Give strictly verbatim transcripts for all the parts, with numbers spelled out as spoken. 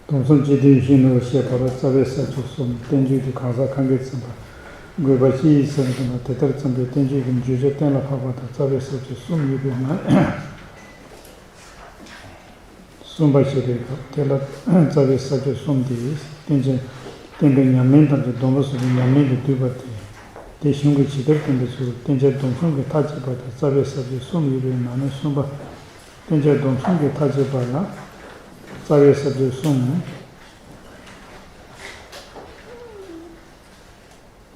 སྡོམ་གསུམ་སྤྱི་དོན་གཞན་ནོར་བཤད་པ་ལ་རྩ་བའི་ས་བཅད་གསུམ། བསྟན་བཅོས་ཀྱི་གང་ཟག་གང་གིས་མཚོན་པ། དགོས་པ་ཅི་ཡིན་ཟེར་བ་དང་དེ་ལྟར་མཚོན་པའི་བསྟན་བཅོས་ཀྱི་བརྗོད་བྱ་གཏན་ལ་ཕབ་པ་དང་རྩ་བའི་ས་བཅད་གསུམ་ཡོད་པས་ན། གསུམ་པ་བཤད་པའི་སྐབས་དེ་ལ་རྩ་བའི་ས་བཅད་གསུམ་སྟེ། བསྟན་བཅོས་བསྟན་པའི་ཉམས་ལེན་དང་བཅས་སྡོམ་པ་གསུམ་གྱི་ཉམས་ལེན་ལས་བསྡུས་པ་སྟེ། དེ་གཞུང་གི་ཇི་ལྟར་བསྟན་པའི་ཚུལ་བསྟན་བྱ་སྡོམ་གསུམ་གྱི་མཐའ་དཔྱད་པ་དང་རྩ་བའི་ས་བཅད་གསུམ་ཡོད་པའི་ནང་ནས་གསུམ་པ། བསྟན་བྱ་སྡོམ་གསུམ་གྱི་མཐའ་དཔྱད་པ་ལ་རྩ་བའི་ས་བཅད་གསུམ།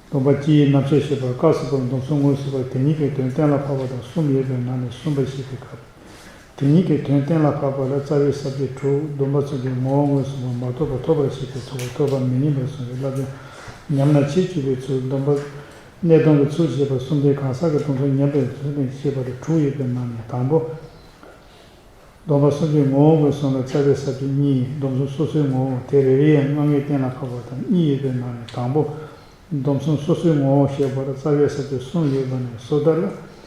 སྡོམ་པ་སྤྱིའི་རྣམ་གཞག་བཤད་པར་སྐབས་སུ་བབས་སྡོམ་གསུམ་དངོས་སུ་བབས་དེ་ཉིད་ཀྱི་དོན་གཏན་ལ་ཕབ་པ་དང་གསུམ་ཡོད་པའི་ནང་ནས་གསུམ་པ་བཤད་པའི་སྐབས། དེ་ཉིད་ཀྱི་དོན་གཏན་ལ་ཕབ་པ་ལ་རྩ་བའི་ས་བཅད་དྲུག། སྡོམ་པ་གསུམ་གྱི་ངོ་བོ་མངོན་སུམ་དུ་མ་རྟོགས་པ་ཐོབ་པར་བྱེད་པའི་ཚུལ། ཐོབ་པ་མི་སྙམ་པར་གསུངས་པའི་བསླབ་བྱ་ཉམས་ན་ཕྱིར་འཇུག་པའི་ཚུལ། སྡོམ་པ་གནས་སྡོམ་གྱི་ཚུལ་བྱེད་པ་གསུམ་ལྡན་གང་ཟག་གི་སྡོམ་གསུམ་ཉམས་པའི་ཚུལ་བཤད་པ་ལ་དྲུག་ཡོད་པའི་ནང་ནས་དང་པོ། སྡོམ་པ་གསུམ་གྱི་ངོ་བོ་མངོན་སུམ་ལ་རྩ་བའི་ས་བཅད་གཉིས། སྡོམ་གསུམ་སོ་སོའི་ངོ་བོ་དེ་རེ་རེ་ཡང་མངོན་གསལ་གཏན་ལ་ཕབ་པ་དང་གཉིས་ཡོད་པའི་ནང་ནས་དང་པོ། སྡོམ་གསུམ་སོ་སོའི་ངོ་བོ་བཤད་པར་རྩ་བའི་ས་བཅད་གསུམ་ཡོད་པ་ནི་སོ་ཐར་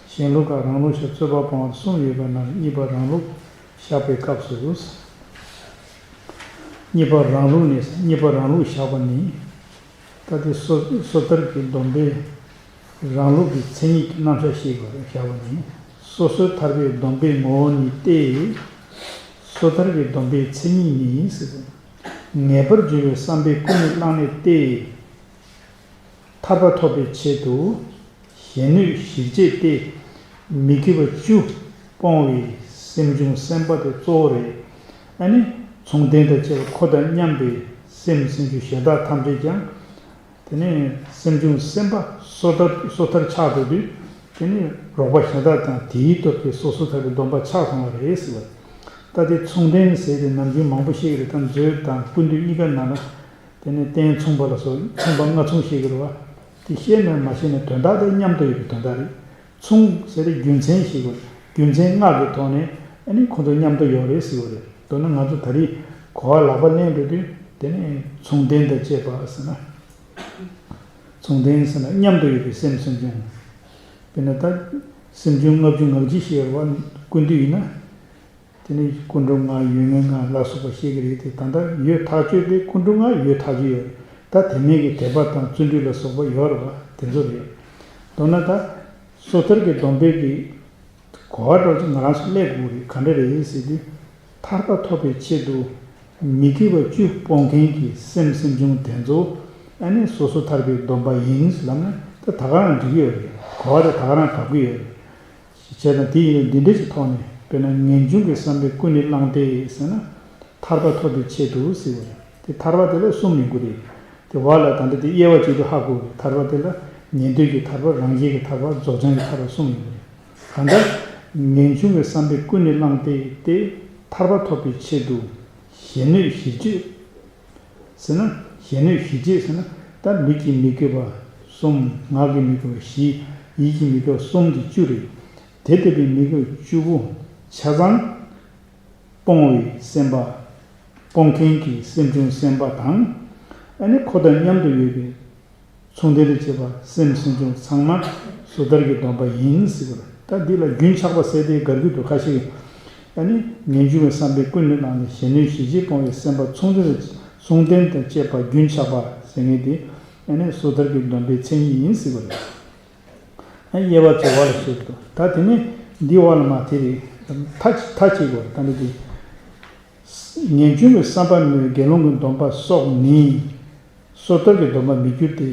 གཞན་ལུགས་ཀྱི་རང་ལུགས་ཤར་རྩོད་པ་སྤོང་བ་གསུམ་ཡོད་པ་ནང་གཉིས་པ་རང་ལུགས་བཞག་པའི་སྐབས་སུ། གཉིས་པ་རང་ལུགས་ནས་གཉིས་པ་རང་ལུགས་བཞག་པ་ནི། ད་དེ་སོ་སོ་ཐར་གྱི་སྡོམ་པའི་རང་ལུགས་ཀྱི་མཚན་ཉིད་ཀྱི་རྣམ་གཞག་བཤད་དགོས་པར་བྱ་བ་ནི། སོ་སོའི་ཐར་པའི་སྡོམ་པའི་ངོ་བོ་ཉིད་སྟེ། སོ་ཐར་གྱི་སྡོམ་པའི་མཚན་ཉིད་ནི་ཟེར་བ། ངེས་པར་འབྱུང་བའི་བསམ་པས་ཀུན་ནས་བསླངས་ནས་ཏེ། ཐར་པ་ཐོབ་པའི་ཆེད་དུ་གཞན་གནོད་གཞིར་བྱས་ཏེ། མི་དགེ་བ་བཅུ་སྤོང་བའི་སེམས་བྱུང་སེམས་དཔའ་དེ་གཙོ་བོ་རེད། ཨ་ནི་མཚུངས་ལྡན་དང་བཅས་པ་ཁོ་དང་མཉམ་པའི་སེམས་སེམས་བྱུང་གཞན་དག་ཐམས་ཅད་ཀྱང་། དེ་ནས་སེམས་བྱུང་སེམས་དཔའ་སོ་ཐར་སོ་ཐར་ཆགས་འགྲོ་དུས། དེ་ནས་རོགས་པ་གཞན་དག་དང་དེའི་སྟོབས་ཀྱིས་སོ་སོ་ཐར་པའི་སྡོམ་པ་ཆགས་སོང་བ་རེད་ཟེར་བ། ད་དེ་མཚུངས་ལྡན་ཟེར་དེ་ནམ་རྒྱུན་མང་པོ་བཤད་ཀྱི་རེད། ད་མཛོད་དང་ཀུན་བཏུས་གཉིས་ཀ་ནང་ལ། དེ་ནས་རྟེན་མཚུངས་པ་ལ་སོགས་མཚུངས་པ་ལྔ་མཚུངས་བཤད་ཀྱི་རེད་བ། དེ་བཤད་ན་མ་བཤད་ན་དོན་དག་དེ་མཉམ་དུ་ཡོད་པའི་དོན་དག་རེད། མཚུངས་ཟེར་དེ་རྒྱུ་མཚན་ཞིག་དགོས། རྒྱུ་མཚན་ལྔ་གི་ཐོག་ནས་ཨ་ནི་ཁོ་ཚོ་མཉམ་དུ་ཡོད་རེད་ཟེར་བ་རེད། མདོར་ན་ང་ཚོ་ད་རེས་གོ་བ་ལག་པ་ལེན་འགྲོ་དུས་དེ་ནས་མཚུངས་ལྡན་དང་བཅས་པ་ཟེར་ན། མཚུངས་ལྡན་ཟེར་ན་མཉམ་དུ་ཡོད་པའི་སེམས་སེམས་བྱུང་། དཔེར་ན་ད་སེམས་བྱུང་ལྔ་བཅུ་ང་གཅིག་ཞེས་པ་ཀུན་བཏུས་ཡིན་ན། དེ་ནས་ཀུན་འགྲོ་ལྔ་ཡོད་ངེས་ལྔ་ལ་སོགས་པ་བཤད་ཀྱི་རེད་དེ། ད་ལྟ་ཡོད་ཐག་ཆོད་དེ་ཀུན་འགྲོ་ལྔ་ཡོད་ཐག་ཆོད་ཡོད་རེད། ད་དེ་མིན་གྱི་དད་པ་དང་བརྩོན་འགྲུས་ལ་སོགས་པ་ཡོད་རེད་བ། དེ་ཚོ་རེད། མདོར་ན་ད་སོ་ཐར་གྱི་སྡོམ་པའི་གི་གོ་བ་འདྲ་ཅིག་ང་རང་ཚོ་སླེབས་དགོས་རེད། ག་འདྲ་རེད་ཟེར་དུས། ཐར་པ་ཐོབ་པའི་ཆེད་དུ་མི་དགེ་བ་བཅུ་སྤོང་མཁན་གྱི་སེམས་སེམས་བྱུང་དེ་ཚོ་ཨ་ནི་སོ་སོ་ཐར་པའི་སྡོམ་པ་ཡིན་ལབ་ན་ད་ད་ག་རང་འགྲིག་གི་ཡོད་རེད། གོ་བ་དེ་ད་ག་རང་གྲགས་ཀྱི་ཡོད་རེད། བྱས་ཙང་དེ་ཡིན་ན་འདི་འདྲ་ཞིག་ཐོག་ནས་དཔེར་ན་ངེས་འབྱུང་གི་བསམ་པས་ཀུན་ནས་བསླངས་ཏེ་ཟེར་ན། ཐར་པ་ཐོབ་པའི་ཆེད་དུ་ཟེར་བ་རེད། དེ་ཐར་པ་དེ་ལ་གསུམ་ཡོང་གི་རེད། དེ་བ་ལ་ད་ལྟ་དེ་དབྱེ་བ་གཅིག་ཏུ་ཧ་གོ་གི། ཐར་པ་དེ་ལ་ཉན་ཐོས་ཀྱི་ཐར་པ། རང་རྒྱལ་གྱི་ཐར་པ། རྫོགས་བྱང་གི་ཐར་པ་གསུམ་ཡོང་གི་རེད། གང་ལྟར་ངེས་འབྱུང་གི་བསམ་པས་ཀུན་ནས་བསླངས་ཏེ་སྟེ། ཐར་པ་ཐོབ་པའི་ཆེད་དུ་གཞན་གནོད་གཞིར་བྱས། ཟེར་ན། གཞན་གནོད་གཞིར་བྱས་ཟེར་ན། ད་ལུས་ཀྱི་མི་དགེ་བ་གསུམ། ངག་གི་མི་དགེ་བ་བཞི། ཡིད་ཀྱི་མི་དགེ་བ་གསུམ་གྱི་བཅུ་རེད། དེ་ལྟ་བུའི་མི་དགེ་བ་བཅུ་པོ་ཆ་ཚང་སྤོང་བའི་སེམས་པ། སྤོང་མཁན་གྱི་སེམས་བྱུང་སེམས་དཔའ་དང་། ཨ་ནི་ཁོ་དང་མཉམ་དུ་ཡོད་པའི་མཚུངས་ལྡན་དུ་བྱེད་པ་སེམས་སེམས་བྱུང་ཚང་མ་སོ་ཐར་གྱི་སྡོམ་པ་ཡིན་ཟེར་བ་རེད། ད་འདི་ལ་རྒྱུན་ཆགས་པ་ཟེར་དེ་དགར་གྱི་འདུག་ཁ་ཤས་ཀྱིས། ཨ་ནི་ངེས་འབྱུང་བའི་བསམ་པས་ཀུན་ནས་བསླངས་ནས་གཞན་གནོད་གཞིར་བྱས་སྤོང་བའི་སེམས་པ་མཚུངས་ལྡན་དུ་མཚུངས་ལྡན་དང་བཅས་པ་རྒྱུན་ཆགས་པ་ཟེར་མཁན་དེ་ཨ་ནི་སོ་ཐར་གྱི་སྡོམ་པའི་མཚན་ཉིད་ཡིན་ཟེར་བ་རེད། ཨ་དབྱེ་བ་དེ་བ་ལ་ཞུགས་འདུག་ད་དེ་ནས་འདི་བ་ལ་མ་དེ་རེད། མཐའ་མཐའ་གཅིག་གོ་ད་ནི་དེ། ངེས་འབྱུང་གི་བསམ་པ་མེད་པའི་དགེ་སློང་གི་སྡོམ་པ་སོགས་ནི། སོ་ཐར་གྱི་སྡོམ་པར་མི་འགྱུར་ཏེ།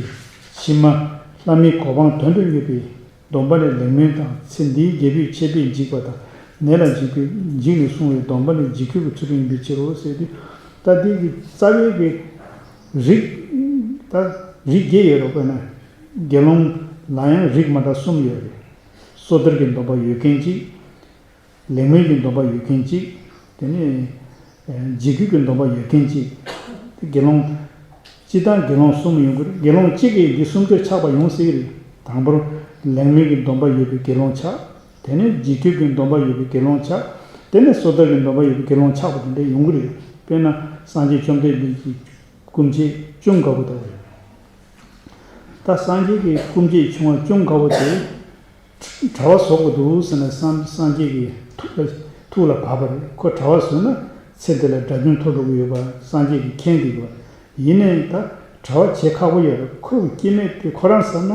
ཕྱི་མ་ལྷ་མིའི་གོ་འཕང་དོན་དུ་གཉེར་བའི་སྡོམ་པ་ལས་ལེགས་སྨོན་དང་ཚེ་འདིའི་རྒྱལ་པོའི་ཆད་པས་འཇིགས་པ་དང་ནད་ལ་འཇིགས་པའི་འཇིགས་ནས་སྲུང་བའི་སྡོམ་པ་ནི་འཇིགས་སྐུལ་གྱི་ཚུལ་ཁྲིམས་ཡིན་པའི་ཕྱིར་རོ་ཟེར་དུས། ད་འདི་གི་རྩ་བའི་གི་རིགས། ད་རིགས་བརྒྱད་ཡོད་རོ། དཔེར་ན་དགེ་སློང་ལ་ཡང་རིགས་མ་འདྲ་གསུམ་ཡོད་རེད། སོ་ཐར་གྱི་སྡོམ་པ་ཡོད་མཁན་གཅིག་ལེགས་སྨོན་གྱི་སྡོམ་པ་ཡོད་མཁན་གཅིག་དེ་ནས་འཇིགས་སྐུལ་གྱི་སྡོམ་པ་ཡོད་མཁན་གཅིག་དེ་དགེ་སློང་། སྤྱིར་བཏང་དགེ་སློང་གསུམ་ཡོང་གི་རེད། དགེ་སློང་གཅིག་གིས་འདི་སུམ་ཅུ་ཆགས་པ་ཡོང་སྲིད་ཀྱི་རེད། དང་པོར་ལེགས་སྨོན་གྱི་སྡོམ་པ་ཡོད་པའི་དགེ་སློང་ཆགས། དེ་ནས་འཇིགས་སྐུལ་གྱི་སྡོམ་པ་ཡོད་པའི་དགེ་སློང་ཆགས། དེ་ནས་སོ་ཐར་གྱི་སྡོམ་པ་ཡོད་པའི་དགེ་སློང་ཆགས་པ་དེ་འདྲ་ཡོང་གི་རེད། དཔེར་ན་སངས་རྒྱས་བཅོམ་ལྡན་འདས་ཀྱི་སྐུ་མཆེད་ཅུང་དགའ་བོ་ལྟ་བུ་རེད། ད་སངས་རྒྱས་ཀྱི་སྐུ་མཆེད་ཆུང་བ་ཅུང་དགའ་བོ་དེ་གྲྭ་པ་བཟོ་དགོས་འདུག་ཟེར་ནས་སངས་སངས་རྒྱས་ཀྱི་ཐུགས་ལ་ཐུགས་ལ་བབས་པ་རེད། ཁོ་གྲྭ་པ་བཟོས་ན་ ཚེ་འདི་ལ་དགྲ་བཅོམ་ཐོབ་འགྲོ་གི་ཡོད་པ་སངས་རྒྱས་ཀྱིས་མཁྱེན་བསྡད་ཡོད་པ། ཡིན་ནའི་ད་གྲྭ་པ་བྱེད་ཁག་པོ་ཡོད་རེད། ཁོའི་སྐྱེ་དམན་དེ་ཁོ་རང་བསམ་ན་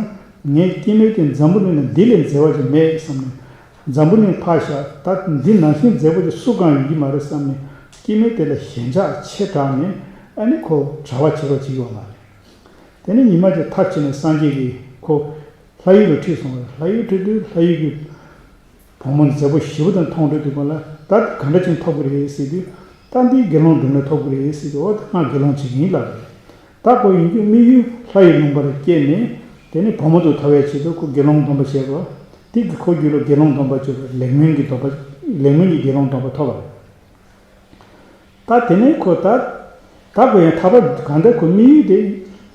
ངའི་སྐྱེ་དམན་དེ་འཛམ་བུ་གླིང་ལ་འདི་ལས་མཛེས་པ་ཅིག་མེད་བསམ་ནས། འཛམ་བུ་གླིང་ཕར་བཞག་ད་འདི་ནང་བཞིན་མཛེས་པོ་དེ་སུ་གང་ཡོང་གི་མ་རེད་བསམ་ནས་སྐྱེ་དམན་དེ་ལ་ཞེན་ཆགས་ཆེ་དྲགས་ནས་ཨ་ནི་ཁོ་གྲྭ་པ་བྱེད་རོགས་བྱེད་ཀྱི་ཡོད་མ་རེད། དེ་ནས་ཉི་མ་གཅིག་མཐར་ཕྱིན་ནས་སངས་རྒྱས་ཀྱིས་ཁོ་ལྷ་ཡུལ་ལ་ཁྲིད་སོང་བས། ལྷ་ཡུལ་ཁྲིད་དུས་ལྷ་ཡུལ་གྱི་བུ་མོ་མཛེས་པོ་ཞེ་པོ་དེ་མཐོང་འགྲོ་དུས་སྒང་ལ་ད་ག་འདྲ་ཅིག་ཐོབ་ཀྱི་རེད་ཟེར་དུས། ད་འདི་དགེ་སློང་སྒྲུབ་ན་ཐོབ་ཀྱི་རེད་ཟེར་དུས། འོ་ད་ང་དགེ་སློང་བྱེད་ཀྱི་ཡིན་ལབ་རེད། ད་ཁོ་ཡིན་རྒྱུ་དམིགས་ཡུལ་ལྷ་ཡི་ལུང་པར་སྐྱེས་ནས་དེ་ནས་བུ་མོ་དེ་ཐོབ་པའི་ཆེད་དུ་ཁོ་དགེ་སློང་སྡོམ་པ་བྱས་པ། དེ་གི་ཁོ་རྒྱུད་ལ་དགེ་སློང་སྡོམ་པ་བྱས་པ་ལེགས་སྨོན་གྱི་སྡོམ་པ། ལེགས་སྨོན་གྱི་དགེ་སློང་སྡོམ་པ་ཐོབ་པ་རེད། ད་དེ་ནས་ཁོ་ད་ད་ཁོ་ཡང་ཐར་པ་གང་ལྟར་ཁོ་དམིགས་ཡུལ་དེ་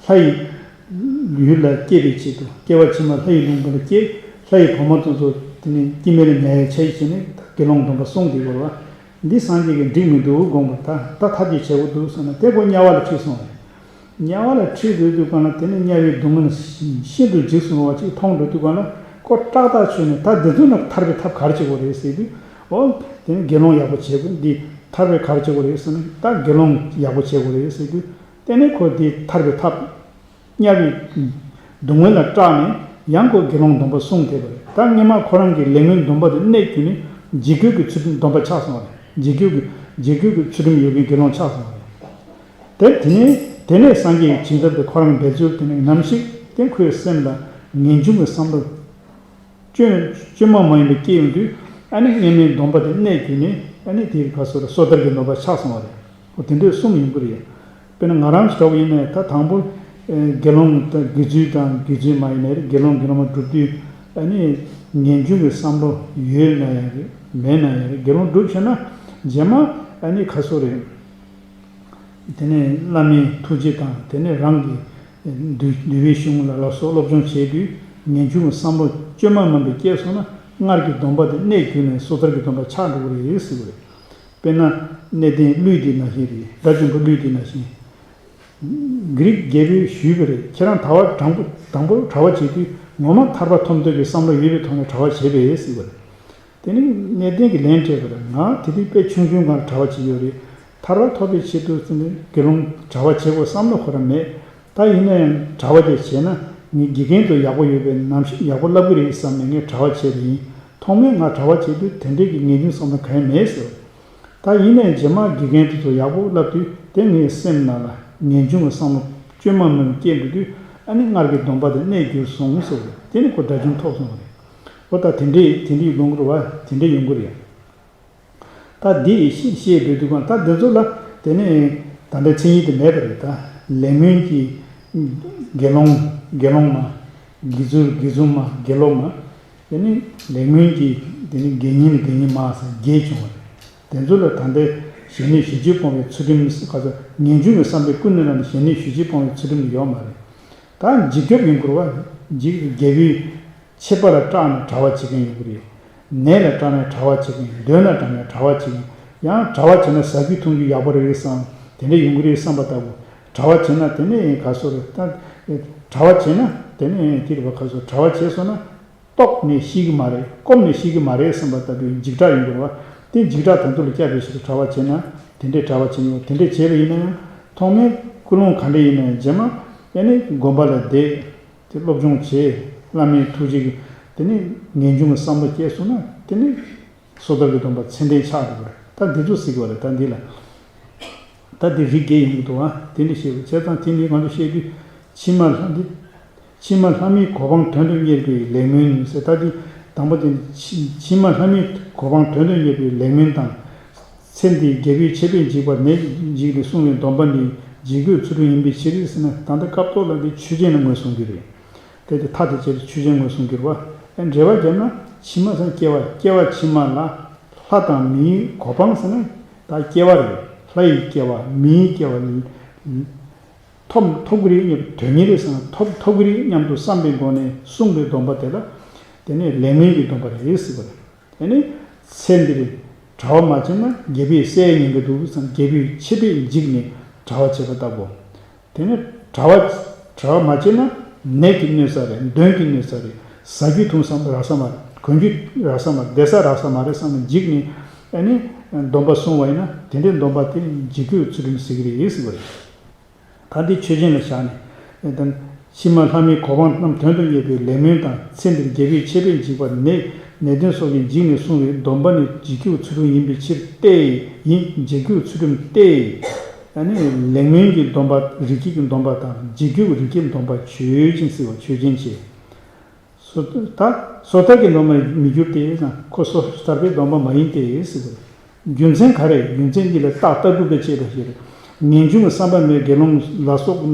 ལྷ་ཡི་ཡུལ་ལ་སྐྱེ་བའི་ཆེད་དུ། སྐྱེ་བ་ཕྱི་མ་ལྷ་ཡི་ལུང་པ་ལ་སྐྱེ། ལྷ་ཡི་བུ་མོ་དེ་ཚོ་དེ་ནས་སྐྱེ་དམན་ལ་ཉལ་ཡའི་ཆ་ཡིས་བྱས་ནས་དགེ་སློང་སྡོམ་པ་སྲུང་བསྡད་ཡོད་རེད་བ། འདི་སངས་རྒྱས་ཀྱིས་འགྲིག་མི་འདུག་དགོངས་པ། ད་ད་ཐབས་ཅིག་བྱེད་དགོས་འདུག་བསམ་ནས་དེ་ཁོ་དམྱལ་བ་ལ་ཁྲིད་སོང་བས། དམྱལ་བ་ལ་ཁྲིད་འགྲོ་དུས་སྒང་ལ་དེ་ནས་དམྱལ་བའི་སྡུག་བསྔལ་ཤིན་ཏུ་འཇིགས་སུ་རུང་བ་ཅིག་མཐོང་འགྲོ་དུས་སྒང་ལ་ཁོ་སྐྲག་ཐག་ཆོད་ནས་ད་འདི་ཚོ་ནས་ཐར་པའི་ཐབས་ག་རེ་བྱེད་དགོས་རེད་ཟེར་དུས། འོ་དེ་ནས་དགེ་སློང་ཡག་པོ་བྱེད་དགོས། འདི་ཐར་པའི་ག་རེ་བྱེད་དགོས་རེད་ཟེར་ན་ད་དགེ་སློང་ཡག་པོ་བྱེད་དགོས་རེད་ཟེར་དུས། དེ་ནས་ཁོ་འདི་ཐར་པའི་ཐབས། དམྱལ་བའི་སྡུག་བསྔལ་ལ་སྐྲག་ནས་ཡང་ཁོ་དགེ་སློང་སྡོམ་པ་སྲུང་བསྡད་པ་རེད། ད་སྔོན་མ་ཁོ་རང་གི་ལེགས་སྨོན་སྡོམ་པ་དེ་གནས་གྱུར་ནས་འཇིགས་སྐུལ་གྱི་ཚུལ་ཁྲིམས་སྡོམ་པ་ཆགས་སོང་བ་རེད། འཇིགས་སྐུལ་གྱི་འཇིགས་སྐུལ་གྱི་ཚུལ་ཁྲིམས་ཡོད་མཁན་དགེ་སློང་ཆགས་སོང་བ་རེད། དེ་དེ་ནས་དེ་ནས་སངས་རྒྱས་ཀྱི་བྱིན་རླབས་དེ་ཁོ་རང་འབད་རྩོལ་དེ་ནས་ནམ་ཞིག་དེ་ཁོའི་སེམས་ལ་ངེས་འབྱུང་གི་བསམ་བློ། བཅོས་བཅོས་མ་མ་ཡིན་པ་སྐྱེས་ཡོང་དུས། ཨ་ནི་སྔོན་མའི་སྡོམ་པ་དེ་གནས་གྱུར་ནས་ཨ་ནི་དེ་ག་སོ་ར་སོ་ཐར་གྱི་སྡོམ་པ་ཆགས་སོང་བ་རེད། འོ་དེ་འདྲས་གསུམ་ཡོང་གི་རེད། དཔེར་ན་ང་རང་ཞིག་འདྲ་བོ་ཡིན་ན་ད་དང་པོ། ཨེ་དགེ་སློང་དང་དགེ་ཚུལ་དང་དགེ་ཚུལ་མ་ཡིན་ན་རེད། དགེ་སློང་དགེ་སློང་མ་སྒྲུབ་དུས་ཨ་ནི་ངེས་འབྱུང་གི་བསམ་བློ་ཡོད་ན་ཡང་རེད། མེད་ན་ཡང་རེད། དགེ་སློང་སྒྲུབ་བྱས་ན་རྗེས་མ་ཨ་ནི་ག་སོ་རེད། དེ་ནས་བླ་མའི་ཐུགས་རྗེ་དང་དེ་ནས་རང་གི་འདུལ་འདུལ་བའི་གཞུང་ལ་སློབ་གསོ་སློབ་སྦྱོང་བྱས་དུས་ངེས་འབྱུང་གི་བསམ་བློ་བཅོས་མ་མིན་པ་སྐྱེས་སོང་ན་སྔར་གྱི་སྡོམ་པ་དེ་གནས་གྱུར་ནས་སོ་ཐར་གྱི་སྡོམ་པ་ཆགས་འགྲོ་གི་རེད་ཟེར་གྱི་རེད། དཔེར་ན་གནས་བརྟན་གླུད་དེ་ནང་བཞིན་རེད། དགྲ་བཅོམ་པ་གླུད་དེ་ནང་བཞིན། གྷི་རིག་རྒྱལ་པོས་ཞུས་པ་རེད། ཁྱེད་རང་ད་བར་དང་པོ་དང་པོར་གྲྭ་པ་བྱེད་དུས་ངོ་མ་ཐར་པ་ཐོབ་འདོད་ཀྱི་བསམ་བློ་ཡོད་པའི་ཐོག་ནས་གྲྭ་པ་བྱས་པས་ཟེར་བ་རེད། དེ་ནི་གནས་བརྟན་གྱིས་ལན་སྤྲད་པར། ང་དེ་དུས་དཔེ་ཆུང་ཆུང་སྒང་གྲྭ་པ་བྱེད་ཡོད་རེད། ཐར་པ་ཐོབ་པའི་ཆེད་དུ་དེ་ནི་དགེ་སློང་གྲྭ་པ་བྱེད་དགོས་བསམ་བློ་ཁོ་རང་མེད། ད་ཡིན་ན་ཡང་གྲྭ་པ་དེ་བྱས་ན་ངའི་དགེ་རྒན་ཚོ་ཡག་པོ་ཡོད་པས་ནམ་ཞིག་ཡག་པོ་བསླབ་ཀྱི་རེད་བསམ་ནས་ངས་གྲྭ་པ་བྱས་པ་ཡིན། ཐོག་མའི་ང་གྲྭ་པ་བྱེད་དུས་དེ་འདྲའི་གི་ངེས་འབྱུང་བསམ་བློ་གང་ཡང་མེད་ཟེར། ད་ཡིན་ནའི་རྗེས་མ་དགེ་རྒན་དེ་ཚོ་ཡག་པོ་བསླབ་དུས་དེ་ངའི་སེམས་ནང་ལ་ངེས་འབྱུང་གི་བསམ་བློ་བཅོས་མ་མིན་པ་སྐྱེས་འགྲོ་དུས་ཨ་ནི་སྔར་གྱི་སྡོམ་པ་དེ་གནས་གྱུར་སོང་ཟེར་བ་རེད། དེ་ནི་ཁོ་དགྲ་བཅོམ་ཐོབ་སོང་བ་རེད། ཨོ་ད་དེ་འདྲའི་དེ་འདྲའི་ལུང་རེད་བ། དེ་འདྲའི་ཡོང་གི་རེད། ད་འདི་ཡི་ཤེས་ཤེས་འདོད་དུས་གང་ད་འདི་ཚོ་ལ་དེ་ནི་ད་ལྟའི་མཚན་ཉིད་དེ་མེད་པ་རེད། ད་ལེགས་སྨོན་གྱི་དགེ་སློང་དགེ་སློང་མ། དགེ་ཚུལ་དགེ་ཚུལ་མ། དགེ་སློབ་མ། དེ་ནི་ལེགས་སྨོན་གྱི་དེ་ནི་དགེ་བསྙེན་དགེ་བསྙེན་མ་ཟེར་བརྒྱད་བྱུང་བ་རེད། དེ་ཚོ་ལ་ད་ལྟའི་ཞི་གནས་ཞི་བྱེད་སྤོང་བའི་ཚུལ་ཁྲིམས་ག་ཚོད་ངེས་འབྱུང་གི་བསམ་པས་ཀུན་ནས་བསླངས་ནས་ཞི་གནས་ཞི་བྱེད་སྤོང་བའི་ཚུལ་ཁྲིམས་ཡོད་མ་རེད། ད་འཇིགས་སྐྱོབ་ཡིན་དགོས་པ། འཇིགས་རྒྱལ་པོའི་ཆད་པ་ལ་སྐྲག་ནས་གྲྭ་པ་བྱེད་མཁན་ཡོང་གི་རེད། ནད་ལ་སྐྲག་ནས་གྲྭ་པ་བྱེད་མཁན། གདོན་ལ་སྐྲག་ནས་གྲྭ་པ་བྱེད་མཁན། ཡང་གྲྭ་པ་བྱས་ན་ཟ་རྒྱུ་འཐུང་རྒྱུ་ཡག་པོ་རེད་བསམ། དེ་འདྲ་ཡོང་གི་རེད་བསམ་པ་ལྟ་བུ། གྲྭ་པ་བྱས་ན་དེ་ནས་ག་སོ་རེད། ད་གྲྭ་པ་བྱས་ན་དེ་ནས་དེ་རེད་པ། ག་སོ་གྲྭ་པ་བྱས་སོང་ན་ལྟོགས་ནས་ཤི་གི་མ་རེད། སྐོམ་ནས་ཤི་གི་མ་རེད་བསམ་པ་ལྟ་བུའི་འཇིགས་སྐྲག་ཡོང་གི་རེད་པ། དེ་འཇིགས་སྐྲག་དེ་ཚོ་ལ་བསྐྱབས་པའི་ཕྱིར་གྲྭ་པ་བྱས་ན་དེ་འདྲའི་གྲྭ་པ་བྱས་ཡོང་། དེ་འདྲ་བྱས་པ་ཡིན་ན་ཡང་ཐོག་མའི་ཀུན་སློང་ག་འདྲ་ཡིན་ན་ཡང་རྗེས་མ་ཨེ་ནི་དགོན་པ་ལ་བསྡད། དེ་སློབ་སྦྱོང་བྱས། བླ་མའི་ཐུགས་རྗེ་གིས་དེ་ནི་ངེས་འབྱུང་གི་བསམ་བློ་སྐྱེས་སོང་ན་དེ་ནི་སོ་ཐར་གྱི་སྡོམ་པ་ཚད་ལྡན་ཆགས་འགྲོ་གི་རེད། ད་འདི་ཚོ་གཟིགས་པ་རེད། ད་འདི་ལ་ད་འདི་རིགས་བརྒྱད་ཡོང་གི་འདུག་ཨ། དེ་འདྲ་བཤད་དགོས། བྱས་ཙང་དེ་ནི་ང་ཚོ་བཤད་དུས་ཕྱི་མ་ལྷ་འདི་ཕྱི་མ་ལྷ་མིའི་གོ་འཕང་དོན་དུ་གཉེར་བའི་ལེགས་སྨོན་ཟེར། ད་འདི་དང་པོ་དེ་ཕྱི་ཕྱི་མ་ལྷ་མིའི་གོ་འཕང་དོན་དུ་གཉེར་བའི་ལེགས་སྨོན་དང་། ཚེ་འདིའི་རྒྱལ་པོའི་ཆད་པས་འཇིགས་པ་ནད་ཀྱིས་འཇིགས་ཏེ་བསྲུང་བའི་སྡོམ་པ་ནི་འཇིགས་སྐུལ་ཚུལ་ཁྲིམས་ཡིན་པའི་ཕྱིར་ཟེར་ན། ད་ལྟ་སྐབས་ཐོག་ལ་འདི་ཆོས་ཅན་ལ་ངོས་བཟུང་གི་རེད། དེ་དེ་མཐའ་དེ་བྱས་ཏེ་ཆོས་ཅན་ངོས་བཟུང་གི་རེད་པ། ཨ་འགྲེལ་པ་བརྒྱབ་ན་ཕྱི་མ་ཟེར་ན་སྐྱེ་བ། སྐྱེ་བ་ཕྱི་མ་ལ་ལྷ་དང་མིའི་གོ་འཕང་ཟེར་ན་ད་སྐྱེ་བ་རེད། ལྷ་ཡི་སྐྱེ་བ། མིའི་སྐྱེ་བ་ཐོབ་ཐོབ་ཀྱི་རེད་སྙམ། དོན་གཉེར་རེད་ཟེར་ན་ཐོབ་ཐོབ་ཀྱི་རེད་སྙམ་དུ་བསམ་པའི་སྒོ་ནས་བསྲུངས་པའི་སྡོམ་པ་དེ་ལ་དེ་ནས་ལེགས་སྨོན་གྱི་སྡོམ་པ་རེད་ཟེར་བ་རེད། དེ་ནི་ཚེ་འདིར་གྲྭ་པ་མ་བྱས་ན་རྒྱལ་པོའི་སྲས་ཉན་གྱི་འདུག་བསམ། རྒྱལ་པོའི་ཆད་པས་འཇིགས་ནས་གྲྭ་པ་བྱས་པ་ལྟ་བུ། དེ་ནི་གྲྭ་པ་གྲྭ་པ་མ་བྱས་ན་ནད་ཀྱིས་གནོད་ས་རེད། གདོན་གྱིས་གནོད་ས་རེད། ཟ་རྒྱུ་འཐུང་ས་རག་ས་མ་རེད། གོན་རྒྱུ་རག་ས་མ་རེད། བསྡད་ས་རག་ས་མ་རེད་བསམ་ནས་འཇིགས་ནས་ཨ་ནི་ སྡོམ་པ་བསྲུང་བ་ཡིན་ན་དེ་འདྲའི་སྡོམ་པ་དེ་འཇིགས་སྐུལ་ཚུལ་ཁྲིམས་ཟེར་གྱི་རེད་ཟེར་བ་རེད། ད་འདི་ཆོས་ཅན་ལ་བཞག་ནས། ཕྱི་མ་ལྷ་མིའི་གོ་འཕང་རྣམས་དོན་དུ་གཉེར་བའི་ལེགས་སྨོན་དང་ཚེ་འདིར་རྒྱལ་པོའི་ཆད་པས་འཇིགས་པ་ནད་ནད་གདོན་སོགས་ཀྱིས་འཇིགས་ནས་བསྲུང་བའི་སྡོམ་པ་ནི་འཇིགས་སྐུལ་ཚུལ་ཁྲིམས་ཡིན་པའི་ཕྱིར་ཏེ། ཡིན་འཇིགས་སྐུལ་ཚུལ་ཁྲིམས་ཏེ། ཨ་ནི་ལེགས་སྨོན་གྱི་སྡོམ་པ་རིགས་བརྒྱད་ཀྱི་སྡོམ་པ་དང་འཇིགས་སྐུལ་རིགས་བརྒྱད་སྡོམ་པ་ཆོས་ཅན་ཟེར་བ་ཆོས་ཅན་ཆེ། སོ་ད་སོ་ཐར་གྱི་སྡོམ་པར་མི་འགྱུར་ཏེ་ཟེར་ན་ཁོ་སོ་སོ་ཐར་པའི་སྡོམ་པ་མ་ཡིན་ཏེ་ཟེར་དགོས། རྒྱུ་མཚན་ག་རེ། རྒྱུ་མཚན་འདི་ལ་རྟགས་ལྟ་གྲུབ་ཏུ་བྱས་པ་ཞིག་རེད། ངེས་འབྱུང་གི་བསམ་པ་མེད་དགེ་སློང་ལ་སོགས་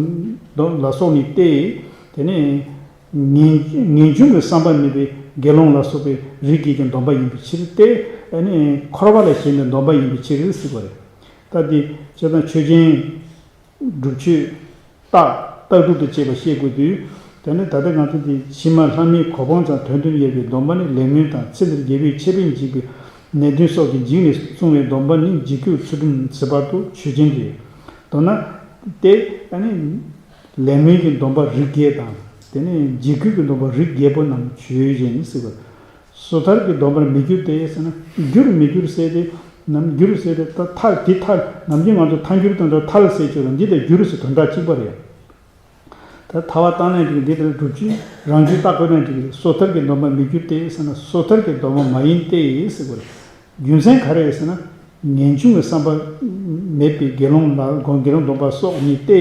ལ་སོགས་ནི་སྟེ། དེ་ནས་ངེས་ངེས་འབྱུང་གི་བསམ་པ་མེད་པའི་དགེ་སློང་ལ་སོགས་པའི་རིགས་བརྒྱད་ཀྱི་སྡོམ་པ་ཡིན་པའི་ཕྱིར་ཏེ། ཨ་ནི་འཁོར་བ་ལ་ཞེན་པའི་སྡོམ་པ་ཡིན་པའི་ཕྱིར་ཟེར་དགོས་རེད། ད་འདི་བྱས་ཙང་ཆོས་ཅན། སྒྲུབ་མཆོད། རྟགས་རྟགས་གྲུབ་ཏུ་བྱས་པ་ཤེས་དགོས་དུས། དེ་ནི་ད་ལྟ་ང་ཚོ་འདི་ཕྱི་མ་ལྷ་མིའི་གོ་འཕང་དང་དོན་དུ་གཉེར་བའི་སྡོམ་པ་ནི་ལེགས་སྨོན་དང་ཚེ་འདིར་རྒྱལ་པོའི་ཆད་པས་འཇིགས་པའི་ནད་གདོན་སོགས་ཀྱིས་འཇིགས་ནས་བསྲུང་བའི་སྡོམ་པ་ནི་འཇིགས་སྐུལ་ཚུལ་ཁྲིམས་ཟེར་བར་དུ་ཆོས་ཅན་རེད། མདོར་ན། དེ་ནི་ལེགས་སྨོན་གྱི་སྡོམ་པ་རིགས་བརྒྱད་དང་། དེ་ནི་འཇིགས་སྐུལ་གྱི་སྡོམ་པ་རིགས་བརྒྱད་པོ་རྣམས་ཆོས་ཅན་ཟེར་བ། སོ་ཐར་གྱི་སྡོམ་པར་མི་འགྱུར་ཏེ་ཟེར་ན། འགྱུར་མི་འགྱུར་ཟེར་ཏེ། ནམ་འགྱུར་ཟེར་ཏེ་ད་ཐལ་དེ་ཐལ། ནམ་རྒྱུན་ང་ཚོ་ཐལ་འགྱུར་དང་འདྲ་ཐལ་ཟེར་གྱི་རེད། འདི་དང་འགྱུར་ཟེར་དོན་དག་གཅིག་པ་རེད། ད་ཐལ་བ་བཏང་ནས་འགྲིག་འདི་ལྟར་སྒྲུབ་ཆོས་རང་རྒྱུད་བརྟག་དགོས་ན་འགྲིག་རེད། སོ་ཐར་གྱི་སྡོམ་པར་མི་འགྱུར་ཏེ་ཟེར་ན་སོ་ཐར་གྱི་སྡོམ་པ་མ་ཡིན་ཏེ་ཟེར་དགོས་རེད། རྒྱུ་མཚན་ག་རེ་ཟེར་ན། ངེས་འབྱུང་གི་བསམ་པ་མེད་པའི་དགེ་སློང་ལ་དགེ་སློང་སྡོམ་པ་སོགས་ཉིད་ཏེ།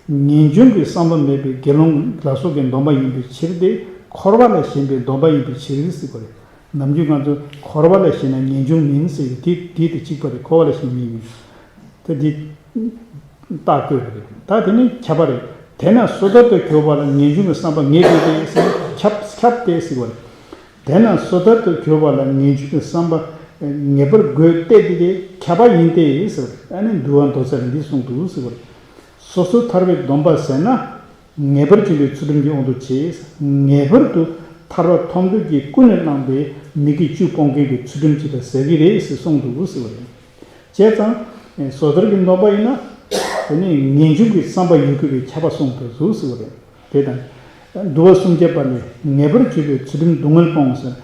ངེས་འབྱུང་གི་བསམ་པ་མེད་པའི་དགེ་སློང་ལ་སོགས་ཀྱི་སྡོམ་པ་ཡིན་པའི་ཕྱིར་ཏེ། འཁོར་བ་ལ་ཞེན་པའི་སྡོམ་པ་ཡིན་པའི་ཕྱིར་ཟེར་དགོས་རེད། ནམ་རྒྱུན་ང་ཚོ་འཁོར་བ་ལ་ཞེན་ན་ངེས་འབྱུང་མིན་ཟེར་བའི་དེ་དེ་དང་གཅིག་པ་རེད། འཁོར་བ་ལ་ཞེན་མིན་ཡིན། ད་འདི་རྟགས་བཀོད་པ་རེད། ད་དེ་ནི་ཁྱབ་པ་རེད། དེས་ན་སོ་ཐར་དུ་གྱུར་པ་ལ་ངེས་འབྱུང་གི་བསམ་པ་ངེས་དགོས་ཏེ་ཟེར་ན་ཁྱབ་ཁྱབ་སྟེ་ཟེར་བ་རེད། དེས་ན་སོ་ཐར་དུ་གྱུར་པ་ལ་ངེས་འབྱུང་གི་བསམ་པ་ངེས་པར་དགོས་ཏེ་དེ་དེ་ཁྱབ་པ་ཡིན་ཏེ་ཟེར་བ་རེད། ཨ་ནི་འདུལ་བ་མདོ་རྩ་ལས་འདི་གསུངས་འདུག་ཟེར་བ་རེད། སོ་སོ་ཐར་པའི་སྡོམ་པ་ཟེར་ན། ངེས་པར་འབྱུང་བའི་ཚུལ་ཁྲིམས་ཀྱི་དབང་དུ་བྱས། ངེས་པར་དུ་ཐར་པ་ཐོབ་འདོད་ཀྱིས་ཀུན་ནས་བསླངས་པའི་མི་དགེ་བཅུ་སྤོང་མཁན་གྱི་ཚུལ་ཁྲིམས་ཅིག་ལ་ཟེར་གྱི་རེད་ཟེར་གསུངས་འདུག་ཟེར་བ་རེད། བྱས་ཙང་། སོ་ཐར་གྱི་སྡོམ་པ་ཡིན་ན། དེ་ནི་ངེས་འབྱུང་གི་བསམ་པ་ཡོད་དགོས་པའི་ཁྱབ་པ་གསུངས་འདུག་ཟེར་བ་རེད། དེ་དང་། འདུལ་བ་སུམ་བརྒྱ་པ་ལས་ངེས་པར་འབྱུང་བའི་ཚུལ་ཁྲིམས་སྡུག་བསྔལ་སྤོང་ཟེར།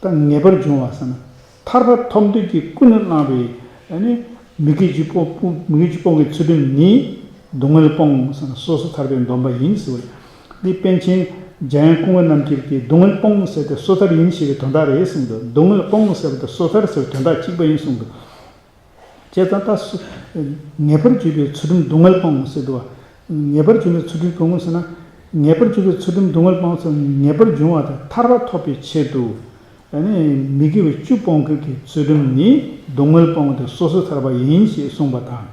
ད་ངེས་པར་འབྱུང་བ་ཟེར་ན། ཐར་པ་ཐོབ་འདོད་ཀྱིས་ཀུན་ནས་བསླངས་པའི་ཨ་ནི་མི་དགེ་བཅུ་སྤོང་། མི་དགེ་བཅུ་སྤོང་གི་ཚུལ་ཁྲིམས་ནི་སྡུག་བསྔལ་སྤོང་ཟེར་ན་སོ་སོ་ཐར་པའི་སྡོམ་པ་ཡིན་ཟེར་བ་རེད། འདི་པཎ་ཆེན་འཇམ་དབྱངས་སྐུ་ངོ་རྣམ་རྒྱལ་གྱིས་སྡུག་བསྔལ་སྤོང་ཟེར་ཏེ་སོ་ཐར་ཡིན་ཞེས་པའི་དོན་དག་རེད་གསུངས་འདུག་སྡུག་བསྔལ་སྤོང་ཟེར་བ་དང་སོ་ཐར་ཟེར་བའི་དོན་དག་གཅིག་པ་ཡིན་གསུངས་འདུག་བྱས་ཙང་ད་སུ། ངེས་པར་འབྱུང་བའི་ཚུལ་ཁྲིམས་སྡུག་བསྔལ་སྤོང་ཟེར་འདུག་བ། ངེས་པར་འབྱུང་བའི་ཚུལ་ཁྲིམས་སྡུག་བསྔལ་ཟེར་ན། ངེས་པར་འབྱུང་བའི་ཚུལ་ཁྲིམས་སྡུག་བསྔལ་སྤོང་ཟེར་ན་ངེས་པར་འབྱུང་བ་དང་ཐར་པ་ཐོབ་པའི་ཆེད་དུ། ཨ་ནི་མི་དགེ་བ་བཅུ་སྤོང་མཁན་གྱི་ཚུལ་ཁྲིམས་ནི་སྡུག་བསྔལ་སྤོང་སྟེ་སོ་སོ་ཐར་པ་ཡིན་ཞེས་གསུངས་པ་དང་།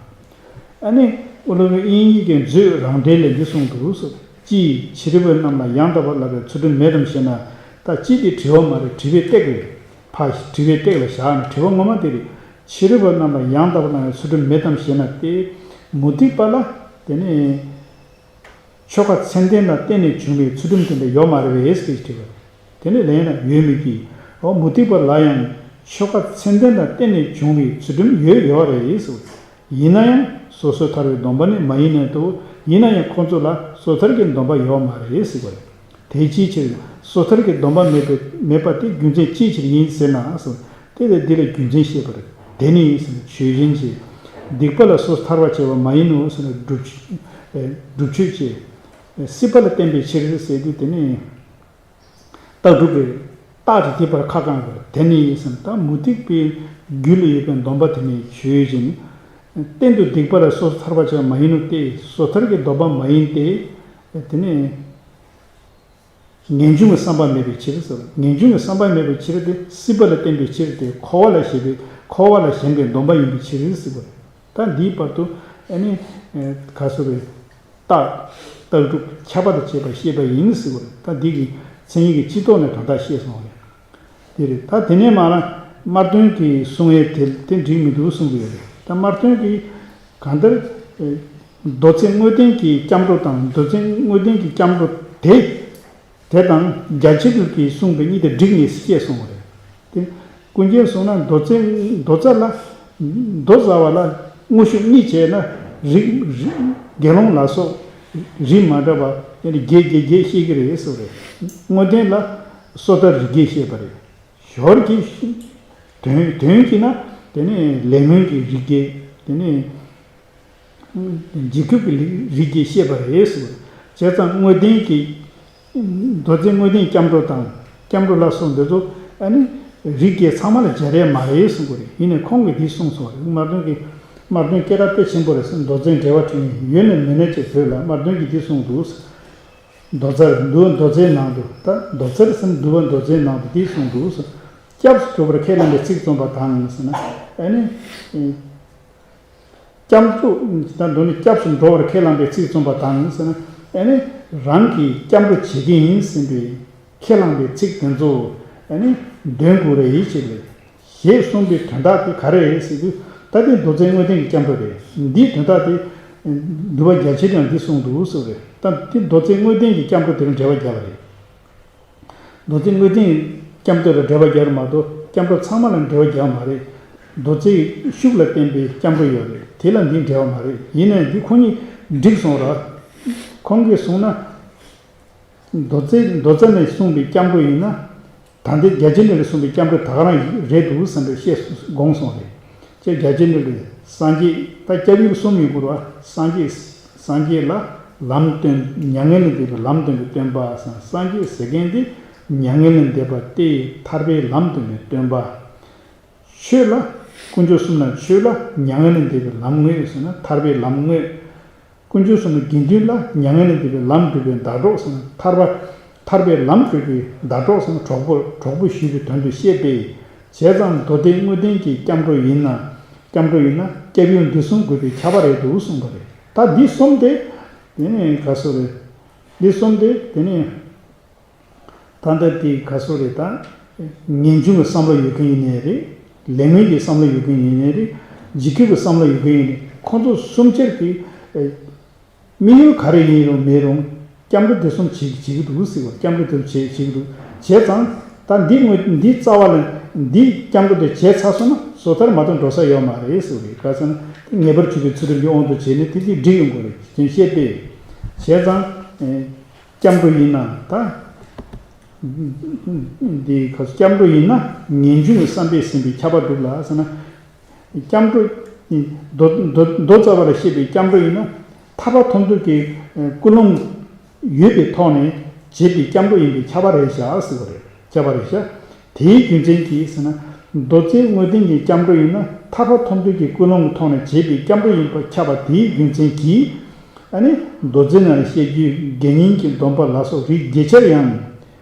ཨ་ནི་ཨུ་ལུ་ཝེ་དབྱིན་ཡིག་གི་མཛོད་རང་འགྲེལ་ལས་འདི་གསུངས་འདུག་ཟེར། ཅི། ཕྱི་རོལ་པ་རྣམས་ལ་ཡང་དག་པར་བསླབ་པའི་ཚུལ་ཁྲིམས་མེད་དམ་ཞེ་ན། ད་ཅི་དེ་དྲི་བ་མ་རེད། དྲི་བའི་སྟེགས་རེད། ཕ། དྲི་བའི་སྟེགས་ལ་བཞག་ནས་དྲི་བ་ངོ་མ་དེ་རེད། ཕྱི་རོལ་པ་རྣམས་ལ་ཡང་དག་པར་བསླབ་པའི་ཚུལ་ཁྲིམས་མེད་དམ་ཞེ་ན་སྟེ། མུ་སྟེགས་པ་ལ་དེ་ནི་ཆོས་ཁ་མཚན་ལྡན་ལ་བརྟེན་ནས་བྱུང་བའི་ཚུལ་ཁྲིམས་དེ་འདྲ་ཡོད་མ་རེད་པས་ཟེར་དྲིས་པ། དེ་ནི་ལན་ཡང་ཡོད་མི་བགྱིད། འོ་མུ་སྟེགས་པ་ལ་ཡང་ཆོས་ཁ་མཚན་ལྡན་ལ་བརྟེན་ནས་བྱུང་བའི་ཚུལ་ཁྲིམས་ཡོད་ཡོད་རེད་ཟེར། ཡིན་ན་ཡང་སོ་སོ་ཐར་པའི་སྡོམ་པ་ནི་མ་ཡིན་ནས་འདུག་ཡིན་ན་ཡང་ཁོ་ཚོ་ལ་སོ་ཐར་གྱི་སྡོམ་པ་ཡོད་མ་རེད་ཟེར་བ་རེད། དེ་ཅིའི་ཕྱིར། སོ་ཐར་གྱི་སྡོམ་པ་མེད་པའི་མེད་པ་དེ་རྒྱུ་མཚན་ཅིའི་ཕྱིར་ཡིན་ཟེར་ན་ཟེར། དེ་ལས་འདི་ལ་རྒྱུ་མཚན་བཤད་པ་རེད། དེ་ནི་ཟེར་ན་ཆོས་ཅན་ཞེས། སྡིག་པ་ལ་སོ་སོ་ཐར་པར་བྱེད་པ་མ་ཡིན་ནོ་ཟེར་ན་སྒྲུབ་སྒྲུབ་མཆོད་བྱེད། སྲིད་པ་ལ་བརྟེན་པའི་ཕྱིར་ཟེར་དུས་དེ་ནི། རྟགས་གྲུབ་པའི་རྟགས་དེ་དེ་བར་ཁ་བསྐང་དགོས། དེ་ནི་ཟེར་ན་ད་མུ་སྟེགས་པའི་རྒྱུད་ལ་ཡོད་པའི་སྡོམ་པ་དེ་ནི་ཆོས་ཅན། གཏན་དུ་སྡིག་པ་ལ་སོ་སོ་ཐར་པར་བྱེད་པ་མ་ཡིན་ནོ་སྟེ། སོ་ཐར་གྱི་སྡོམ་པ་མ་ཡིན་ཏེ། དེ་ནི་ངེས་འབྱུང་གི་བསམ་པ་མེད་པའི་ཕྱིར་ཟེར། ངེས་འབྱུང་གི་བསམ་པ་མེད་པའི་ཕྱིར་ཏེ་སྲིད་པ་ལ་བརྟེན་པའི་ཕྱིར་ཏེ་འཁོར་བ་ལ་ཞེན་པའི་འཁོར་བ་ལ་ཞེན་པའི་སྡོམ་པ་ཡིན་པའི་ཕྱིར་ཟེར་བ། ད་འདིའི་བར་དུ་ཨ་ནི་ག་སོ་རེ། རྟགས་རྟགས་གྲུབ་ཁྱབ་པ་དང་བཅས་པ་བཤད་པ་ཡིན་ཟེར་བ་རེད། ད་འདི་གི་མཚན་ཉིད་ཀྱི་སྤྱི་ལྡོག་ནས་གང་དག་བཤད་སོང་བ་རེད། དེ་རེད། ད་དེ་ནས་མར་དམར་སྟོན་གྱི་གསུང་ཡས་དེ་དེ་འགྲིག་མི་འདུག་གསུང་གི་ཡོད་རེད། ད་དམར་སྟོན་གྱི་གང་ལྟར་མདོ་ཚིག་དངོས་བསྟན་གྱི་སྐྱབས་འགྲོ་དང་མདོ་ཚིག་དངོས་བསྟན་གྱི་སྐྱབས་འགྲོ་དེ། དེ་དང་རྒྱ་ཆེ་རྒྱུད་ཀྱིས་གསུངས་པའི་གཉིས་དེ་བསྒྲིགས་ནས་བཤད་སོང་བ་རེད། དེ་ཀུན་མཁྱེན་གསུངས་ན་མདོ་ཚིག་མདོ་རྩ་ལ་མདོ་རྩ་བ་ལ་དངོས་ཤུགས་གཉིས་བྱས་ན་རིགས་རིགས་དགེ་སློང་ལ་སོགས་རིགས་མ་འདྲ་བ་ཡང་བརྒྱད་བརྒྱད་བརྒྱད་བཤད་ཀྱི་རེད་ཟེར་བ་རེད། དངོས་བསྟན་ལ་སོ་ཐར་རིགས་བརྒྱད་བཤད་པ་རེད། ཞོར་གྱི་དོན་དོན་གྱིས་ན་ དེ་ནས་ལས་སྨོན་གྱི་རིགས་བརྒྱད། དེ་ནས་འཇིགས་སྐུལ་གྱི་རིགས་བརྒྱད་བཤད་པ་རེད་ཟེར། བྱས་ཙང་དངོས་བསྟན་གྱི། མདོ་རྩེ་དངོས་བསྟན་སྐྱབས་འགྲོ་དང་། སྐྱབས་འགྲོ་ལ་སོགས་འདི་ཚོ་ཨ་ནི་རིགས་བརྒྱད་ཚང་མ་ལ་སྦྱར་ཡས་མ་རེད་གསུང་གི་རེད། ཡིན་ནའི་ཁོང་གིས་འདི་གསུངས་སོང་རེད། སྨྲ་སྒྲོན་གྱིས། སྨྲ་སྒྲོན་སྐད་གྲགས་དཔེ་ཆེན་པོ་རེད་ཟེར། མདོ་རྩེ་འགྲེལ་པ་བྲིས་ནས་ཡོད་ན་མེད་ན་ཅེས་བོས་ལ། སྨྲ་སྒྲོན་གྱིས་འདི་གསུངས་འདུག་ཟེར། མདོ་རྩེར་འདུལ་བ་མདོ་རྩེའི་ནང་དུ། ད་མདོ་རྩེར་ཟེར་ན་འདུལ་བ་མདོ་རྩེའི་ནང་དུ་འདི་གསུངས་འདུག་ཟེར། སྐྱབས་སུ་འགྲོ་བར་ཁས་བླངས་པའི་ཚིག་རྩོམ་པ་དང་ཟེར་ན། ཨ་ནི། སྐྱབས་འགྲོ། ད་མདོ་ནས་སྐྱབས་སུ་འགྲོ་བར་ཁས་བླངས་པའི་ཚིག་རྩོམ་པ་དང་ཟེར་ན། ཨ་ནི། རང་གིས་སྐྱབས་འགྲོ་བྱེད་ཀྱི་ཡིན་ཟེར་བའི་ཁས་བླངས་པའི་ཚིག་དེ་ཚོ་ཨ་ནི་འདོན་དགོས་རེད་ཅེས་ལས། ཞེས་གསུངས་པའི་དོན་དག་དེ་ག་རེ་རེད་ཟེར་དུས། ད་དེ་མདོ་རྩེ་དངོས་བསྟན་གྱི་སྐྱབས་འགྲོ་རེད། འདིའི་དོན་དག་དེ་འདུལ་བ་རྒྱ་ཆེར་ཡང་འདི་གསུངས་འདུག་ཟེར་བ་རེད། ད་དེ་མདོ་རྩེ་དངོས་བསྟན་གྱི་སྐྱབས་འགྲོ་དེར་འགྲེལ་པ་བརྒྱབ་པ་རེད། མདོ་རྩེ་དངོས་བསྟན་སྐྱབས་འགྲོ་ལ་འགྲེལ་པ་རྒྱག་རེད་མ་གཏོགས། སྐྱབས་འགྲོ་ཚང་མ་ལ་འགྲེལ་པ་རྒྱག་མ་རེད། མདོ་རྩེའི་ཤུགས་ལ་བརྟེན་པའི་སྐྱབས་འགྲོ་ཡོད་རེད། དེ་ལ་འདིས་འགྲེལ་པ་མ་རེད། ཡིན་ནའི་འདི་ཁོ་གཉིས་འགྲིག་སོང་ར། ཁོང་གིས་གསུངས་ན། མདོ་རྩེ། མདོ་རྩེ་ནས་གསུངས་པའི་སྐྱབས་འགྲོ་ཡིན་ན། ད་ལྟའི་རྒྱ་ཆེར་འགྲེལ་ལས་གསུངས་པའི་སྐྱབས་འགྲོ་ད་ག་རང་རེད་འདུག་བསམ་པའི་བཤད་དགོངས་སོང་རེད། ཅེས་རྒྱ་ཆེར་འགྲེལ་ལས། སངས་རྒྱས། ད་སྐྱབས་ཡུལ་གསུམ་ཡོད་དགོས་ར། སངས་རྒྱས། སངས་རྒྱས་ལ་ལམ་སྟོན། མྱ་ངན་ལས་འདས་པའི་ལམ་སྟོན་པའི་སྟོན་པ་ཟེར། སངས་རྒྱས་ཟེར་མཁན་དེ་མྱ་ངན་ལས་འདས་པ་སྟེ། ཐར་པའི་ལམ་སྟོན་པའི་སྟོན་པ། ཆོས་ལ། དཀོན་མཆོག་གསུམ་ན་ཆོས་ལ་མྱ་ངན་ལས་འདས་པའི་ལམ་དངོས་ཟེར་ན་ཐར་པའི་ལམ་དངོས། དཀོན་མཆོག་གསུམ་ན་དགེ་འདུན་ལ་མྱ་ངན་ལས་འདས་པའི་ལམ་སྒྲུབ་པའི་ཟླ་གྲོགས་ཟེར་ན་ཐར་པ། ཐར་པའི་ལམ་སྒྲུབ་པའི་ཟླ་གྲོགས་ཟེར་ན་གྲོགས་པོ། གྲོགས་པོ་ཞུས་པའི་དོན་དུ་བཤད་པས། བྱས་ཙང་མདོ་སྡེ་དངོས་བསྟན་གྱི་སྐྱབས་འགྲོ་ཡིན་ན། སྐྱབས་འགྲོ་ཡིན་ན་སྐྱབས་ཡུལ་འདི་གསུམ་དགོས་པའི་ཁྱབ་པ་རེད་འདུག་གསུངས་པ་རེད། ད་འདི་གསུམ་དེ། དེ་ནས་ག་སོ་རེད། འདི་གསུམ་དེ་དེ་ནས། ད་ལྟ་དེ་ག་སོ་རེད། ད་ངེས་འབྱུང་གི་བསམ་བློ་ཡོད་མཁན་ཡིན་ནའི་རེད། ལས་ངན་གྱི་བསམ་བློ་ཡོད་མཁན་ཡིན་ནའི་རེད། འཇིགས་སྐུལ་གྱི་བསམ་བློ་ཡོད་མཁན་ཡིན་ནའི། ཁོང་ཚོ་གསུམ་ཆར་གྱི་ཨེ། དམིགས་ཡུལ་ག་རེ་ཡིན་རུང་མེད་རུང་། སྐྱབས་འགྲོ་དེ་གསུམ་བྱེད་བྱེད་ཀྱི་འདུག་ཟེར་བ། སྐྱབས་འགྲོ་དེ་བྱེད་བྱེད་ཀྱི་འདུག་བྱས་ཙང་། ད་འདི་དངོས་འདི་རྩ་བ་ལ་འདི་སྐྱབས་འགྲོ་དེ་བྱས་ཚར་སོང་ན་སོ་ཐར་མ་གཏོགས་འགྲོ་ས་ཡོད་མ་རེད་ཟེར་བ་རེད། ག་ཟེར་ན་དེ་ངེས་པར་འབྱུང་བའི་ཚུལ་ཁྲིམས་ཀྱི་དབང་དུ་བྱས་ནས་དེ་དེ་འགྲིག་ཡོང་དགོས་རེད། དེ་བཤད་པས། བྱས་ཙང་། ཨེ། སྐྱབས་འགྲོ་ཡིན་ན་ད། འདི་ག་སྐྱབས་འགྲོ་ཡིན་ན་ངེས་འབྱུང་གི་བསམ་པས་ཟིན་པའི་ཁྱབ་པ་འགྲུབ་ལ་ཟེར་ན། སྐྱབས་འགྲོ། མདོ་མདོ་མདོ་རྩ་བ་ལ་བཤད་པའི་སྐྱབས་འགྲོ་ཡིན་ན་ཐར་པ་ཐོབ་འདོད་ཀྱི་ཀུན་སློང་ཡོད་པའི་ཐོག་ནས་བྱེད་པའི་སྐྱབས་འགྲོ་ཡིན་པའི་ཁྱབ་པ་རེད་བཞག་ཟེར་བ་རེད། ཁྱབ་པ་རེད་བཞག་དེའི་རྒྱུ་མཚན་གྱིས་ཟེར་ན། མདོ་རྩེ་དངོས་བསྟན་གྱི་སྐྱབས་འགྲོ་ཡིན་ན་ཐར་པ་ཐོབ་འདོད་ཀྱི་ཀུན་སློང་གི་ཐོག་ནས་བྱེད་པའི་སྐྱབས་འགྲོ་ཡིན་པ་ཁྱབ་པ་དེའི་རྒྱུ་མཚན་གྱིས། ཨ་ནི་མདོ་རྩེ་ན་བཤད་རྒྱུའི་དགེ་བསྙེན་གྱི་སྡོམ་པ་ལ་སོགས་རིགས་བརྒྱད་ཆར་ཡང་།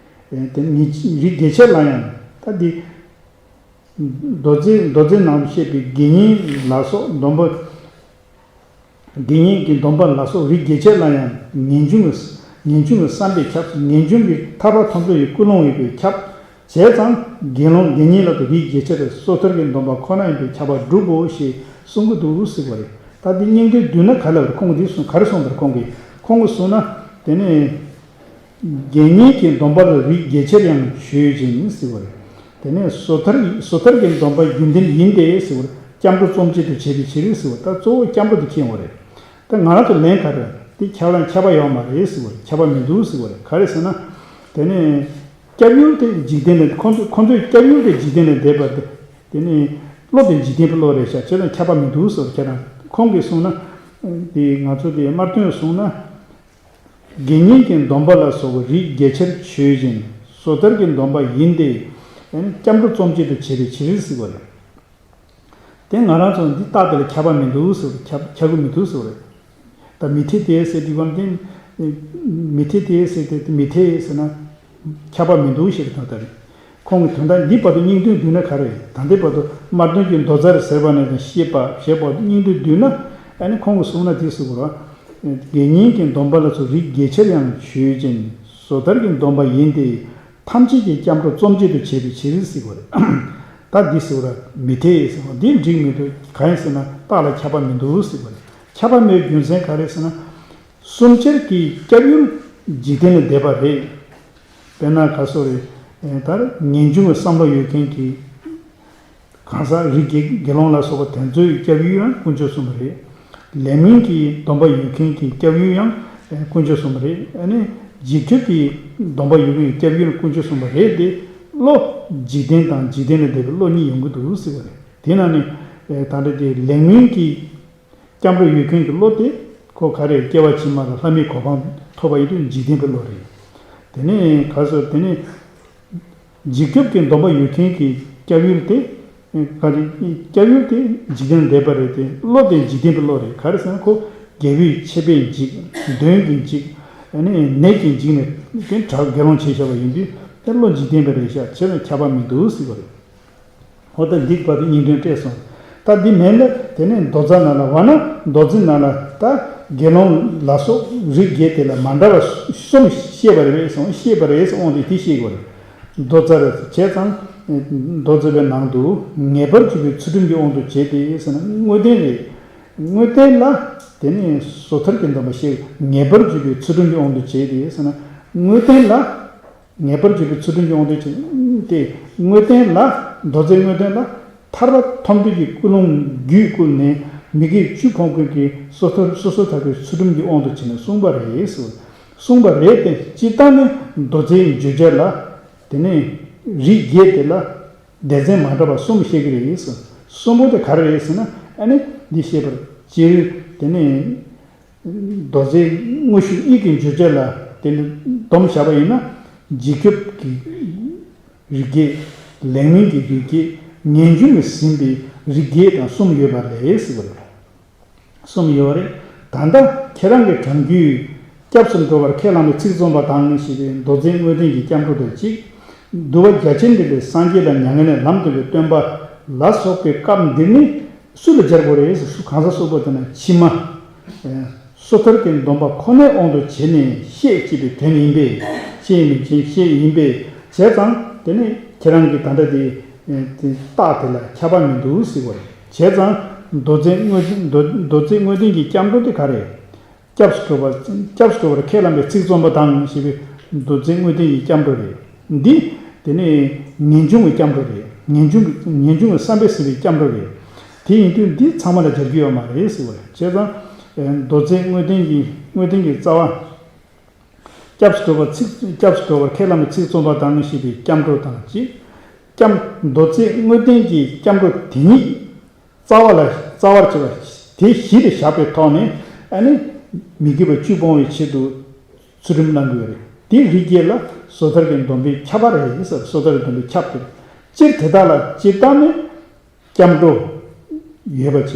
ཨེ། དེ་ནི་རིགས་བརྒྱད་ཆར་ལ་ཡང་ད་འདི། མདོ་རྩེ་མདོ་རྩེ་ནང་བཤད་པའི་དགེ་བསྙེན་ལ་སོགས་སྡོམ་པ། དགེ་བསྙེན་གྱི་སྡོམ་པ་ལ་སོགས་རིགས་བརྒྱད་ཆར་ལ་ཡང་ངེས་འབྱུང་གི་ངེས་འབྱུང་གི་བསམ་པས་ཁྱབ། ངེས་འབྱུང་གི་ཐར་པ་ཐོབ་འདོད་ཀྱི་ཀུན་སློང་ཡོད་པས་ཁྱབ། བྱས་ཙང་དགེ་སློང་དགེ་བསྙེན་ལ་དུ་རིགས་བརྒྱད་ཆར་སོ་ཐར་གྱི་སྡོམ་པ་ཁོ་ན་ཡིན་པས་ཁྱབ་པ་འགྲུབ་བོ་ཞེས་གསུང་གི་འདུག་ཟེར་བ་རེད། ད་འདི་སྙིང་དོན་བསྡུས་ན་ག་ལ་བར་ཁོང་གིས་འདི་གསུང་ག་རེ་གསུངས་པར་ཁོང་གིས་ཁོང་གིས་གསུངས་ན། དེ་ནས། དགེ་བསྙེན་གྱི་སྡོམ་པ་ལ་རིགས་བརྒྱད་ཆར་ཡང་ཆོས་ཅན་ཟེར་བ་རེད། དེ་ནས་སོ་ཐར་སོ་ཐར་གྱི་སྡོམ་པ་རྒྱུན་ལྡན་ཡིན་ཏེ་ཟེར་བ་རེད། སྐྱབས་འགྲོ་རྩོམ་བྱེད་དུ་བྱེད་པའི་ཕྱིར་ཟེར་བ། ད་གཙོ་བོ་སྐྱབས་འགྲོ་དེ་ཁྱེད་ཡོང་བ་རེད། ད་ང་རང་ཚོ་ལན་ག་རེ། དེ་ཁྱབ་ལ་ཁྱབ་པ་ཡོད་མ་རེད་ཟེར་བ་རེད། ཁྱབ་པ་མི་འདུག་ཟེར་བ་རེད། ག་རེ་ཟེར་ན། དེ་ནས་སྐྱབས་ཡུལ་དེ་འཇིག་རྟེན་ལས་ཁོང་ཚོ་ཁོང་ཚོའི་སྐྱབས་ཡུལ་དེ་འཇིག་རྟེན་ལས་འདས་པ་དེ། དེ་ནས་བློ་དེ་འཇིག་རྟེན་པའི་བློ་རེད་ཤག་བྱས་ཙང་ཁྱབ་པ་མི་འདུག་ཟེར་བ་རེད། ཁྱེད་རང་ཁོང་གིས་གསུངས་ན། དེ་ང་ཚོ་དེ་སྨྲ་སྒྲོན་གསུངས་ན། དགེ་བསྙེན་གྱི་སྡོམ་པ་ལ་སོགས་པ་རིགས་བརྒྱད་ཆར་ཆོས་ཅན། སོ་ཐར་གྱི་སྡོམ་པ་ཡིན་ཏེ། སྐྱབས་འགྲོ་རྩོམ་བྱེད་དུ་བྱེད་པའི་ཕྱིར་ཟེར་བ་རེད། དེ་ང་རང་ཚོ་འདི་རྟགས་དེ་ལ་ཁྱབ་པ་མི་འདུག་ཟེར་བ་ཁྱབ་ཁྱབ་གི་མི་འདུག་ཟེར་བ་རེད། ད་མི་འཐད་དེ་ཟེར་དུས་སྒང་དེ། མི་འཐད་དེ་ཟེར་དེ་མི་འཐད་ཟེར་ན། ཁྱབ་པ་མི་འདུག་ཞེས་པའི་དོན་དག་རེད། ཁོང་གིས་དོན་དག་འདི་བར་དུ་སྙིང་དོན་བསྡུས་ན་ག་རེ། ད་ལྟའི་བར་དུ་སྨྲ་སྒྲོན་གྱིས་མདོ་རྩ་རུ་ཟེར་བ་ནས་ཀྱང་ཤེས་པ་ཞེས་བར་དུ་སྙིང་དོན་བསྡུས་ན། ཨ་ནི་ཁོང་གིས་གསུངས་ན་དེ་ཟེར་དགོས་ར། དགེ་བསྙེན་གྱི་སྡོམ་པ་ལ་སོགས་རིགས་བརྒྱད་ཆར་ཡང་ཆོས་ཅན། སོ་ཐར་གྱི་སྡོམ་པ་ཡིན་ཏེ། ཐམས་ཅད་ཀྱི་སྐྱབས་འགྲོ་རྩོམ་བྱེད་དུ་བྱེད་པའི་ཕྱིར་ཟེར་དགོས་རེད། ད་འདི་ཟེར་བ་ར་མི་འཐད་ཟེར་བ་འདི་འགྲིག་མི་འདུག་གང་ཡིན་ཟེར་ན་རྟགས་ལ་ཁྱབ་པ་མི་འདུག་ཟེར་བ་རེད། ཁྱབ་པ་མེད་རྒྱུ་མཚན་ག་རེ་ཟེར་ན། གསུམ་ཆར་གྱི་སྐྱབས་ཡུལ་འཇིག་རྟེན་ལས་འདས་པ་རེད། དཔེར་ན་ག་སོ་རེད། ཨེ། ད་ངེས་འབྱུང་གི་བསམ་བློ་ཡོད་མཁན་གྱི། གང་ཟག་རིགས་དགེ་དགེ་སློང་ལ་སོགས་པ་དེ་ཚོའི་སྐྱབས་ཡུལ་ཡང་དཀོན་མཆོག་གསུམ་རེད། ལས་སྨོན་གྱི་སྡོམ་པ་ཡོད་མཁན་གྱི་སྐྱབས་ཡུལ་ཡང་དཀོན་མཆོག་གསུམ་རེད། ཨ་ནི་འཇིགས་སྐུལ་གྱི་སྡོམ་པ་ཡོད་མཁན་གྱི་སྐྱབས་ཡུལ་དཀོན་མཆོག་གསུམ་རེད་དེ། བློ་འཇིག་རྟེན་དང་འཇིག་རྟེན་ལས་འདས་པའི་བློ་གཉིས་ཡོང་གི་འདུག་ཟེར་བ་རེད། དེ་ན་ནི། ད་ལྟ་དེ་ལེགས་སྨོན་གྱི་སྐྱབས་འགྲོ་ཡོད་མཁན་གྱི་བློ་དེ་ཁོ་ག་རེ་སྐྱེ་བ་ཕྱི་མ་ལ་ལྷ་མིའི་གོ་འཕང་ཐོབ་པ་ཡིན་དུས་འཇིག་རྟེན་པའི་བློ་རེད། དེ་ནས་ག་སོ་དེ་ནས་འཇིགས་སྐྱོབ་ཀྱི་སྡོམ་པ་ཡོད་མཁན་གྱི་སྐྱབས་ཡུལ་དེ་ག་རེ་སྐྱབས་ཡུལ་དེ་འཇིག་རྟེན་འདས་པ་རེད་དེ་བློ་དེ་འཇིག་རྟེན་པའི་བློ་རེད། ག་རེ་ཟེར་ན་ཁོ་རྒྱལ་པོའི་ཆད་པས་འཇིགས། གདོན་གྱིས་འཇིགས། ནད་ཀྱིས་འཇིགས་ནས་དེ་དགྲ་དགེ་སློང་བྱས་བཞག་པ་ཡིན་དུས་དེ་བློ་འཇིག་རྟེན་པ་རེད་ཤག་བྱས་ན་ཁྱབ་པ་མི་འདུག་ཟེར་བ་རེད། འོ་ད་འདི་བར་དུ་སྙིང་དོན་བཀྲལ་སོང་། ད་འདི་མིན་ལ་དེ་ནས་མདོ་རྩ་ནང་ལ་བ་ན་མདོ་རྩི་ནང་ལ་ད་དགེ་སློང་ལ་སོགས་རིགས་བརྒྱད་དེ་ལ་མ་འདྲ་བ་གསུམ་བཤད་པ་རེད་པས་སོང་བཤད་པ་རེད་སོང་དེ་དེ་བཤད་དགོས་རེད། མདོ་རྩ་རེད་བྱས་ཙང་མདོ་རྩ་བའི་ནང་དུ་ངེས་པར་འབྱུང་བའི་ཚུལ་ཁྲིམས་ཀྱི་དབང་དུ་བྱས་ཏེ་ཟེར་ན་དངོས་བསྟན་རེད། དངོས་བསྟན་ལ་དེ་ནས་སོ་ཐར་གྱི་སྡོམ་པ་བཤད་ངེས་པར་འབྱུང་བའི་ཚུལ་ཁྲིམས་ཀྱི་དབང་དུ་བྱས་ཏེ་ཟེར་ན་དངོས་བསྟན་ལ། ངེས་པར་འབྱུང་བའི་ཚུལ་ཁྲིམས་ཀྱི་དབང་དུ་བྱས་ཏེ། དངོས་བསྟན་ལ། མདོ་རྩའི་དངོས་བསྟན་ལ། ཐར་པ་ཐོབ་འདོད་ཀྱི་ཀུན་སློང་རྒྱུད་བསྐུལ་ནས་མི་དགེ་བཅུ་སྤོང་མཁན་གྱི་སོ་ཐར་སོ་སོ་ཐར་པའི་ཚུལ་ཁྲིམས་ཀྱི་དབང་དུ་བྱས་ནས་གསུངས་པ་རེད་ཟེར། གསུངས་པ་རེད་དེ་སྤྱིར་བཏང་ནི་མདོ་རྩའི་བརྗོད་བྱ་ལ། དེ་ནས་རིགས་བརྒྱད་དེ་ལ་སྡེ་ཚན་མ་འདྲ་བ་གསུམ་བཤད་ཀྱི་རེད་ཟེར། གསུམ་པོ་དེ་ག་རེ་རེད་ཟེར་ན་ཨ་ནི་འདི་བཤད་པར་སྤྱིར་དེ་ནས། མདོ་རྩའི་དངོས་གཞི་དབྱིག་གི་བརྗོད་བྱ་ལ་དེ་ནི་སྡོམ་བཞག་པ་ཡིན་ན། འཇིགས་སྐྱོབ་ཀྱི་རིགས་བརྒྱད། ལེགས་སྨོན་གྱི་རིགས་བརྒྱད། ངེས་འབྱུང་གིས་ཟིན་པའི་རིགས་བརྒྱད་དང་གསུམ་ཡོད་པ་ལས་ཟེར་བ་རེད། གསུམ་ཡོད་རེད། ད་ལྟ་ཁྱེད་རང་གི་གྲངས་རྒྱུད། སྐྱབས་སུ་འགྲོ་བར་ཁས་བླངས་པའི་ཚིག་རྩོམ་པ་དང་ཞེས་པའི་མདོ་རྩའི་དངོས་བསྟན་གྱི་སྐྱབས་འགྲོ་དེ་གཅིག་འདུལ་བ་རྒྱ་ཆེར་འགྲེལ་བའི་སངས་རྒྱས་ལ་མྱ་ངན་ལས་ལམ་སྟོན་པའི་སྟོན་པ་ལ་སོགས་པའི་སྐབས་འདིར་ནི། སུ་ལ་སྦྱར་དགོས་རེད་ཟེར་སུ་གང་ཟག་སོགས་པོ་དེ་ན་ཕྱི་མ། སོ་ཐར་གྱི་སྡོམ་པ་ཁོ་ནའི་དབང་དུ་བྱས་ནས་བཤད་ཅེས་པའི་དོན་ཡིན་པས་བཤད་མིན་ཅེས་བཤད་ཡིན་པས་བྱས་ཙང་དེ་ནི་ཁྱེད་རང་གི་ད་ལྟ་དེ་རྟགས་དེ་ལ་ཁྱབ་པ་མི་འདུག་ཟེར་བ་རེད། བྱས་ཙང་མདོ་རྩའི་དངོས་མདོ་མདོ་རྩའི་དངོས་བསྟན་གྱི་སྐྱབས་འགྲོ་དེ་ག་རེད། སྐྱབས་སུ་འགྲོ་བར་སྐྱབས་སུ་འགྲོ་བར་ཁས་བླངས་པའི་ཚིག་རྩོམ་པ་དང་ཞེས་པའི་མདོ་རྩའི་དངོས་བསྟན་གྱི་སྐྱབས་འགྲོ་རེད། འདི་དེ་ནས་ངེས་འབྱུང་གི་སྐྱབས་འགྲོ་རེད། ངེས་འབྱུང་གི་ངེས་འབྱུང་གི་བསམ་པས་ཟིན་པའི་སྐྱབས་འགྲོ་རེད། དེ་ཡིན་དུས་འདི་ཚང་མ་ལ་སྦྱར་རྒྱུ་ཡོད་མ་རེད་ཟེར་བ་རེད། བྱས་ཙང་མདོ་རྩའི་དངོས་བསྟན་གྱི་དངོས་བསྟན་གྱི་རྩ་བ། སྐྱབས་སུ་འགྲོ་བར་ཚིག་སྐྱབས་སུ་འགྲོ་བར་ཁས་བླངས་པའི་ཚིག་རྩོམ་པ་དང་ཞེས་པའི་སྐྱབས་འགྲོ་དང་གཅིག་སྐྱབས་མདོ་རྩའི་དངོས་བསྟན་གྱི་སྐྱབས་འགྲོ་དེ་ཉིད། རྩ་བ་ལ་རྩ་བར་བྱེད་པ་དེ་གཞི་ལ་བཞག་པའི་ཐོག་ནས་ཨ་ནི་མི་དགེ་བ་བཅུ་སྤོང་བའི་ཆེད་དུ་ཚུལ་ཁྲིམས་བླང་དགོས་རེད། དེ་རིགས་བརྒྱད་ལ་སོ་ཐར་གྱི་སྡོམ་པས་ཁྱབ་པ་རེད་ཟེར། སོ་ཐར་གྱི་སྡོམ་པས་ཁྱབ་སྟེ། སྤྱིར་དེ་དག་ལ་སྤྱིར་བཏང་ནི་སྐྱབས་འགྲོ་ཡོད་པ་བྱས།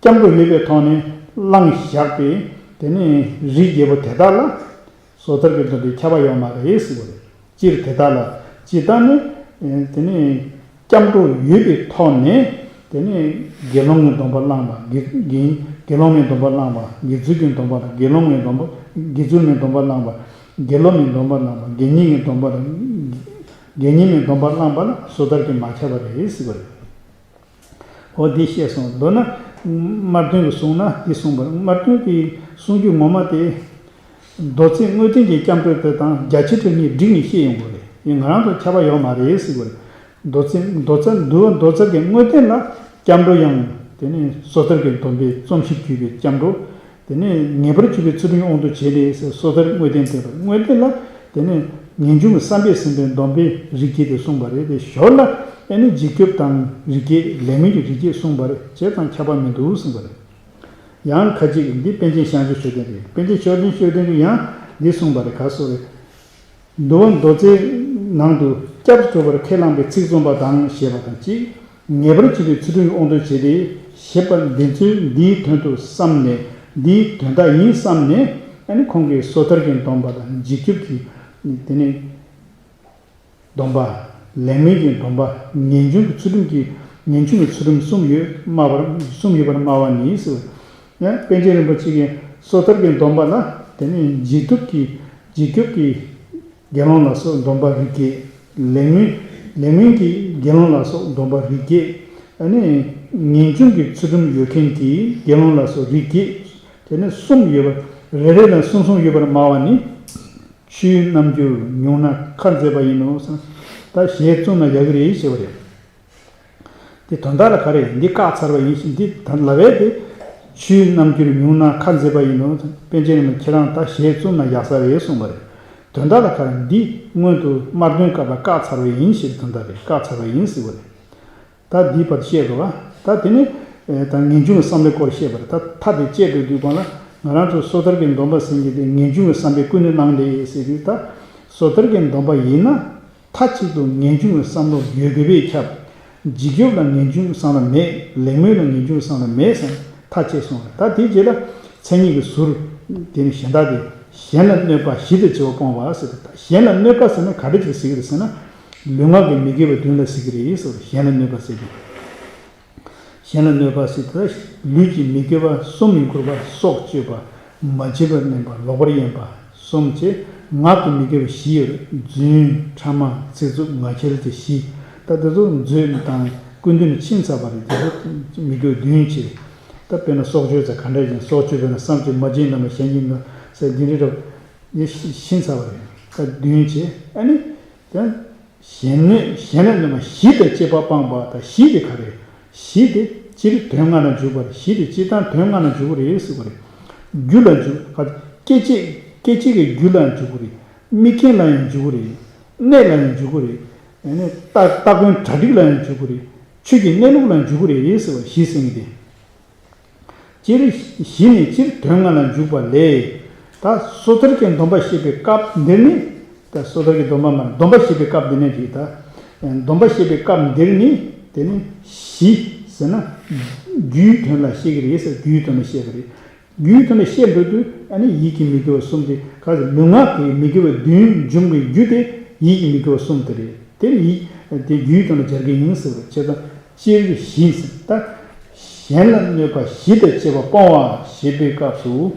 སྐྱབས་འགྲོ་ཡོད་པའི་ཐོག་ནས་བླངས་བཞག་པའི་དེ་ནི་རིགས་བརྒྱད་པོ་དེ་དག་ལ། སོ་ཐར་གྱི་སྡོམ་པས་ཁྱབ་པ་ཡོད་མ་རེད་ཟེར་བ་རེད། སྤྱིར་དེ་དག་ལ་སྤྱིར་བཏང་ནི། དེ་ནི་སྐྱབས་འགྲོ་ཡོད་པའི་ཐོག་ནས་དེ་ནི་དགེ་སློང་གི་སྡོམ་པ་བླངས་པ་དགེ་དགེ་དགེ་སློང་མའི་སྡོམ་པ་བླངས་པ་དགེ་ཚུལ་གྱི་སྡོམ་པ་དང་དགེ་སློང་མའི་སྡོམ་པ་དགེ་ཚུལ་མའི་སྡོམ་པ་བླངས་པ་དགེ་སློང་མའི་སྡོམ་པ་བླངས་པ་དགེ་བསྙེན་གྱི་སྡོམ་པ་དང་དགེ་བསྙེན་མའི་སྡོམ་པ་བླངས་པ་ལ་སོ་ཐར་གྱིས་མ་ཁྱབ་པ་རེད་ཟེར་བ་རེད། འོ་འདི་བཤད་སོང་། མདོར་ན། སྨྲ་སྡེ་གི་གསུང་ན་འདི་གསུངས་པ་རེད། སྨྲ་སྡེ་གི་གསུང་རྒྱུ་ངོ་མ་དེ། མདོ་རྩའི་དངོས་བསྟན་གྱི་སྐྱབས་འགྲོ་དེ་དང་རྒྱ་ཆེར་འགྲེལ་གཉིས་བསྒྲིགས་ནས་བཤད་ཡོང་དགོས་རེད། ཡིན་ང་རང་ཚོ་ཁྱབ་པ་ཡོད་མ་རེད་ཟེར་དགོས་རེད། མདོ་རྩའི་མདོ་རྩ་འདུལ་བ་མདོ་རྩ་གི་དངོས་བསྟན་ལ་སྐྱབས་འགྲོ་ཡང་དེ་ནི་སོ་ཐར་གྱི་སྡོམ་པའི་རྩོམ་གཞིར་གྱུར་པའི་སྐྱབས་འགྲོ། དེ་ནས་ངེས་པར་འབྱུང་བའི་ཚུལ་ཁྲིམས་དབང་དུ་བྱས་ཏེ་ཟེར་སོ་ཐར་དངོས་བསྟན་བསྟན་པ་དངོས་བསྟན་ལ་དེ་ནས་ངེས་འབྱུང་གི་བསམ་པས་ཟིན་པའི་སྡོམ་པའི་རིགས་བརྒྱད་དེ་གསུངས་པ་རེད། དེ་ཞོར་ལ་ཨེ་ནི་འཇིགས་སྐྱོབ་དང་རིགས་བརྒྱད་ལེགས་སྨོན་གྱི་རིགས་བརྒྱད་གསུངས་པ་རེད། བྱས་ཙང་ཁྱབ་པ་མི་འདུག་གསུངས་པ་རེད། ཡང་ཁ་ཅིག་འདི་པཎ་ཆེན་བཤང་གཅི་ཆོས་ལྡན་རེད། པཎ་ཆེན་བཤང་གཅི་ཆོས་ལྡན་གྱིས་ཡང་འདི་གསུངས་པ་རེད། ག་སོ་རེད། འདུལ་བ་མདོ་རྩའི་ནང་དུ་སྐྱབས་སུ་འགྲོ་བར་ཁས་བླངས་པའི་ཚིག་རྩོམ་པ་དང་ཞེས་པ་དང་གཅིག་ངེས་པར་འབྱུང་བའི་ཚུལ་ཁྲིམས་དབང་དུ་བྱས་ཏེ་ཞེས་པ་འདི་ཚོའི་འདིའི་དོན་དུ་བསམས་ནས་འདིའི་དོན་དག་ཡིན་བསམས་ནས་ཨ་ནི་ཁོང་གིས་སོ་ཐར་གྱི་སྡོམ་པ་དང་འཇིགས་སྐྱོབ་ཀྱི་དེ་ནི་སྡོམ་པ། ལེགས་སྨོན་གྱི་སྡོམ་པ། ངེས་འབྱུང་གི་ཚུལ་ཁྲིམས་ཀྱི་ངེས་འབྱུང་གི་ཚུལ་ཁྲིམས་གསུམ་ཡོད་སྨྲ་བར་གསུམ་ཡོད་པར་སྨྲ་བ་ནི་ཟེར། ཡང་པཎ་ཆེན་རིན་པོ་ཆེ་གིས་སོ་ཐར་གྱི་སྡོམ་པ་ལ་དེ་ནི་འཇིགས་སྐྱོབ་ཀྱི་འཇིགས་སྐྱོབ་ཀྱི་དགེ་སློང་ལ་སོགས་སྡོམ་པ་རིགས་བརྒྱད། ལེགས་སྨོན་ལེགས་སྨོན་གྱི་དགེ་སློང་ལ་སོགས་སྡོམ་པ་རིགས་བརྒྱད། ཨ་ནི་ངེས་འབྱུང་གི་ཚུལ་ཁྲིམས་ཡོད་མཁན་གྱི་དགེ་སློང་ལ་སོགས་རིགས་བརྒྱད། དེ་ནི་གསུམ་ཡོད་པ་རེ་རེ་ལ་གསུམ་གསུམ་ཡོད་པར་སྨྲ་བ་ནི། ཆུའི་རྣམ་འགྱུར་ཉུང་ན་ཁ་འཛེགས་པ་ཡིན་ནོ། ད་ཞལ་བཙུམ་ན་ཡག་གི་རེད་ཞེས་པ་རེད། དེ་དོན་དག་ལ་ག་རེ་འདི་བཀག་ཚར་བ་ཡིན་ཞིང་འདི་ད་ལབ་པས་དེ། ཆུའི་རྣམ་འགྱུར་ཉུང་ན་ཁ་འཛེགས་པ་ཡིན་ནོ། པཎ་ཆེན་རིན་པོ་ཆེ་ཁྱེད་རང་ད་ཞལ་བཙུམ་ན་ཡག་ས་རེད་གསུངས་པ་རེད། དོན་དག་ལ་ག་རེ་འདི་སྔོན་དུ་སྨྲ་སྡེའི་སྐབས་ལ་བཀག་ཚར་བ་ཡིན་ཞེས་དོན་དག་རེད། བཀག་ཚར་བ་ཡིན་ཟེར་བ་རེད། ད་འདིའི་བར་བཤད་དགོས་ ད་དེ་ནི་ད་ངེས་འབྱུང་གི་བསམ་བློའི་སྐོར་བཤད་པ་རེད། ད་མཐའ་དེ་དཔྱད་འགྲོ་དུས་སྒང་ལ་ང་རང་ཚོ་སོ་ཐར་གྱི་སྡོམ་པ་ཟེར་མཁན་དེ་ངེས་འབྱུང་གི་བསམ་པའི་ཀུན་ནས་བསླངས་ཏེ་ཟེར་དུས། ད་སོ་ཐར་གྱི་སྡོམ་པ་ཡིན་ན། མཐའ་གཅིག་ཏུ་ངེས་འབྱུང་གི་བསམ་བློ་ཡོད་དགོས་པས་ཁྱབ། འཇིགས་སྐྱོབ་ལ་ངེས་འབྱུང་གི་བསམ་བློ་མེད། ལེགས་སྨོན་ལ་ངེས་འབྱུང་གི་བསམ་བློ་མེད་ཟེར་མཐའ་གཅིག་གསུངས་པ་རེད། ད་དེའི་རྗེས་ལ་མཚན་ཉིད་ཀྱི་ཟུར་དེ་ནི་གཞན་དག་དེ། གཞན་ལ་གནོད་པ་བཞི་དང་བཅས་པ་སྤོང་བ་ཟེར་ཏེ། གཞན་ལ་གནོད་པ་ཟེར་ན་ག་འདྲ་ཅིག་ཟེར་གྱི་རེད་ཟེར་ན། ལུས་ངག་གི་མི་དགེ་བ་བདུན་ལ་ཟེར་གྱི་རེད་ཟེར་བ་རེད། གཞན་ལ་གནོད་པ་ཟེར་དུས། གཞན་ལ་གནོད་པ་ཟེར་དུས། ལུས་ཀྱི་མི་དགེ་བ་གསུམ་ཡིན་དགོས་པ། སྲོག་གཅོད་པ། མ་བྱིན་པར་ལེན་པ། ལོག་པར་གཡེམ་པ་གསུམ་བྱས། ངག་གི་མི་དགེ་བ་བཞི་ཡོད་རེད། རྫུན། ཕྲ་མ། ཚིག་རྩུབ། ངག་འཁྱལ་བཅས་བཞི། ད་དེ་ཚོ་རྫུན་དང་སྐུ་མདུན་ནས་ཕྱིན་ཚར་བ་རེད། དེ་ཚོ་མི་དགེ་བ་བདུན་བྱས། ད་དཔེར་ན་སྲོག་གཅོད་ཟེར་ག་འདྲ་ཡིན། སྲོག་གཅོད་པས་ན་བསམ་གཅོད། མ་བྱིན་ན་མ་གཞན་གྱིས་ན་ཟེར་འདི་འདྲ་རབ་ནི་ཤི་ཤིན་ཚར་བ་རེད། ད་བདུན་བྱས། ཨ་ནི་ད་གཞན་ནི་གཞན་ལ་གནོད་པ་བཞི་དང་བཅས་པ་སྤངས་པ། ད་བཞི་དེ་ག་རེ། བཞི་དེ་སྤྱིར་དོན་ལྔ་ལ་འཇུག་པ་རེད། བཞི་དེ་སྤྱིར་བཏང་དོན་ལྔ་ལ་འཇུག་པ་རེད་ཟེར་བ་རེད། རྒྱུ་ལ་འཇུག་ག་སྐད་ཅིག་སྐད་ཅིག་གི་རྒྱུ་ལ་འཇུག་པ་རེད། དམིགས་རྐྱེན་ལ་ཡང་འཇུག་གི་རེད། གནས་ལ་ཡང་འཇུག་གི་རེད། ཨ་ནི་སྟ་སྟ་གོན་གྲ་སྒྲིག་ལ་ཡང་འཇུག་གི་རེད། ཆོས་ཀྱི་གནས་ལུགས་ལ་འཇུག་གི་རེད་ཟེར་བ་བཞི་ཟེར་མཁན་དེ། སྤྱིར་བཞི་ནི་སྤྱིར་དོན་ལྔ་ལ་འཇུག་པ་ལས། ད་སོ་ཐར་གྱི་སྡོམ་པ་བཤད་པའི་སྐབས་འདིར་ནི། ད་སོ་ཐར་གྱི་སྡོམ་པ་མ་སྡོམ་པ་བཤད་པའི་སྐབས་འདི་ནས་ཀྱི་ད། སྡོམ་པ་བཤད་པའི་སྐབས་འདིར་ནི་དེ་ནི་བཞི་ཟེར་ན། རྒྱུའི་དོན་ལ་བཤད་ཀྱི་རེད་ཟེར། རྒྱུའི་དོན་ལ་བཤད་པ་རེད། རྒྱུའི་དོན་ལ་བཤད་འགྲོ་དུས་ཨ་ནི་ཡིད་ཀྱི་མི་དགེ་བ་གསུམ་དེ་ག་ཟེར། ལུས་ངག་གི་མི་དགེ་བ་བདུན་འབྱུང་བའི་རྒྱུ་དེ་ཡིད་ཀྱི་མི་དགེ་བ་གསུམ་དེ་རེད། དེ་ནི་ཡིད་དེ་རྒྱུའི་དོན་ལ་སྦྱར་གྱི་ཡིན་ཟེར་བ་བྱས་ཙང་། སྤྱིར་བཞི་ཟེར་ད། གཞན་ལ་གནོད་པ་བཞི་དང་བཅས་པ་སྤོང་བ་ཞེས་པའི་སྐབས་སུ།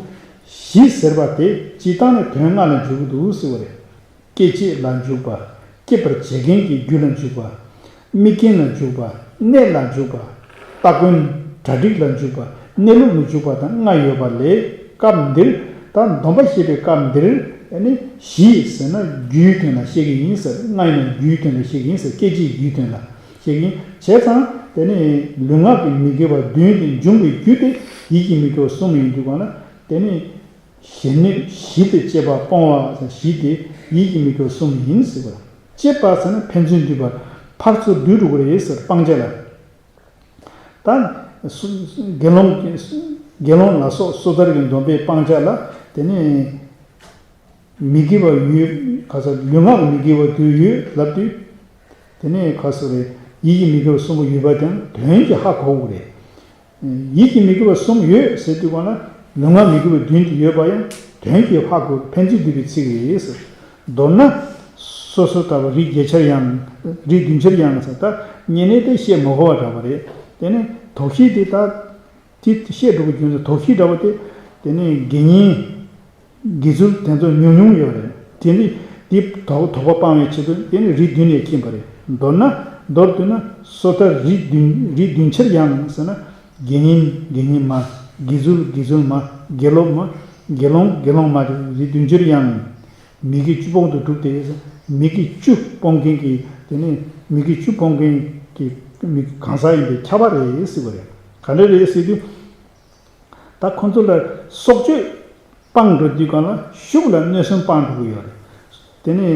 བཞི་ཟེར་བ་དེ་སྤྱིར་བཏང་ནས་དོན་ལྔ་ལ་འཇུག་གི་འདུག་ཟེར་བ་རེད། སྐྱེད་བྱེད་ལ་འཇུག་པ། སྐྱེད་པར་བྱེད་མཁན་གྱི་རྒྱུ་ལ་འཇུག་པ། དམིགས་རྐྱེན་ལ་འཇུག་པ། གནས་ལ་འཇུག་པ། སྟ་གོན་གྲ་སྒྲིག་ལ་འཇུག་པ། གནས་ལུགས་ལ་འཇུག་པ་དང་ལྔ་ཡོད་པ་ལས། སྐབས་འདིར་ད་སྡོམ་པ་བཤད་པའི་སྐབས་འདིར་ནི་བཞི་ཟེར་ན་རྒྱུའི་དོན་ལ་བཤད་ཀྱི་ཡིན་ཟེར། ལྔ་ཡིན་ན་རྒྱུའི་དོན་ལ་བཤད་ཀྱི་ཡིན་ཟེར། སྐད་ཅིག་རྒྱུའི་དོན་ལ་བཤད་ཀྱི་ཡིན། བྱས་ཙང་དེ་ནི་ལུས་ངག་གི་མི་དགེ་བ་བདུན་དེ་འབྱུང་བའི་རྒྱུ་དེ་ཡིད་ཀྱི་མི་དགེ་བ་གསུམ་ཡིན་དུས་གང་ལ་དེ་ནི། གཞན་གནོད་བཞི་དང་བཅས་པ་སྤོང་བ་ཟེར། བཞི་དེ་ཡིད་ཀྱི་མི་དགེ་བ་གསུམ་ཡིན་ཟེར་བ། བཅས་པ་ཟེར་ན་ཕན་ཚུན་འདུས་པར་ཕར་ཚུར་འདུས་འགྲོ་གི་རེད་ཟེར། སྤང་བྱ་ལ། ད་སུ་དགེ་སློང་དགེ་སློང་ལ་སོགས་སོ་ཐར་གྱི་སྡོམ་པས་སྤང་བྱ་ལ་དེ་ནི་མི་དགེ་བ་ཡོད། ག་ས་ལུས་ངག་གི་མི་དགེ་བ་དུ་ཡོད་ལབ་དུས། དེ་ནས་ག་ས་རེད། ཡིད་ཀྱི་མི་དགེ་བ་གསུམ་པོ་ཡོད་པ་དང་དོན་གྱིས་ཧ་གོ་དགོས་རེད། ཡིད་ཀྱི་མི་དགེ་བ་གསུམ་ཡོད་ཟེར་དུས་གང་ལ་ལུས་ངག་མི་དགེ་བ་བདུན་དེ་ཡོད་པ་ཡང་དོན་གྱིས་ཧ་གོ། ཕན་ཚུན་འདུས་པའི་ཚིག་རེད་ཟེར། མདོར་ན། སོ་སོ་ལྟ་བུ་རིགས་བརྒྱད་ཆར་ཡང་། རིགས་བདུན་ཆར་ཡང་ཟེར། ད་བསྙེན་གནས་དེ་བཤད་མ་དགོས་པ་འདྲ་བ་རེད། དེ་ནས་དོགས་གཞི་དེ་ད། དེ་བཤད་འགྲོ་གི་རྒྱུ་མཚན་དོགས་གཞི་འདྲ་བ་དེ། དེ་ནས་དགེ་བསྙེན། དགེ་ཚུལ་དེ་ཚོ་ཉུང་ཉུང་ཡོད་རེད། དེ་ནི་དེ་དོགས་དོགས་པ་སྤང་བའི་ཆེད་དུ་དེ་ནི་རིགས་བདུན་ལས་མཁྱེན་པ་རེད། མདོར་ན། མདོར་བསྡུས་ན་སོ་ཐར་རིགས་བདུན་རིགས་བདུན་ཆར་ཡང་ཟེར་ན། དགེ་བསྙེན་དགེ་བསྙེན་མ། དགེ་ཚུལ་དགེ་ཚུལ་མ། དགེ་སློབ་མ། དགེ་སློང་དགེ་སློང་མ་རེད། རིགས་བདུན་ཆར་ཡང་། མི་དགེ་བཅུ་སྤོང་དུ་གྲུབ་སྟེ། མི་དགེ་བཅུ་སྤོང་མཁན་གྱི་དེ་ནི་མི་དགེ་བཅུ་སྤོང་མཁན་གྱི་མི་གང་ཟག་ཡིན་པས་ཁྱབ་པ་རེད་ཟེར་བ་རེད། ག་འདྲ་རེད་ཟེར་དུས། ད་ཁོང་ཚོ་ལ་སྲོག་གཅོད་སྤང་འགྲོ་དུས་གང་ལ་ཤུགས་ལ་གནོད་སེམས་སྤང་འགྲོ་གི་ཡོད་རེད། དེ་ནི་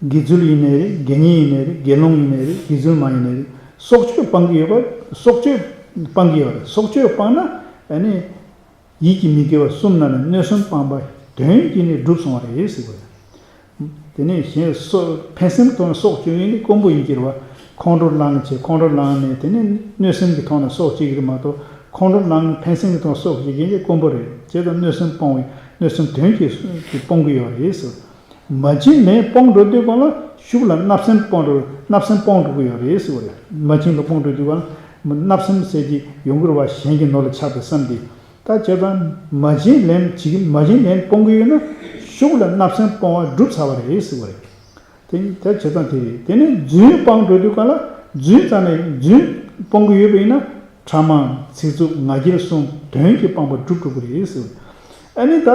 དགེ་ཚུལ་ཡིན་ནའི་རེད། དགེ་བསྙེན་ཡིན་ནའི་རེད། དགེ་སློང་ཡིན་ནའི་རེད། དགེ་ཚུལ་མ་ཡིན་ནའི་རེད། སྲོག་གཅོད་སྤང་གི་ཡོད་པ། སྲོག་གཅོད་སྤང་གི་ཡོད་རེད། སྲོག་གཅོད་སྤངས་ན་ཨ་ནི། ཡིད་ཀྱི་མི་དགེ་བ་གསུམ་ནང་ནས་གནོད་སེམས་སྤངས་པ་དོན་གྱིས་ནི་འགྲུབ་སོང་བ་རེད་ཟེར་བ་རེད། དེ་ནས་གཞན་སོ་ཕན་སེམས་ཐོག་ནས་སྲོག་གཅོད་མཁན་དེ་དཀོན་པོ་ཡིན་གྱི་རེད་བ། ཁོང་ཁྲོ་ལངས་བྱས་ཁོང་ཁྲོ་ལངས་ནས་དེ་ནས་གནོད་སེམས་ཀྱི་ཐོག་ནས་སྲོག་གཅོད་ཀྱི་རེད་མ་གཏོགས། ཁོང་ཁྲོ་ལངས་ཕན་སེམས་ཀྱི་ཐོག་ནས་སྲོག་གཅོད་མཁན་དེ་དཀོན་པོ་རེད། བྱས་ཙང་གནོད་སེམས་སྤོང་བའི་གནོད་སེམས་དོན་གྱིས་སྤོང་གི་ཡོད་རེད་ཟེར། མ་བྱིན་ལེན་སྤོང་འགྲོ་དུས་གང་ལ་ཤུགས་ལ་བརྣབ་སེམས་སྤོང་འགྲོ་བརྣབ་སེམས་སྤོང་འགྲོ་གི་ཡོད་རེད་ཟེར་བ་རེད། མ་བྱིན་ལ་སྤོང་འགྲོ་དུས་གང་ལ་བརྣབ་སེམས་ཟེར་གྱི་ཡོང་གི་རེད་བ། གཞན་གྱི་ནོར་ལ་ཆགས་པའི་སེམས་དེ། ད་བྱས་ཙང་མ་བྱིན་ལེན་བྱེད་ཀྱི་མ་བྱིན་ལེན་སྤོང་གི་ཡོད་ན་ཤུགས་ལ་བརྣབ་སེམས་སྤོང་བ་འགྲུབ་ཚར་བ་རེད་ཟེར་བ་རེད། དེ་ནི་ད་བྱས་ཙང་དེ་རེད། དེ་ནས་རྫུན་སྤང་འགྲོ་དུས་གང་ལ་རྫུན་རྩ་ནས་རྫུན་སྤོང་གི་ཡོད་པ་ཡིན་ན་ཕྲ་མ་ཚིག་རྩུབ་ངག་འཁྱལ་གསུམ་དོན་གྱིས་སྤངས་པ་འགྲུབ་འགྲོ་གི་རེད་ཟེར། ཨ་ནི་ད་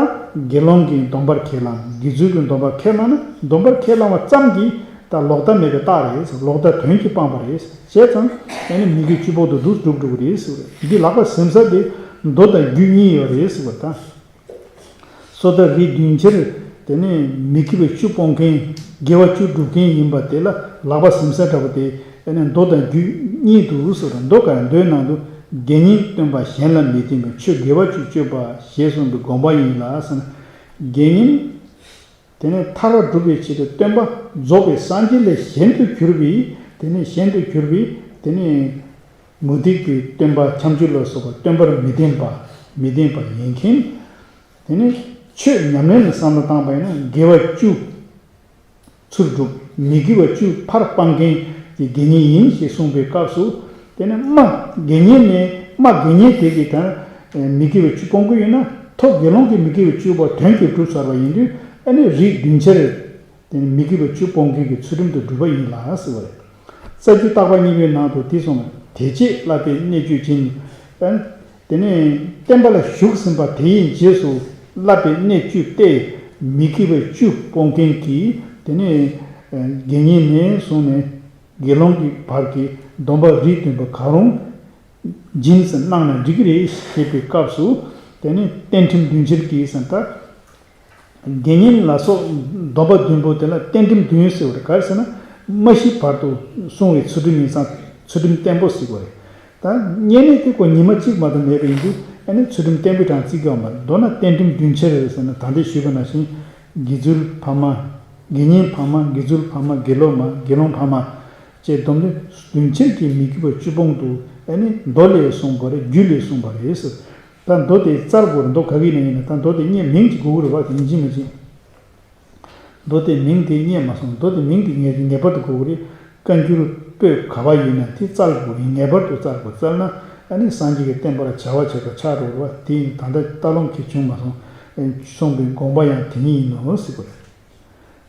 དགེ་སློང་གི་སྡོམ་པར་ཁས་བླངས། དགེ་ཚུལ་གྱི་སྡོམ་པར་ཁས་བླངས་ན་སྡོམ་པར་ཁས་བླངས་པ་ཙམ་གྱིས་ད་ལོག་ལྟ་མེད་པའི་རྟགས་རེད་ཟེར། ལོག་ལྟ་དོན་གྱིས་སྤངས་པ་རེད་ཟེར། བྱས་ཙང་ཨ་ནི་མི་དགེ་བཅུ་སྤོང་དུ་འགྲུབ་འགྲོ་གི་རེད་ཟེར། འདི་ལག་པ་ཟིན་ས་དེ་མདོ་དང་རྒྱུད་གཉིས་ཡོད་རེད་ཟེར་བ་དང་། སོ་ཐར་རིགས་བདུན་ཆར་དེ་ནས་མི་དགེ་བ་བཅུ་སྤོང་མཁན་དགེ་བ་བཅུ་སྒྲུབ་མཁན་ཡིན་པ་དེ་ལ་ལག་པ་ཟིན་ས་འདྲ་བོ་དེ་ དེ་ནས་མདོ་དང་རྒྱུད་གཉིས་དུ་ཟེར་བ་མདོ་ག་མདོའི་ནང་དུ། དགེ་བསྙེན་སྟོན་པ་གཞན་ལ་མི་བརྟེན་པའི་ཆོས་དགེ་བ་བཅུ་སྤྱོད་པ་ཞེས་གསུངས་པའི་དགོངས་པ་ཡིན་ལ་ཟེར་ན། དགེ་བསྙེན་དེ་ནས་ཐར་པ་སྒྲུབ་པའི་ཆེད་དུ་སྟོན་པ་རྫོགས་པའི་སངས་རྒྱས་ལས་གཞན་དུ་གྱུར་པའི་དེ་ནས་གཞན་དུ་གྱུར་པའི་དེ་ནས་མུ་སྟེགས་པའི་སྟོན་པ་ཁྱབ་འཇུག་ལ་སོགས་པ་སྟོན་པར་མི་བརྟེན་པ། མི་བརྟེན་པ་ཡིན་མཁན། དེ་ནས་ཆོས་ཉམས་ལེན་ལ་བསམ་བློ་བཏང་པ་ཡིན་ན་དགེ་བ་བཅུ་ཚུར་སྒྲུབ། མི་དགེ་བ་བཅུ་ཕར་སྤང་མཁན་གྱི་དགེ་བསྙེན་ཡིན་ཞེས་གསུངས་པའི་སྐབས་སུ། དེ་ནས་རྨ་དགེ་བསྙེན་ནས་རྨ་དགེ་བསྙེན་དེ་གིས་ད་མི་དགེ་བ་བཅུ་སྤོང་གི་ཡོད་ན། ཐོབ་དགེ་སློང་གིས་མི་དགེ་བ་བཅུ་པོ་དོན་གྱིས་གྲུབ་ཚར་བ་ཡིན་དུས། ཨ་ནི་རིགས་བདུན་ཆར་དེ་ནི་མི་དགེ་བ་བཅུ་སྤོང་མཁན་གྱི་ཚུལ་ཁྲིམས་དུ་གྲུབ་པ་ཡིན་ལ་ཟེར་བ་རེད། རྩ་རྒྱུད་བརྟག་པ་གཉིས་པའི་ནང་དུ་དེ་གསུངས། དེ་རྗེས་བསླབ་པའི་གནད་བཅུ་སྦྱིན། དེ་ནས་བསྟན་པ་ལ་ཞུགས་ཟིན་པ་དེ་ཡི་རྗེས་སུ་བསླབ་པའི་གནད་བཅུ་སྟེ། མི་དགེ་བ་བཅུ་སྤོང་མཁན་གྱི་དེ་ནས་དགེ་བསྙེན་ནས་བཟུང་ནས་དགེ་སློང་གི་བར་གྱི་སྡོམ་པ་རིགས་བདུན་པ་གང་རུང་སྦྱིན་ཟིན་གནང་ན་འགྲིག་གི་རེད་ཞེས་པའི་སྐབས་སུ། དེ་ནས་རྟེན་ཁྲིམས་བདུན་ཆར་གྱིས་ཟིན་ད། དགེ་བསྙེན་ལ་སོགས་སྡོམ་པ་བདུན་པོ་དེ་ལ་རྟེན་ཁྲིམས་བདུན་ཟེར་བ་རེད། ག་རེ་ཟེར་ན། མ་ཤི་བར་དུ་སྲུང་བའི་ཚུལ་ཁྲིམས་ཡིན་ཙང་ཚུལ་ཁྲིམས་བརྟན་པོ་ཟེར་དགོས་རེད། ད་བསྙེན་གནས་དེ་ཁོ་ཉི་མ་གཅིག་མ་གཏོགས་མེད་པ་ཡིན་དུས། ཨ་ནི་ཚུལ་ཁྲིམས་བརྟན་པོའི་གྲངས་བརྩི་དགོས་མ་རེད། མདོར་ན་རྟེན་ཁྲིམས་བདུན་ཆར་རེད་ཟེར་ན། ད་ལྟའི་ཞུས་པ་ནང་བཞིན་དགེ་ཚུལ་ཕ་མ། དགེ་བསྙེན་ཕ་མ། དགེ་ཚུལ་ཕ་མ། དགེ་སློབ་མ། དགེ་སློང་ཕ་མ་བཅས་སྡོམ་དེ་བདུན་ཆར་གྱི་མི་དགེ་བ་བཅུ་སྤོང་དུ། ཨ་ནི་མདོ་ལས་གསུངས་པ་རེད། རྒྱུད་ལས་གསུངས་པ་རེད་ཟེར། ད་མདོ་དེ་བཙལ་དགོས་རེད། མདོ་ག་གི་ནས་ཡིན་ན། ད་མདོ་དེ་སྙན་མིང་གཅིག་དགོས་ཀྱི་རེད་བ། དེ་ཡིན་གཅིག་མིན་གཅིག་མདོ་དེ་མིང་དེ་སྙན་མ་སོང་། མདོ་དེ་མིང་དེ་ངེས་ངེས་པར་དུ་དགོས་ཀྱི་རེད། བཀའ་འགྱུར་པོད་ག་པར་ཡོད་ན་དེ་བཙལ་དགོས་རེད། ངེས་པར་དུ་བཙལ་དགོས། བཙལ་ན་ཨ་ནི་སངས་རྒྱས་ཀྱི་བསྟན་པ་ལ་བྱ་བ་བྱེད་པ་ཆགས་འགྲོ་བ་དེ་ཡིན། ད་ལྟ་ལྟ་ལོང་གི་བྱུང་མ་སོང་། གསུངས་པའི་དགོངས་པ་ཡང་དེ་ཉིད་ཡིན་ནོ་ཟེར་དགོས་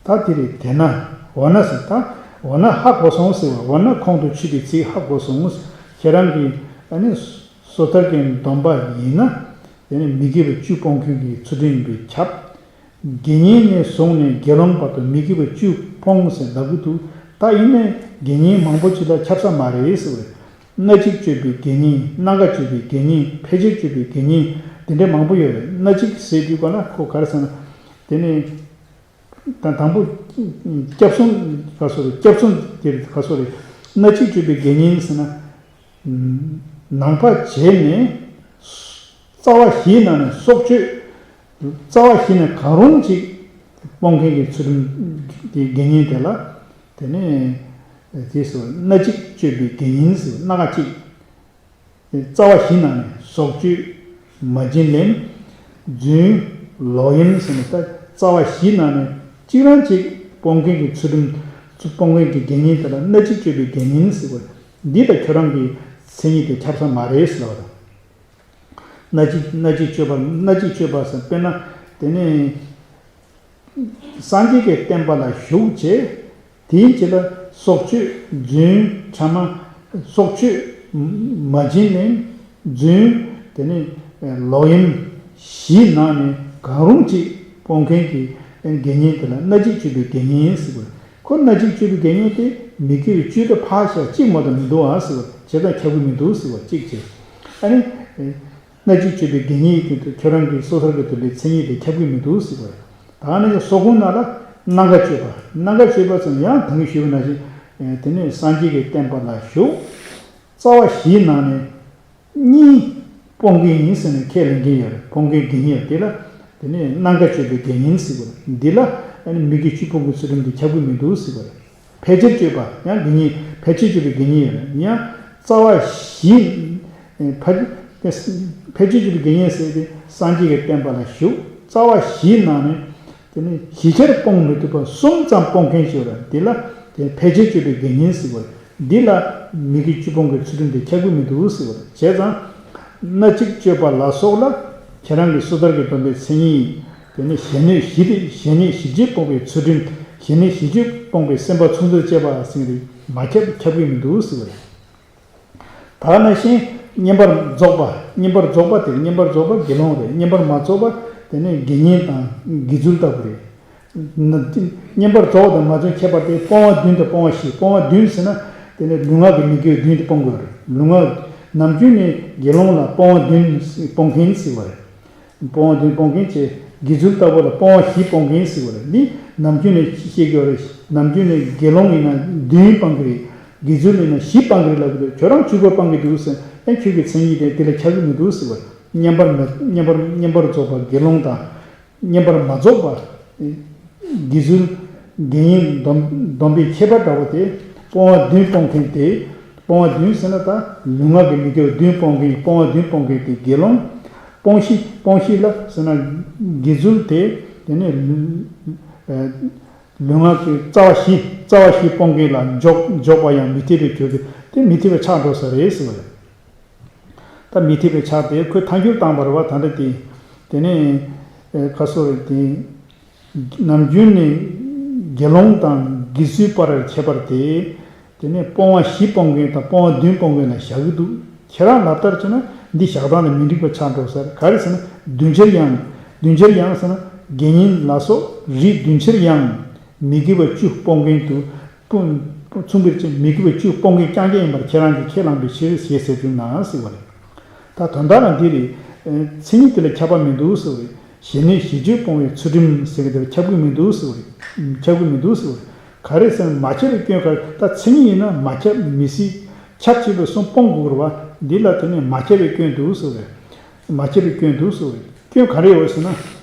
རེད། ད་དེ་རེད། དེས་ན་འོ་ན་ཟེར། ད་འོ་ན་ཧ་གོ་སོང་ཟེར་བ། འོ་ན་ཁོང་དུ་ཆུད་པའི་ཚིག་ཧ་གོ་སོང་། ཁྱེད་རང་གིས་ཨ་ནི་སོ་ཐར་གྱི་སྡོམ་པ་ཡིན་ན། དེ་ནི་མི་དགེ་བ་བཅུ་སྤོང་མཁན་གྱི་ཚུལ་ཁྲིམས་ཡིན་པས་ཁྱབ། དགེ་བསྙེན་ནས་བཟུང་ནས་དགེ་སློང་བར་དུ་མི་དགེ་བ་བཅུ་སྤོང་ཟེར་ལབ་ཀྱི་འདུག་ད་ཡིན་ནའི་དགེ་བསྙེན་མང་པོ་ཅིག་ལ་ཁྱབ་ས་མ་རེད་ཟེར་བ་རེད། སྣ་གཅིག་སྤྱོད་པའི་དགེ་བསྙེན། སྣ་འགའ་སྤྱོད་པའི་དགེ་བསྙེན། ཕལ་ཆེར་སྤྱོད་པའི་དགེ་བསྙེན། དེ་འདྲའི་མང་པོ་ཡོད་རེད། སྣ་གཅིག་ཟེར་དུས་ག་ལ་ཁོ་ག་རེ་ཟེར་ན། དེ་ནི། ད་དང་པོ། སྐྱབས་གསུམ་ག་སོ་རེད། སྐྱབས་གསུམ་དེ་རེད། ག་སོ་རེད། སྣ་གཅིག་སྤྱོད་པའི་དགེ་བསྙེན་ཟེར་ན། ནང་པ་བྱས་ནས་རྩ་བ་བཞིའི་ནང་ནས་སྲོག་གཅོད། རྩ་བ་བཞི་ནས་གང་རུང་གཅིག་སྤོང་མཁན་གྱི་ཚུལ་ཁྲིམས་ཀྱི་དགེ་བསྙེན་དེ་ལ། དེ་ནས་དེ་སོ་སྣ་གཅིག་སྤྱོད་པའི་དགེ་བསྙེན་ཟེར། སྣ་ཁ་གཅིག་རྩ་བ་བཞི་ནང་ནས་སྲོག་གཅོད། མ་བྱིན་ལེན། རྫུན། ལོག་གཡེམ་ཟེར་ནས། ད་རྩ་བ་བཞི་ནང་ནས་གཅིག་རང་གཅིག་སྤོང་མཁན་གྱི་ཚུལ་ཁྲིམས་སྤོང་མཁན་གྱི་དགེ་བསྙེན་དེ་ལ་སྣ་གཅིག་སྤྱོད་པའི་དགེ་བསྙེན་ཟེར་བ། འདི་ལ་ཁྱོད་རང་གི་མཚན་ཉིད་དེ་ཁྱབ་ས་མ་རེད་ཟེར་བ་དང་། སྣ་གཅིག་སྣ་གཅིག་སྤྱོད་པ། སྣ་གཅིག་སྤྱོད་པ་ཟེར། དཔེར་ན་དེ་ནས། སངས་རྒྱས་ཀྱི་བསྟན་པ་ལ་ཞུགས་བྱས། དེའི་རྗེས་ལ་སྲོག་གཅོད། རྫུན། ཕྲ་མ། སྲོག་གཅོད། མ་བྱིན་ལེན། རྫུན། དེ་ནས་ལོག་གཡེམ་བཞིའི་ནང་ནས་གང་རུང་གཅིག་སྤོང་མཁན་གྱི་དགེ་བསྙེན་དེ་ལ་སྣ་གཅིག་སྤྱོད་པའི་དགེ་བསྙེན་ཟེར་དགོས། ཁོ་སྣ་གཅིག་སྤྱོད་པའི་དགེ་བསྙེན་དེ་མི་དགེ་བའི་བཅུ་དང་ཕར་བཞག་གཅིག་མ་གཏོགས་མི་འདུག་ཨ་ཟེར་བ། བྱས་ཙང་ཁྱབ་ཀྱི་མི་འདུག་ཟེར་བ་གཅིག་བྱས། ཨ་ནི། སྣ་གཅིག་སྤྱོད་པའི་དགེ་བསྙེན་ཡིན་དུས་ཁྱོད་རང་གི་སོ་ཐར་གྱི་སྡོམ་པའི་མཚན་ཉིད་དེ་ཁྱབ་ཀྱི་མི་འདུག་ཟེར་བ་རེད། ད་ནི་སོ་ཁུངས་ནང་ལ་སྣ་འགའ་སྤྱོད་པ། སྣ་འགའ་སྤྱོད་པ་ཟེར་ན་ཡང་ད་གིན་ཞུས་པ་ནང་བཞིན། དེ་ནས་སངས་རྒྱས་ཀྱི་བསྟན་པ་ལ་ཞུགས། རྩ་བ་བཞིའི་ནང་ནས་གཉིས་སྤོང་མཁན་ཡིན་ཟེར་ནས་ཁས་ལེན་མཁན་ཡོད་རེད། སྤོང་མཁན་དགེ་བསྙེན་ཡོད་རེད། དེ་ལ་དེ་ནས་སྣ་འགའ་སྤྱོད་པའི་དགེ་བསྙེན་ཟེར་བ་རེད། འདི་ལ་ཨ་ནི་མི་དགེ་བཅུ་སྤོང་གི་ཚུལ་ཁྲིམས་དེ་ཁྱབ་ཀྱི་མི་འདུག་ཟེར་བ་རེད། ཕལ་ཆེར་སྤྱོད་པ། ཡང་དགེ་བསྙེན་ཕལ་ཆེར་སྤྱོད་པའི་དགེ་བསྙེན་ཡོད་རེད། ཡང་རྩ་བ་བཞི། ཕལ་ཕལ་ཆེར་སྤྱོད་པའི་དགེ་བསྙེན་ཟེར་ཏེ་སངས་རྒྱས་ཀྱི་བསྟན་པ་ལ་ཞུགས། རྩ་བ་བཞིའི་ནང་ནས་དེ་ནས་བཞི་ཆར་སྤོང་མི་ཐུབ་པ་གསུམ་ཙམ་སྤོང་མཁན་ཞིག་ཡོད་རེད། འདི་ལ་དེ་ཕལ་ཆེར་སྤྱོད་པའི་དགེ་བསྙེན་ཟེར་བ་རེད། འདི་ལ་མི་དགེ་བཅུ་སྤོང་གི་ཚུལ་ཁྲིམས་དེ་ཁྱབ་ཀྱི་མི་འདུག་ཟེར་བ་རེད། བྱས་ཙང་། སྣ་གཅིག་སྤྱོད་པ་ལ་སོགས་ལ་ཁྱེད་རང་གི་སོ་ཐར་གྱི་སྡོམ་པའི་མཚན་ཉིད། དེ་ནས་གཞན་གནོད་བཞི་སྟེ། གཞན་གནོད་བཞི་བཅུ་སྤོང་བའི་ཚུལ་ཁྲིམས། གཞན་གནོད་བཞི་བཅུ་སྤོང་བའི་སེམས་པ་ཚུགས་འདུར་བཅས་པ་ཟེར་ཏེ་མ་ཁྱབ། ཁྱབ་ཀྱི་མི་འདུག་ཟེར་བ་རེད། ད་ག་ནང་བཞིན་བསྙེན་པར་རྫོགས་པ། བསྙེན་པར་རྫོགས་པ་དེ། བསྙེན་པར་རྫོགས་པ་དགེ་སློང་རེད། བསྙེན་པར་མ་རྫོགས་པ་དེ་ནི་དགེ་བསྙེན་དང་དགེ་ཚུལ་ལྟ་བུ་རེད། བསྙེན་པར་རྫོགས་པ་དང་མ་རྫོགས་ཁྱད་པར་ཏེ། སྤོང་བ་བདུན་དང་སྤོང་བ་བཞི། སྤོང་བ་བདུན་ཟེར་ན་དེ་ནི་ལུས་ངག་གི་མི་དགེ་བ་བདུན་དེ་སྤོང་དགོས་རེད། ལུས་ངག་ནམ་རྒྱུན་ནས་དགེ་སློང་ལ་སྤོང་བ་བདུན་སྤོང་མཁན་ཟེར་བ་རེད། སྤོང་བ་བདུན་སྤོང་མཁན་བྱས། དགེ་ཚུལ་ལྟ་བུ་ལ་སྤོང་བ་བཞི་སྤོང་མཁན་ཟེར་བ་རེད། འདི་ནམ་རྒྱུན་ནས་ཤེས་དགོས་རེད། ནམ་རྒྱུན་ནས་དགེ་སློང་ཡིན་ན་བདུན་སྤང་གི་རེད། དགེ་ཚུལ་ཡིན་ན་བཞི་སྤང་གི་རེད་ལབ་ཀྱི་འདུག་ཁྱོད་རང་བཅུ་པ་སྤང་གི་འདུག་ཟེར། ཨེ་ཁྱོད་ཀྱི་མཚན་ཉིད་དེ་དེ་ལ་ཁྱབ་ཀྱི་མི་འདུག་ཟེར་བ། བསྙེན་པར་མི་བསྙེན་པར་བསྙེན་པར་རྫོགས་པ་དགེ་སློང་དང་། བསྙེན་པར་མ་རྫོགས་པ། དགེ་ཚུལ་དགེ་བསྙེན་སྡོམ་སྡོམ་པའི་ཁྱད་པར་འདྲ་བོ་དེ། སྤོང་བ་བདུན་སྤོང་མཁན་དེ། སྤོང་བ་བདུན་ཟེར་ན་ད་ལུས་ངག་གི་མི་དགེ་བ་བདུན་སྤོང་མཁན། སྤོང་བ་བདུན་སྤོང་མཁན་དེ་དགེ་སློང་། སྤོང་བཞི་སྤོང་བཞི་ལ་ཟེར་ན་དགེ་ཚུལ་དེ། དེ་ནས་ལུས་ངག་གི་རྩ་བ་བཞི་རྩ་བ་བཞི་སྤོང་མཁན་ལ་འཇོག་འཇོག་པ་ཡང་མི་འཐད་པའི་གྱུར་ཏེ། དེ་མི་འཐད་པའི་ཆགས་འགྲོ་ས་རེད་ཟེར་བ་རེད། ད་མི་འཐད་པའི་ཆགས་དེ་ཁོས་ཐལ་འགྱུར་བཏང་བ་རེད་བ། ད་འདྲ་དེ། དེ་ནས་ཁ་སོ་རེད་དེ། ནམ་རྒྱུན་ནས་དགེ་སློང་དང་དགེ་ཚུལ་བར་ཁྱད་པར་དེ། དེ་ནས་སྤོང་བ་བཞི་སྤོང་མཁན་དང་སྤོང་བ་བདུན་སྤོང་མཁན་ལ་བཞག་གི་འདུག་ཁྱེད་རང་ལབ་ལྟར་བྱས་ན་འདི་བཞག་སྟངས་ལ་མི་འགྲིག་པ་ཆགས་འགྲོ་ས་རེད། ག་རེ་ཟེར་ན་བདུན་ཕྱིར་ཡང་། བདུན་ཕྱིར་ཡང་ཟེར་ན་དགེ་བསྙེན་ལ་སོགས་རིགས་བདུན་ཕྱིར་ཡང་མི་དགེ་བ་བཅུ་སྤོང་མཁན་དུ་སྤུན་མཚུངས་པའི་ཕྱིར་མི་དགེ་བ་བཅུ་སྤོང་མཁན་རྐྱང་རྐྱང་ཡིན་པར་ཁྱེད་རང་གིས་ཁས་བླངས་པའི་ཕྱིར་ཞེས་ཟེར་བྱུང་ན་ཟེར་བ་རེད། ད་དོན་དག་ལ་འདི་རེད། མཚན་ཉིད་དེ་ལ་ཁྱབ་པ་མི་འདུག་ཟེར་བ་རེད། ཞི་གནས་ཞི་བྱེད་སྤོང་བའི་ཚུལ་ཁྲིམས་ཟེར་གྱི་དེ་ལ་ཁྱབ་ཀྱི་མི་འདུག་ཟེར་བ་རེད། ཁྱབ་ཀྱི་མི་འདུག་ཟེར་བ་རེད། ག་རེ་ཟེར་ན་མ་ཁྱབ་པའི་སྐྱོན་ག་རེ། ད་མཚན་ཉིད་ཡིན་ན་མ་ཁྱབ་མི་སྲིད། ཁྱབ་ཆེས་པའི་གསུམ་སྤོང་དགོས་རེད་བ། འདི་ལ་དེ་ནས་མ་ཁྱབ་པའི་སྐྱོན་འདུག་ཟེར་བ་རེད། མ་ཁྱབ་པའི་སྐྱོན་འདུག་ཟེར་བ་རེད། སྐྱོན་ག་རེ་ཡོད་ཟེར་ན།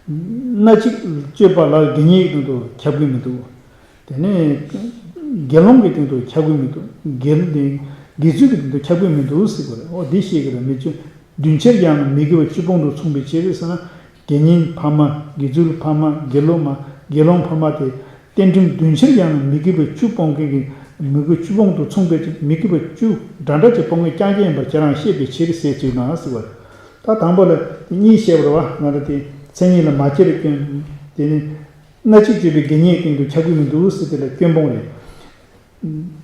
སྣ་གཅིག་སྤྱོད་པ་ལ་དགེ་བསྙེན་གྱི་སྟེང་དུ་ཁྱབ་ཀྱི་མི་འདུག་དེ་ནས་དགེ་སློང་གི་སྟེང་དུ་ཁྱབ་ཀྱི་མི་འདུག་དགེ་དེ་དགེ་ཚུལ་གྱི་སྟེང་དུ་ཁྱབ་ཀྱི་མི་འདུག་ཟེར་དགོས་རེད། འོ་འདི་ཤེས་ཀྱི་རེད། མི་ཆོས་བདུན་ཕྱིར་ཡང་མི་དགེ་བ་བཅུ་སྤོང་དུ་མཚུངས་པའི་ཕྱིར་ཟེར་ན། དགེ་བསྙེན་ཕ་མ། དགེ་ཚུལ་ཕ་མ། དགེ་སློང་མ། དགེ་སློང་ཕ་མ་དེ། རྟེན་འབྲེལ་བདུན་ཕྱིར་ཡང་མི་དགེ་བ་བཅུ་སྤོང་མཁན་གྱི། མི་དགེ་བཅུ་སྤོང་དུ་མཚུངས་པའི་ཕྱིར། མི་དགེ་བ་བཅུ་འདྲ་འདྲ་ཅིག་སྤོང་མཁན་རྐྱང་རྐྱང་ཡིན་པར་ཁྱེད་རང་ཤེས་པའི་ཕྱིར་ཟེར་བྱུང་ན་ཟེར་བ་རེད། ད་དང་པོ་ལ་དེ་གཉིས་བཤད་པ་རེད་བ། ང་རང་དེ་མཚན་ཉིད་ལ་མ་ཁྱབ་པའི་སྐྱོན། དེ་ནི་སྣ་གཅིག་སྤྱོད་པའི་དགེ་བསྙེན་སྟེང་དུ་ཁྱབ་ཀྱི་མི་འདུག་ཟེར་དེ་ལ་སྐྱོན་སྤོང་རེད།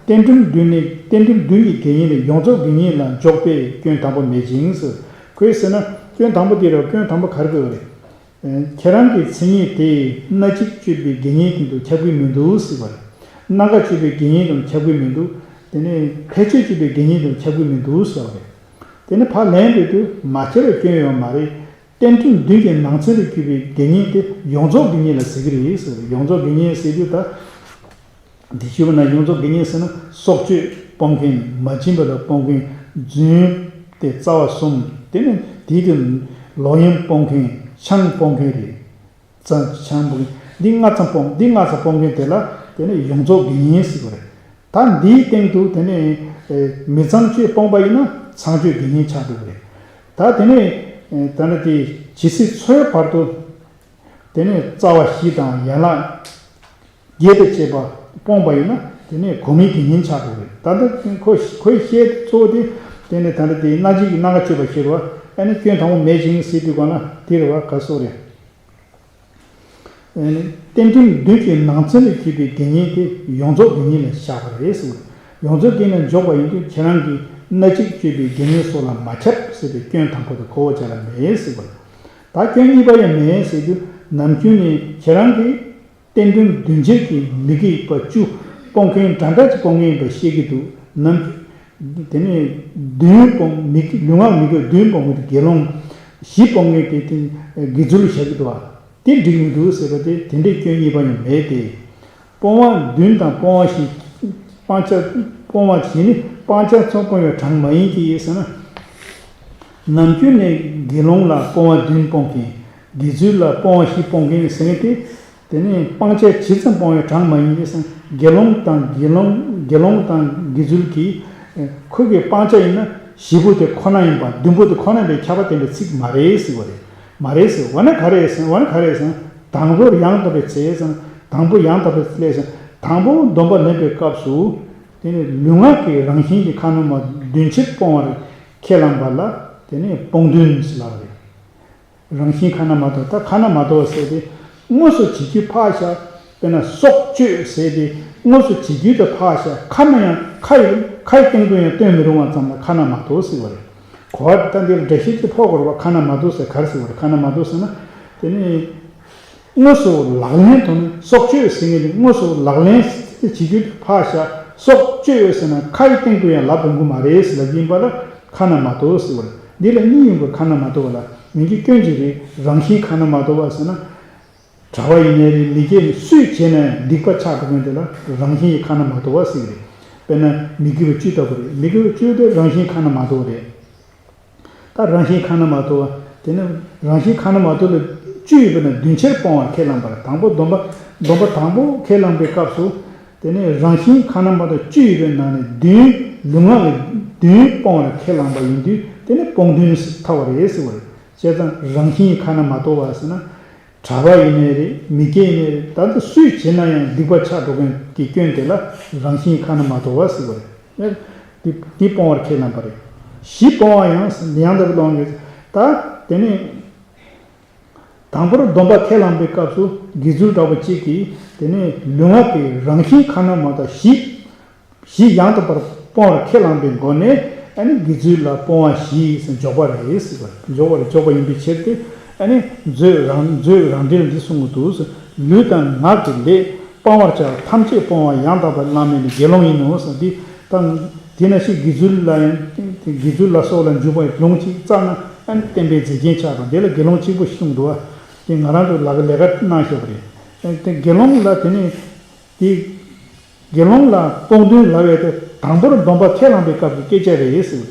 རྟེན་འབྲེལ་བདུན་ནི། རྟེན་འབྲེལ་བདུན་གྱི་དགེ་བསྙེན་ལས་ཡོངས་རྫོགས་དགེ་བསྙེན་ལ་འཇོག་པས་སྐྱོན་དང་པོ་མེད་ཅིང་ཟེར། ཁོས་ཟེར་ན་སྐྱོན་དང་པོ་དེ་རེད། སྐྱོན་དང་པོ་ག་རེ་དགོས་པ་རེད། ཁྱེད་རང་གི་མཚན་ཉིད་དེ་སྣ་གཅིག་སྤྱོད་པའི་དགེ་བསྙེན་དེ་དང་ཁྱབ་ཀྱི་མི་འདུག་ཟེར་བ་རེད། སྣ་འགའ་སྤྱོད་པའི་དགེ་བསྙེན་དང་ཁྱབ་ཀྱི་མི་འདུག་དེ་ནས་ཕལ་ཆེར་སྤྱོད་པའི་དགེ་བསྙེན་དང་ཁྱབ་ཀྱི་མི་འདུག་ཟེར་བ་རེད། དེ་ནས་ཕར་ལན་འདེབས་དུས་མ་ཁྱབ་པའི་སྐྱོན་ཡོད་མ་རེད། རྟེན་འབྲེལ་བདུན་གྱི་ནང་ཚན་དུ་གྱུར་པའི་དགེ་བསྙེན་དེ་ཡོངས་རྫོགས་དགེ་བསྙེན་ལ་ཟེར་གྱི་རེད་ཟེར་བ་རེད། ཡོངས་རྫོགས་དགེ་བསྙེན་ཟེར་དུས་ད། འདི་ཞུས་པ་ན་ཡོངས་རྫོགས་དགེ་བསྙེན་ཟེར་ན་སྲོག་གཅོད་སྤོང་མཁན། མ་བྱིན་པ་ལ་སྤོང་མཁན། རྫུན་དེ་རྩ་བ་གསུམ། དེ་ནས་དེའི་སྟེང་ལོག་གཡེམ་སྤོང་མཁན། ཆང་སྤོང་མཁན་རེད། ཚང་ཆང་སྤོང་མཁན་འདི་ལྔ་ཙམ་སྤོང་། འདི་ལྔ་ཙམ་སྤོང་མཁན་དེ་ལ་དེ་ནས་ཡོངས་རྫོགས་དགེ་བསྙེན་ཟེར་བ་རེད། ད་འདིའི་སྟེང་དུ་དེ་ནས་མི་ཚངས་སྤྱོད་སྤོང་པ་ཡིན་ན་ཚངས་སྤྱོད་དགེ་བསྙེན་ཆགས་འགྲོ་གི་རེད། ད་དེ་ནས་ད་ནི་དེ་ཇི་སྲིད་འཚོའི་བར་དུ། དེ་ནས་རྩ་བ་བཞི་དང་ཡན་ལག་བརྒྱད་དང་བཅས་པ་སྤོང་བ་ཡིན་ན་དེ་ནས་གོ་མིའི་དགེ་བསྙེན་ཆགས་འགྲོ་གི་རེད། ད་ལྟ་ཁོ་ཁོའི་བཤད་གཙོ་བོ་དེ་དེ་ནས་ད་ལྟ་དེ་སྣ་གཅིག་གི་སྣ་འགའ་སྤྱོད་པ་ཞེས་པ་ཨ་ནི་སྐྱོན་དང་པོ་མེད་ཅིང་ཟེར་དུས་གང་ལ་དེ་རེད་བ། ག་སོགས་རེད། ཨ་ནི་རྟེན་འབྲེལ་བདུན་གྱི་ནང་ཚན་ལས་གྱུར་པའི་དགེ་བསྙེན་དེ་ཡོངས་རྫོགས་དགེ་བསྙེན་ལ་བཞག་པ་རེད་ཟེར། ཡོངས་རྫོགས་དགེ་བསྙེན་ལ་འཇོག་པ་ཡིན་དུས་ཁྱེད་རང་གིས་སྣ་གཅིག་སྤྱོད་པའི་དགེ་བསྙེན་སོགས་ལ་མ་ཁྱབ་ཟེར་བའི་སྐྱོན་དང་པོ་དེ་གོ་བ་ཅིག་ལ་མེད་ཟེར་བ་རེད། ད་སྐྱོན་གཉིས་པ་ཡང་མེད་ཟེར་དུས་ནམ་རྒྱུན་ནས་ཁྱེད་རང་གིས་རྟེན་འབྲེལ་བདུན་ཕྱིར་གྱི་མི་དགེ་བ་བཅུ་སྤོང་མཁན་འདྲ་འདྲ་ཅིག་སྤོང་མཁན་ཡིན་པ་ཤེས་ཀྱི་འདུག་ནམ་རྒྱུན་དེ་ནས་བདུན་སྤོང་མི་དགེ་ལུས་ངག་མི་དགེ་བ་བདུན་སྤོང་མཁན་དེ་དགེ་སློང་། བཞི་སྤོང་མཁན་དེ་དེ་དགེ་ཚུལ་ལ་བཞག་གི་འདུག་བ། དེ་འགྲིག་མི་འདུག་ཟེར་བ་དེ་དེ་འདྲའི་སྐྱོན་གཉིས་པ་ཡང་མེད་དེ། སྤོང་བ་བདུན་དང་སྤོང་བ་བཞི། སྤང་བྱ་སྤོང་བ་བཞི་ནི་སྤང་བྱ་ཚོགས་སྤོང་བའི་གྲངས་མ་ཡིན་གྱི་ཟེར་ན། ནམ་རྒྱུན་ནས་དགེ་སློང་ལ་སྤོང་བ་བདུན་སྤོང་མཁན། དགེ་ཚུལ་ལ་སྤོང་བ་བཞི་སྤོང་མཁན་ཟེར་མཁན་དེ། དེ་ནི་སྤང་བྱ་ཇི་ཙམ་སྤོང་བའི་གྲངས་མ་ཡིན་གྱི་ཟེར་ན། དགེ་སློང་དང་དགེ་སློང་དགེ་སློང་དང་དགེ་ཚུལ་གྱིས་ཁོ་གི་སྤང་བྱ་ཡིན་ན་བཞི་པོ་དེ་ཁོ་ན་ཡིན་པ་བདུན་པོ་དེ་ཁོ་ན་ཡིན་པའི་ཁྱབ་པ་བསྟན་པའི་ཚིག་མ་རེད་ཟེར་བ་རེད། མ་རེད་ཟེར་བ་ན་ག་རེ་ཟེར་བ་ན་ག་རེ་ཟེར་ན། དང་པོར་ཡང་དག་པའི་ཚེ་ཟེར་ན། དང་པོ་ཡང་དག་པའི་ཚེ་ཟེར་ན། དང་པོ་སྡོམ་པ་ལེན་པའི་སྐབས་སུ། དེ་ནི་ལུས་ངག་གི་རང་བཞིན་གྱི་ཁ་ན་མ་བདུན་ཕྱིར་སྤོང་བར་ཁས་བླངས་པ་ལ་དེ་ནི་སྤོང་བདུན་ཟེར་ལབ་པ་རེད། རང་བཞིན་ཁ་ན་མ་དོ། ད་ཁ་ན་མ་དོ་ཟེར་ཏེ་དངོས་སུ་བྱེད་རྒྱུ་ཕར་བཞག་དཔེར་ན་སྲོག་གཅོད་ཟེར་ཏེ་དངོས་སུ་བྱེད་རྒྱུ་དེ་ཕར་བཞག་ཁ་ན་ཡང་ཁ་ཡི་ཁ་ཡི་སྟེང་དུ་ཡང་སྟོན་མི་རུང་བ་ཙམ་ལ་ཁ་ན་མ་དོ་ཟེར་བ་རེད། གོ་བ་ད་འདིར་འགྲེལ་བཤད་ཅིག་ཕོག་དགོས་རེད་བ། ཁ་ན་མ་དོ་ཟེར་ག་རེ་ཟེར་བ་རེད། ཁ་ན་མ་དོ་ཟེར་ན་དེ་ནི། དངོས་སུ་ལག་ལེན་དུ་ནི་སྲོག་གཅོད་ཟེར་མཁན་དེ་དངོས་སུ་ལག་ལེན་བྱེད་རྒྱུ་དེ་ཕར་བཞག་སྲོག་གཅོད་ཟེར་ན་ཁ་ཡི་སྟེང་དུ་ཡང་ལབ་ཡོང་གི་མ་རེད་ཟེར་ལབ་ཀྱི་ཡིན་པ་ལ་ཁ་ན་མ་དོ་ཟེར་བ་རེད། འདི་ལ་གཉིས་ཡོང་གི། ཁ་ན་མ་དོ་བ་ལ་མིང་གི་སྐྱོན་གཅིག་རེད། རང་བཞིན་ཁ་ན་མ་དོ་བ་ཟེར་ན། གྲྭ་པ་ཡིན་ནའི་རེད། མི་སྐྱེ་སུས་བྱས་ན་སྡིག་པ་ཆགས་འགྲོ་མཁན་དེ་ལ་རང་བཞིན་གྱི་ཁ་ན་མ་དོ་བ་ཟེར་གྱི་རེད། དཔེར་ན་མི་དགེ་བ་བཅུ་ལྟ་བུ་རེད། མི་དགེ་བ་བཅུ་དེ་རང་བཞིན་ཁ་ན་མ་ཐོ་བ་རེད། ད་རང་བཞིན་ཁ་ན་མ་ཐོ་བ་དེ་ནི་རང་བཞིན་ཁ་ན་མ་ཐོ་ལ་བཅུ་ཡོད་པ་ན་བདུན་ཆར་སྤོང་བར་ཁས་བླངས་པ་རེད། དང་པོ་སྡོམ་པ་སྡོམ་པ་དང་པོ་ཁས་བླངས་པའི་སྐབས་སུ་དེ་ནི་རང་བཞིན་ཁ་ན་མ་ཐོ་བཅུ་ཡོད་པའི་ནང་ནས་བདུན་ལུས་ངག་གི་བདུན་སྤོང་བར་ཁས་བླངས་པ་ཡིན་དུས་དེ་ནི་སྤོང་བདུན་ཐལ་བ་རེད་ཟེར་བ་རེད། བྱས་ཙང་རང་བཞིན་ཁ་ན་མ་ཐོ་བ་ཟེར་ན། གྲྭ་པ་ཡིན་ནའི་རེད། མི་སྐྱ་ཡིན་ནའི་རེད། ད་ལྟ་སུས་བྱས་ན་ཡང་སྡིག་པ་ཆགས་འགྲོ་མཁན་གྱི་སྐྱོན་དེ་ལ་རང་བཞིན་ཁ་ན་མ་ཐོ་བ་ཟེར་བ་རེད། འདི་འདི་སྤོང་བར་ཁས་བླངས་པ་རེད། བཞི་སྤོང་བ་ཡང་ཡང་དག་པའི་ཀློང་གིས་ད་དེ་ནི་དང་པོར་སྡོམ་པ་ཁས་བླངས་པའི་སྐབས་སུ་དགེ་ཚུལ་འདྲ་བོ་གཅིག་གིས་དེ་ནི་ལུས་ངག་གི་རང་བཞིན་ཁ་ན་མ་ཐོ་བཞི། བཞི་ཡང་དག་པར་སྤོང་བར་ཁས་བླངས་པའི་སྒོ་ནས་ཨ་ནི་དགེ་ཚུལ་ལ་སྤོང་བ་བཞི་ཟེར་འཇོག་པ་རེད་ཟེར་བ་འཇོག་པ་རེད། འཇོག་པ་ཡིན་པའི་ཕྱིར་ཏེ། ཨ་ནི་མཛོད་རང་མཛོད་རང་འགྲེལ་འདི་གསུང་གི་འདུག་ཟེར། ལུས་དང་ངག་གི་ལས་སྤང་བར་བྱ་བ་ཐམས་ཅད་སྤོང་བ་ཡང་དག་པར་བླངས་མི་ནི་དགེ་སློང་ཡིན་ནོ་ཟེར། འདི་དང་དེ་ན་ཞིག་དགེ་ཚུལ་ལ་ཡང་དགེ་ཚུལ་ལ་སོགས་ལ་འཇུག་པའི་ལུང་གཅིག་བརྩམས་ན་ཨ་ནི་བསྟན་པའི་མཛེས་རྒྱན་ཆགས་པ་འདི་ལ་དགེ་སློང་གཅིག་པུ་གསུངས་འདུག་བ། དེ་ང་རང་ཚོ་ལ་ལས་ཀ་གནང་ཤེས་པ་རེད། དེ་དགེ་སློང་ལ་དེ་ནི། དེ། དགེ་སློང་ལ་སྤོང་བདུན་ལབ་ཡས་དེ་དང་པོར་སྡོམ་པ་ཁས་བླངས་པའི་སྐབས་ཀྱི་སྐད་ཆ་རེད་ཟེར།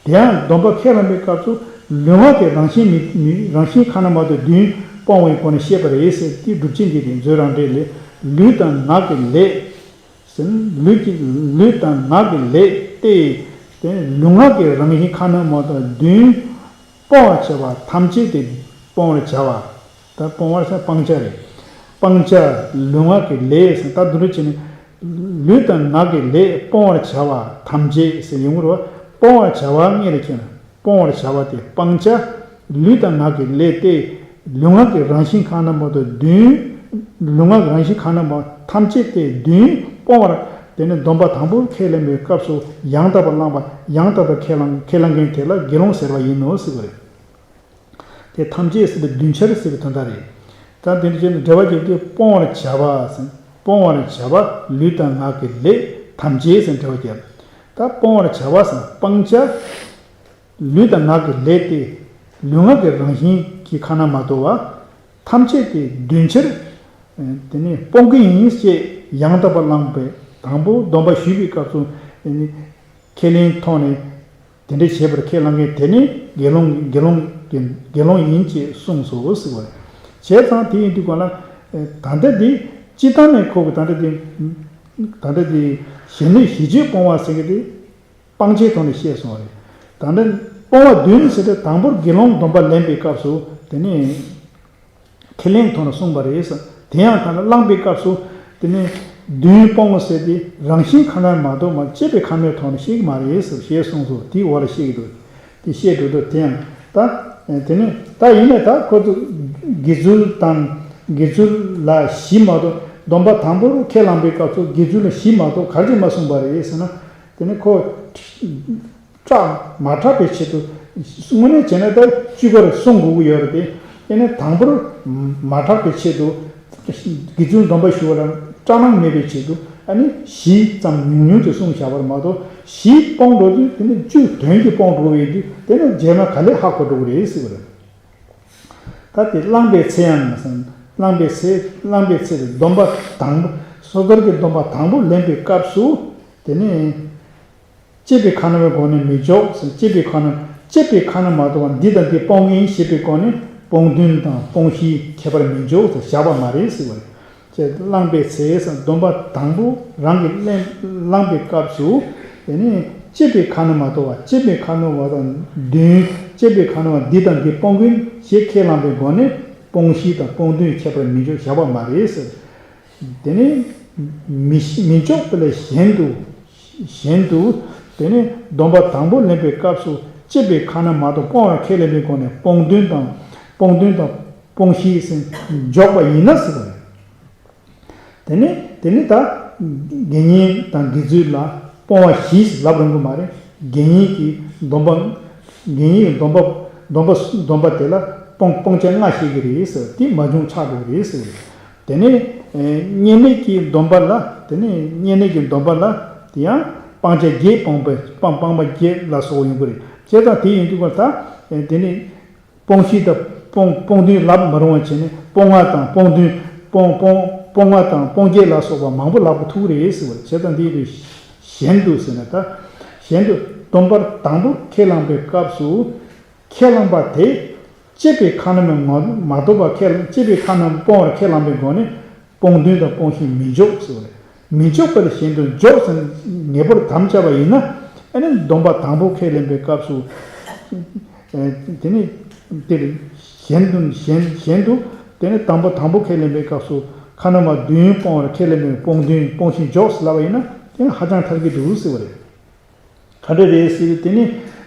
དེ་ཡང་སྡོམ་པ་ཁས་བླངས་པའི་སྐབས་སུ་ལུས་ངག་གི་རང་བཞིན་མི་མི་རང་བཞིན་ཁ་ན་མ་ཐོ་བདུན་སྤོང་བའི་སྒོ་ནས་བཤད་པ་རེད་ཟེར། དེ་སྒྲུབ་བྱེད་འདི་རེད། མཛོད་རང་འགྲེལ་ལས། ལུས་དང་ངག་གི་ལས་ཟེར། ལུས་ཀྱི་ལུས་དང་ངག་གི་ལས་ཏེ། དེ་ལུས་ངག་གི་རང་བཞིན་ཁ་ན་མ་ཐོ་བདུན། སྤོང་བར་བྱ་བ་ཐམས་ཅད་དེ་སྤོང་བར་བྱ་བ། ད་སྤོང་བར་བྱ་སྤང་བྱ་རེད། སྤང་བྱ་ལུས་ངག་གི་ལས་ཟེར། ད་འདི་འདྲ་བྱས་ནས་ལུས་དང་ངག་གི་ལས་སྤོང་བར་བྱ་བ་ཐམས་ཅད་ཟེར་ཡོང་གི་རེད་བ། སྤོང་བར་བྱ་བ་ལྔ་རེ་ཁྱེར་ན་སྤོང་བར་བྱ་བ་དེ་སྤང་བྱ། ལུས་དང་ངག་གི་ལས་ཏེ། ལུས་ངག་གི་རང་བཞིན་ཁ་ན་མ་ཐོ་བདུན། ལུས་ངག་གི་རང་བཞིན་ཁ་ན་མ་ཐམས་ཅད་དེ་བདུན་སྤོང་བར། དེ་ནས་སྡོམ་པ་དང་པོ་ཁས་ལེན་པའི་སྐབས་སུ་ཡང་དག་པར་བླངས་པ་ཡང་དག་པར་ཁས་བླངས་ཁས་བླངས་མཁན་དེ་ལ་དགེ་སློང་ཟེར་བ་ཡིན་ནོ་ཟེར་བ་རེད། དེ་ཐམས་ཅད་ཟེར་བའི་བདུན་ཆར་ཟེར་བའི་དོན་དག་རེད། ད་དེ་འདྲ་བྱས་ནས་འགྲེལ་པ་བརྒྱབ་དུས་སྤོང་བར་བྱ་བ་ཟེར། སྤོང་བར་བྱ་བ་ལུས་དང་ངག་གི་ལས་ཐམས་ཅད་ཟེར་འགྲེལ་པ་བརྒྱབ། ད་སྤོང་བར་བྱ་བ་ཟེར་སྤང་བྱ། ལུས་དང་ངག་གི་ལས་ཏེ། ལུས་ངག་གི་རང་བཞིན་གྱི་ཁ་ན་མ་ཐོ་བ། ཐམས་ཅད་དེ་བདུན་ཆར། དེ་ནས་སྤོང་གི་ཡིན་ཞེས་ཡང་དག་པར་བླངས་པའི་དང་པོ་སྡོམ་པ་ཞུས་པའི་སྐབས་སུ། དེ་ནི་ཁས་ལེན་ཐོག་ནས་དེ་འདྲ་བྱེད་པར་ཁས་བླངས་མཁན་དེ་ནི་དགེ་སློང་དགེ་སློང་གི་དགེ་སློང་ཡིན་ཅེས་གསུངས་སོ་ཟེར་བ་རེད། བྱས་ཙང་དེ་ཡིན་དུས་གང་ལ། ད་ལྟ་འདི་སྤྱི་བཏང་ནས་ཁོ་གི་ད་ལྟ་འདི་ད་ལྟ་འདི་གཞན་ལུས་གཞི་བཅས་སྤོང་བ་ཟེར་གི་དེ། སྤང་བྱའི་ཐོག་ནས་བཤད་སོང་བ་རེད། ད་ལྟ་སྤོང་བ་བདུན་ཟེར་ཏེ་དང་པོར་དགེ་སློང་སྡོམ་པ་ལེན་པའི་སྐབས་སུ་དེ་ནས་ཁས་ལེན་ཐོག་ནས་གསུངས་པ་རེད་ཟེར། དེ་ཡང་ད་ལྟ་བླངས་པའི་སྐབས་སུ་དེ་ནས་བདུན་སྤོང་ཟེར་ཏེ་རང་བཞིན་ཁ་ན་མ་ཐོ་བ་བཅད་པའི་ཁ་ན་མ་ཐོ་ནས་བཤད་ཀྱི་མ་རེད་ཟེར་ཞེས་གསུངས་སོ། དེའི་འོག་ལ་བཤད་ཀྱི་འདུག་དེ་བཤད་འགྲོ་དུས་དེ་ཡང་ད་དེ་ནས་ད་ཡིན་ནས་ད་ཁོ་ཚོ་དགེ་ཚུལ་དང་དགེ་ཚུལ་ལ་བཞི་མ་གཏོགས་སྡོམ་པ་དང་པོར་ཁས་བླངས་པའི་སྐབས་སུ་དགེ་ཚུལ་ལ་བཞི་མ་གཏོགས་ག་རེ་མ་གསུངས་པ་རེད་ཟེར་ན། དེ་ནི་ཁོ་སྐྲག་མ་སྐྲག་པའི་ཆེད་དུ། དངོས་གནས་བྱས་ན་ད་བཅུ་པར་སྲུང་དགོས་ཀྱི་ཡོད་རེད་དེ། དེ་ནི་དང་པོར་མ་སྐྲག་པའི་ཆེད་དུ། དགེ་ཚུལ་སྡོམ་པ་ཞུ་བ་ལ་སྐྲག་སྣང་མེད་པའི་ཆེད་དུ་ཨ་ནི་བཞི་ཙམ་ཉུང་ཉུང་ཅིག་གསུངས་བཞག་པ་རེད་མ་གཏོགས་བཞི་སྤོང་འགྲོ་དུས་དེ་ནི་བཅུ་དོན་གྱིས་སྤོང་འགྲོ་བའི་དུས་དེ་ནི་རྗེས་མ་ག་ལེར་ཧ་གོ་འགྲོ་གི་རེད་ཟེར་བ་རེད། ད་དེ་བླངས་པའི་ཚེ་ཡང་ཟེར། བླངས་པའི་ཚེ་བླངས་པའི་ཚེ་དེ་སྡོམ་པ་དང་པོ་སོ་ཐར་གྱི་སྡོམ་པ་དང་པོ་ལེན་པའི་སྐབས་སུ་དེ་ནི། བཅད་པའི་ཁ་ན་མའི་སྒོ་ནས་མི་འཇོག་ཟེར། བཅད་པའི་ཁ་ན་བཅད་པའི་ཁ་ན་མ་ཐོ་བ་འདི་དང་འདི་སྤོང་གི་ཡིན་ཞེས་པའི་སྒོ་ནས་སྤོང་བདུན་དང་སྤོང་བཞི་ཁྱད་པར་མི་འཇོག་ཟེར་བཞག་པ་མ་རེད་ཟེར་བ་རེད། ཅེས་བླངས་པའི་ཚེ་སྡོམ་པ་དང་པོ་རང་གིས་ལེན་བླངས་པའི་སྐབས་སུ། དེ་ནས་བཅད་པའི་ཁ་ན་མ་ཐོ་བ་བཅད་པའི་ཁ་ན་མ་ཐོ་བ་དང་བདུན། བཅད་པའི་ཁ་ན་མ་འདི་དང་འདི་སྤོང་གི་ཡིན་ཞེས་ཁས་བླངས་པའི་སྒོ་ནས་སྤོང་བཞི་དང་སྤོང་བདུན་ཁྱད་པར་མི་འཇོག་བཞག་པ་མ་རེད་ཟེར། དེ་ནས་མི་མི་འཇོག་པ་ལས་གཞན་དུ། གཞན་དུ། དེ་ནས་སྡོམ་པ་དང་པོ་ལེན་པའི་སྐབས་སུ་བཅད་པའི་ཁ་ན་མ་ཐོ་སྤོང་བར་ཁས་ལེན་པའི་སྒོ་ནས་སྤོང་བདུན་དང་། སྤོང་བདུན་དང་སྤོང་བཞི་ཟེར་འཇོག་པ་ཡིན་ན་ཟེར་བ་རེད། དེ་ནས་དེ་ནས་ད་དགེ་བསྙེན་དང་དགེ་ཚུལ་ལ་སྤོང་བ་བཞི་ཟེར་ལབ་རུང་གི་མ་རེད། དགེ་བསྙེན་གྱི་སྡོམ་པ། དགེ་བསྙེན་གྱི་སྡོམ་པ། སྡོམ་པ་སྡོམ་པ་དེ་ལ་སྤོང་སྤོང་བྱ་ལྔ་བཤད་ཀྱི་རེད་ཟེར། དེ་མ་བྱུང་ཆགས་འགྲོ་གི་རེད་ཟེར། དེ་ནས་བསྙེན་གནས་ཀྱི་སྡོམ་པ་ལ། དེ་ནས་བསྙེན་གནས་ཀྱི་སྡོམ་པ་ལ་དེ་ཡང་སྤང་བྱ་བརྒྱད་སྤངས་པ་སྤང་སྤངས་པ་བརྒྱད་ལ་སོགས་ཡོང་གི་རེད། བྱས་ཙང་དེ་ཡིན་དུས་སྐབས་ད་དེ་ནས་སྤོང་བཞི་དང་སྤོང་སྤོང་བདུན་ལབ་མ་རུང་བ་བྱས་ནས་སྤོང་ལྔ་དང་སྤོང་བདུན། སྤོང་སྤོང་སྤོང་ལྔ་དང་སྤོང་བརྒྱད་ལ་སོགས་པ་མང་པོ་ལབ་ཐུབ་ཀྱི་རེད་ཟེར་བ་རེད། བྱས་ཙང་དེ་ཡིན་དུས་ གཞན་དུ་ཟེར་ན་ད། གཞན་དུ་སྡོམ་པར་དང་པོ་ཁས་བླངས་པའི་སྐབས་སུ། ཁས་བླངས་པ་དེ་སྤྱད་པའི་ཁ་ན་མ་མ་གཏོགས་པ་ཁས་བླངས་སྤྱད་པའི་ཁ་ན་མ་སྤོང་བར་ཁས་བླངས་པའི་སྒོ་ནས་སྤོང་དོན་དང་སྤོང་གཞི་མི་འཇོག་ཟེར་བ་རེད། མི་འཇོག་པ་ལ་གཞན་དུ་འཇོག་ཟེར་ངེས་པར་དམ་བཅའ་བ་ཡིན་ན། ཨ་ནི་སྡོམ་པ་དང་པོ་ཁས་ལེན་པའི་སྐབས་སུ། ཨེ། དེ་ནི་འདིར་གཞན་དུ་གཞན་གཞན་དུ་དེ་ནི་དང་པོ་དང་པོ་ཁས་ལེན་པའི་སྐབས་སུ་ཁ་ན་མ་བདུན་སྤོང་བར་ཁས་ལེན་པའི་སྤོང་དོན་སྤོང་གཞི་འཇོག་ཟེར་ལབ་པ་ཡིན་ན་དེ་ནི་ཧ་ཅང་ཐལ་གྱི་འདུག་ཟེར་བ་རེད། ག་འདྲ་རེད་ཟེར་དུས་དེ་ནི།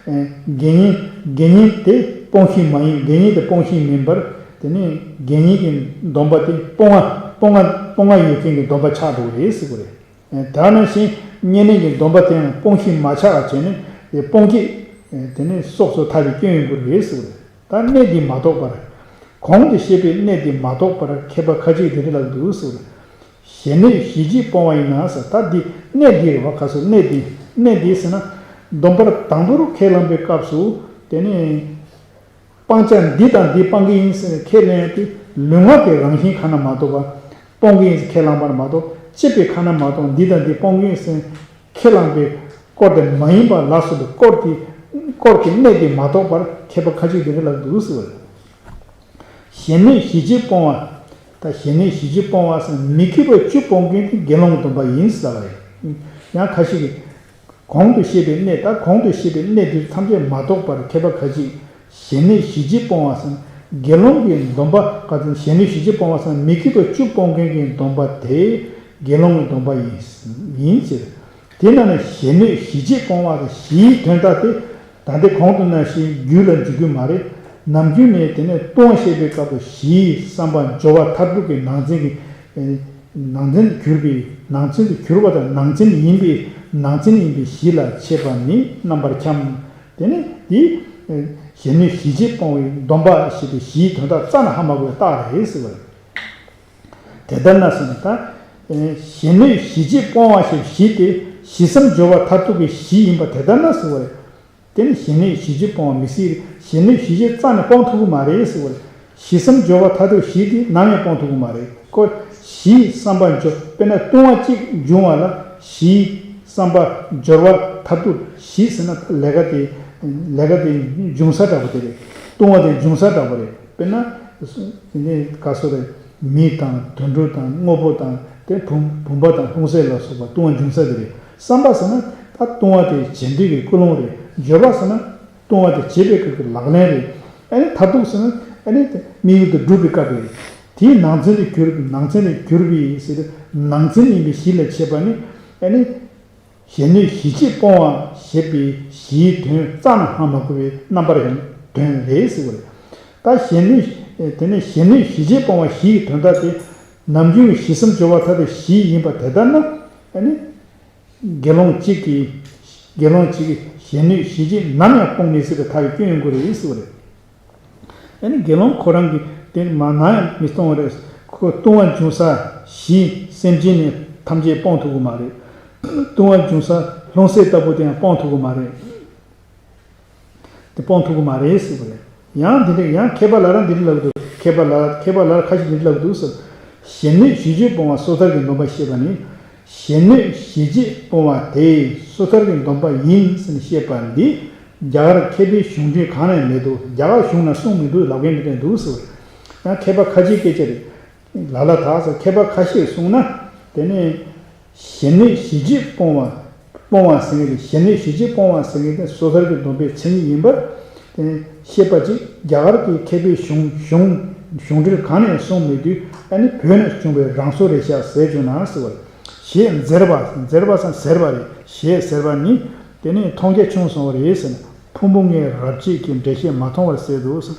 ཨེ། དགེ་བསྙེན་དགེ་བསྙེན་དེ་སྤོང་གཞི་མ་ཡིན། དགེ་བསྙེན་དེ་སྤོང་གཞི་མིན་པར་དེ་ནི་དགེ་བསྙེན་གྱི་སྡོམ་པ་དེ་སྤོང་བ་སྤོང་བ་སྤོང་བ་ཡོད་མཁན་གྱི་སྡོམ་པ་ཆགས་འགྲོ་གི་རེད་ཟེར་བ་རེད། ཨེ། དེ་ནང་བཞིན་བསྙེན་གནས་ཀྱི་སྡོམ་པ་དེའང་སྤོང་གཞི་མ་ཆགས་པ་བྱས་ནས་དེ་སྤོང་གི། ཨེ། དེ་ནི་སྲོག་སོགས་ཐར་པའི་སྐྱོན་ཡོང་གི་རེད་ཟེར་བ་རེད། ད་གནད་འདི་མ་རྟོགས་པར། གོང་དུ་བཤད་པའི་གནད་འདི་མ་རྟོགས་པར་མཁས་པ་ཁ་ཅིག་འདི་འདྲ་ལབ་འདུག་ཟེར། གཞན་གནོད་གཞི་བྱེད་སྤོང་བ་ཡིན་ན་ཟེར། ད་འདི་གནད་འདི་རེད་བ། ག་སོ་གནད་འདི་གནད་འདི་ཟེར་ན། སྡོམ་པར་དང་པོར་ཁས་བླངས་པའི་སྐབས་སུ་དེ་ནི། སྤང་བྱ་འདི་དང་འདི་སྤང་གི་ཡིན་ཟེར་ནས་ཁས་ལེན་ཡ་དེ་ལུས་ངག་གི་རང་བཞིན་ཁ་ན་མ་གཏོགས་པ། སྤོང་གི་ཡིན་ཟེར་ཁས་བླངས་པར་མ་གཏོགས་སྤྱད་པའི་ཁ་ན་མ་གཏོགས་འདི་དང་འདི་སྤོང་གི་ཡིན་ཟེར་ནས་ཁས་བླངས་པའི་སྐོར་དེ་མ་ཡིན་པ་ལ་སོགས་པའི་སྐོར་དེ་སྐོར་གྱི་གནད་དེ་མ་རྟོགས་པར་མཁས་པ་ཁ་ཅིག་འདི་འདྲ་ལབ་འདུག་ཟེར་བ་རེད། གཞན་གནོད་གཞི་བྱེད་སྤོང་བ། ད་གཞན་གནོད་གཞི་བྱེད་སྤོང་བ་ཟེར་མི་མཁས་པ་བཅུ་སྤོང་མཁན་དེ་དགེ་སློང་གི་སྡོམ་པ་ཡིན་ཟེར་བ་རེད། ཡང་ཁ་ཤས་ཀྱིས་གོང་དུ་བཤད་པའི་གནད། ད་གོང་དུ་བཤད་པའི་གནད་དེ་ཐམས་ཅད་མ་རྟོགས་པར་མཁས་པ་ཁ་ཅིག་གཞན་གནོད་གཞི་བྱེད་སྤོང་བ་ཟེར་དགེ་སློང་གི་སྡོམ་པ་ག་ཚོད། གཞན་གནོད་གཞི་བྱེད་སྤོང་བ་ཟེར་མི་མཁས་པ་བཅུ་སྤོང་མཁན་གྱི་སྡོམ་པ་དེ་དགེ་སློང་གི་སྡོམ་པ་ཡིན་ཡིན་ཟེར། དེ་ནང་ནས་གཞན་གནོད་གཞི་བྱེད་སྤོང་བ་དང་གཞིའི་དོན་དག་དེ། ད་ལྟའི་གོང་དུ་ནང་བཞིན་རྒྱུད་ལ་འཇུག་རྒྱུ་མ་རེད། ནམ་རྒྱུན་ནས་དེ་ནས་ལྟུང་བ་བཤད་པའི་སྐབས་སུ་གཞིའི་བསམ་པ་སྦྱོར་བ་མཐར་ཐུག་གི་ནང་ཚན་གྱི། ཨེ། ནང་ཚན་དུ་གྱུར་པའི་ནང་ཚན་དུ་གྱུར་པ་དང་ནང་ཚན་ཡིན་པའི་ནང་ཚན་ཡིན་པའི་གཞི་ལ་འཆད་པ་ནི་རྣམ་པར་འཁྱམས། དེ་ནས་འདི། ཨེ། གཞན་གནོད་གཞི་བྱེད་སྤོང་བའི་སྡོམ་པ་ཞེས་པའི་གཞིའི་དོན་དག་རྩ་ནས་ཧ་མ་གོ་བའི་རྟགས་རེད་ཟེར་བ་རེད། དེ་ལྟར་ན་ཟེར་ན་ད། ཨེ། གཞན་གནོད་གཞི་བྱེད་སྤོང་བ་ཞེས་པའི་གཞི་དེ་གཞི་བསམ་སྦྱོར་བ་མཐར་ཐུག་གི་གཞི་ཡིན་པ་དེ་ལྟར་ན་ཟེར་བ་རེད། དེ་ནི་གཞན་གནོད་གཞི་བྱེད་སྤོང་བ་མི་སྲིད། གཞན་གནོད་གཞི་བྱེད་རྩ་ནས་སྤོང་ཐུབ་ཀྱི་མ་རེད་ཟེར་བ་རེད། གཞི་བསམ་སྦྱོར་བ་མཐར་ཐུག་གཞི་དེ་ནམ་ཡང་སྤོང་ཐུབ་ཀྱི་མ་རེད། ཁོ་གཞིའི་བསམ་པ་སྦྱོར། དཔེར་ན་ལྟུང་བ་གཅིག་འབྱུང་བ་ལ་གཞིའི་བསམ་པ་སྦྱོར་བ་མཐར་ཐུག་གཞི་ཟེར་ན་ལས་ཀ་དེ་ལས་ཀ་དེ་འབྱུང་ས་འདྲ་པོ་དེ་རེད། ལྟུང་བ་དེ་འབྱུང་ས་འདྲ་པོ་རེད། དཔེར་ན། དེ་ནས་ག་སོ་རེད། མེ་དང་དུད་འགྲོ་དང་དངོས་པོ་དང་དེ་བུམ་བུམ་པ་དང་ལྷུང་བཟེད་ལ་སོགས་པ་ལྟུང་བ་འབྱུང་ས་དེ་རེད། བསམ་པ་ཟེར་ན་ད་ལྟུང་བ་དེ་བྱེད་འདོད་ཀྱི་ཀུན་སློང་རེད། སྦྱོར་བ་ཟེར་ན་ལྟུང་བ་དེ་བྱེད་པའི་སྐབས་ཀྱི་ལག་ལེན་རེད། ཨ་ནི་མཐར་ཐུག་ཟེར་ན་ཨ་ནི་དེ་དམིགས་ཡུལ་དུ་སྒྲུབ་པའི་སྐབས་རེད། དེའི་ནང་ཚན་དུ་གྱུར་ནང་ཚན་དུ་གྱུར་པའི་ཟེར་ནང་ཚན་ཡིན་པའི་གཞི་ལ་བྱེད་པ་ནི་ཨ་ནི། གཞན་གནོད་གཞི་བྱེད་སྤོང་བ་ཞེས་པའི་གཞིའི་དོན་རྩ་ནས་ཧ་མ་གོ་བའི་རྣམ་པར་ཡང་དོན་རེད་ཟེར་བ་རེད། ད་གཞན་གནོད་དེ་ནས་གཞན་གནོད་གཞི་བྱེད་སྤོང་བ་གཞིའི་དོན་དག་དེ་ནམ་རྒྱུན་གྱི་གཞི་བསམ་སྦྱོར་བ་མཐར་ཐུག་གཞི་ཡིན་པ་དེ་ལྟར་ན་ཨ་ནི། དགེ་སློང་གཅིག་གིས་དགེ་སློང་གཅིག་གིས་གཞན་གནོད་གཞི་བྱེད་ནམ་ཡང་སྤོང་མི་སྲིད་པའི་ཐག་གིས་སྐྱོན་ཡོང་གི་རེད་ཟེར་བ་རེད། ཨ་ནི་དགེ་སློང་ཁོ་རང་གིས་དེ་མ་ནམ་ཡང་མི་གཏོང་བ་རེད། ཁོ་ལྟུང་བ་འབྱུང་ས་གཞི་སེམས་ཅན་ནི་ཐམས་ཅད་སྤོང་ཐུབ་ཀྱི་མ་རེད། ལྟུང་བ་འབྱུང་ས་ལྷུང་བཟེད་ལྟ་བུ་དེ་ཡང་སྤོང་ཐུབ་ཀྱི་མ་རེད། དེ་སྤོང་ཐུབ་ཀྱི་མ་རེད་ཟེར་བ་རེད། ཡང་དེ་འདྲ་ཡང་མཁས་པ་ལ་ར་འདི་འདྲ་ལབ་འདུག་མཁས་པ་ལ་མཁས་པ་ལ་ར་ཁ་ཤས་འདི་འདྲ་ལབ་འདུག་ཟེར། གཞན་གནོད་གཞི་བྱེད་སྤོང་བ་སོ་ཐར་གྱི་སྡོམ་པ་བཤད་པ་ནི། གཞན་གནོད་གཞི་བྱེད་སྤོང་བ་དེ་སོ་ཐར་གྱི་སྡོམ་པ་ཡིན་ཟེར་ནས་བཤད་པ་འདི། རྒྱ་གར་མཁས་པའི་གཞུང་འགྲེལ་གང་ནས་མེད་འདུག་རྒྱ་གར་གཞུང་ན་གསུངས་མི་འདུག་ལབ་མཁན་འདི་འདྲ་འདུག་ཟེར། ཡང་མཁས་པ་ཁ་ཅིག་སྐད་ཆ་རེད། ལ་ལ་དག་ཟེར་མཁས་པ་ཁ་ཤས་གསུངས་ན། དེ་ནས་གཞན་གནོད་གཞི་བྱེད་སྤོང་བ་སྤོང་བ་ཟེར་མཁན་དེ་གཞན་གནོད་གཞི་བྱེད་སྤོང་བ་ཟེར་མཁན་དེ་སོ་ཐར་གྱི་སྡོམ་པའི་མཚན་ཉིད་ཡིན་པར། དེ་ནས་བཤད་པ་ཅིག་རྒྱ་གར་གྱི་མཁས་པའི་གཞུང་གཞུང་གཞུང་འགྲེལ་གང་ནས་གསུངས་མེད་དུས་ཨ་ནི་བོད་ནས་བྱུང་བའི་རང་བཟོ་རེད་ཤག་ཟེར་བྱུང་ན་ཟེར་བ་རེད། ཞེས་འཛེར་བ་འཛེར་བ་སང་ཟེར་བ་རེད། ཞེས་ཟེར་བ་ནི་དེ་ནས་མཐོང་རྒྱ་ཆུང་སོང་བ་རེད་ཟེར་ན་ཕུང་པོ་ལྔའི་རབ་བྱེད་ཀྱི་འགྲེལ་བཤད་མ་མཐོང་བར་ཟེར་འདུག་ཟེར།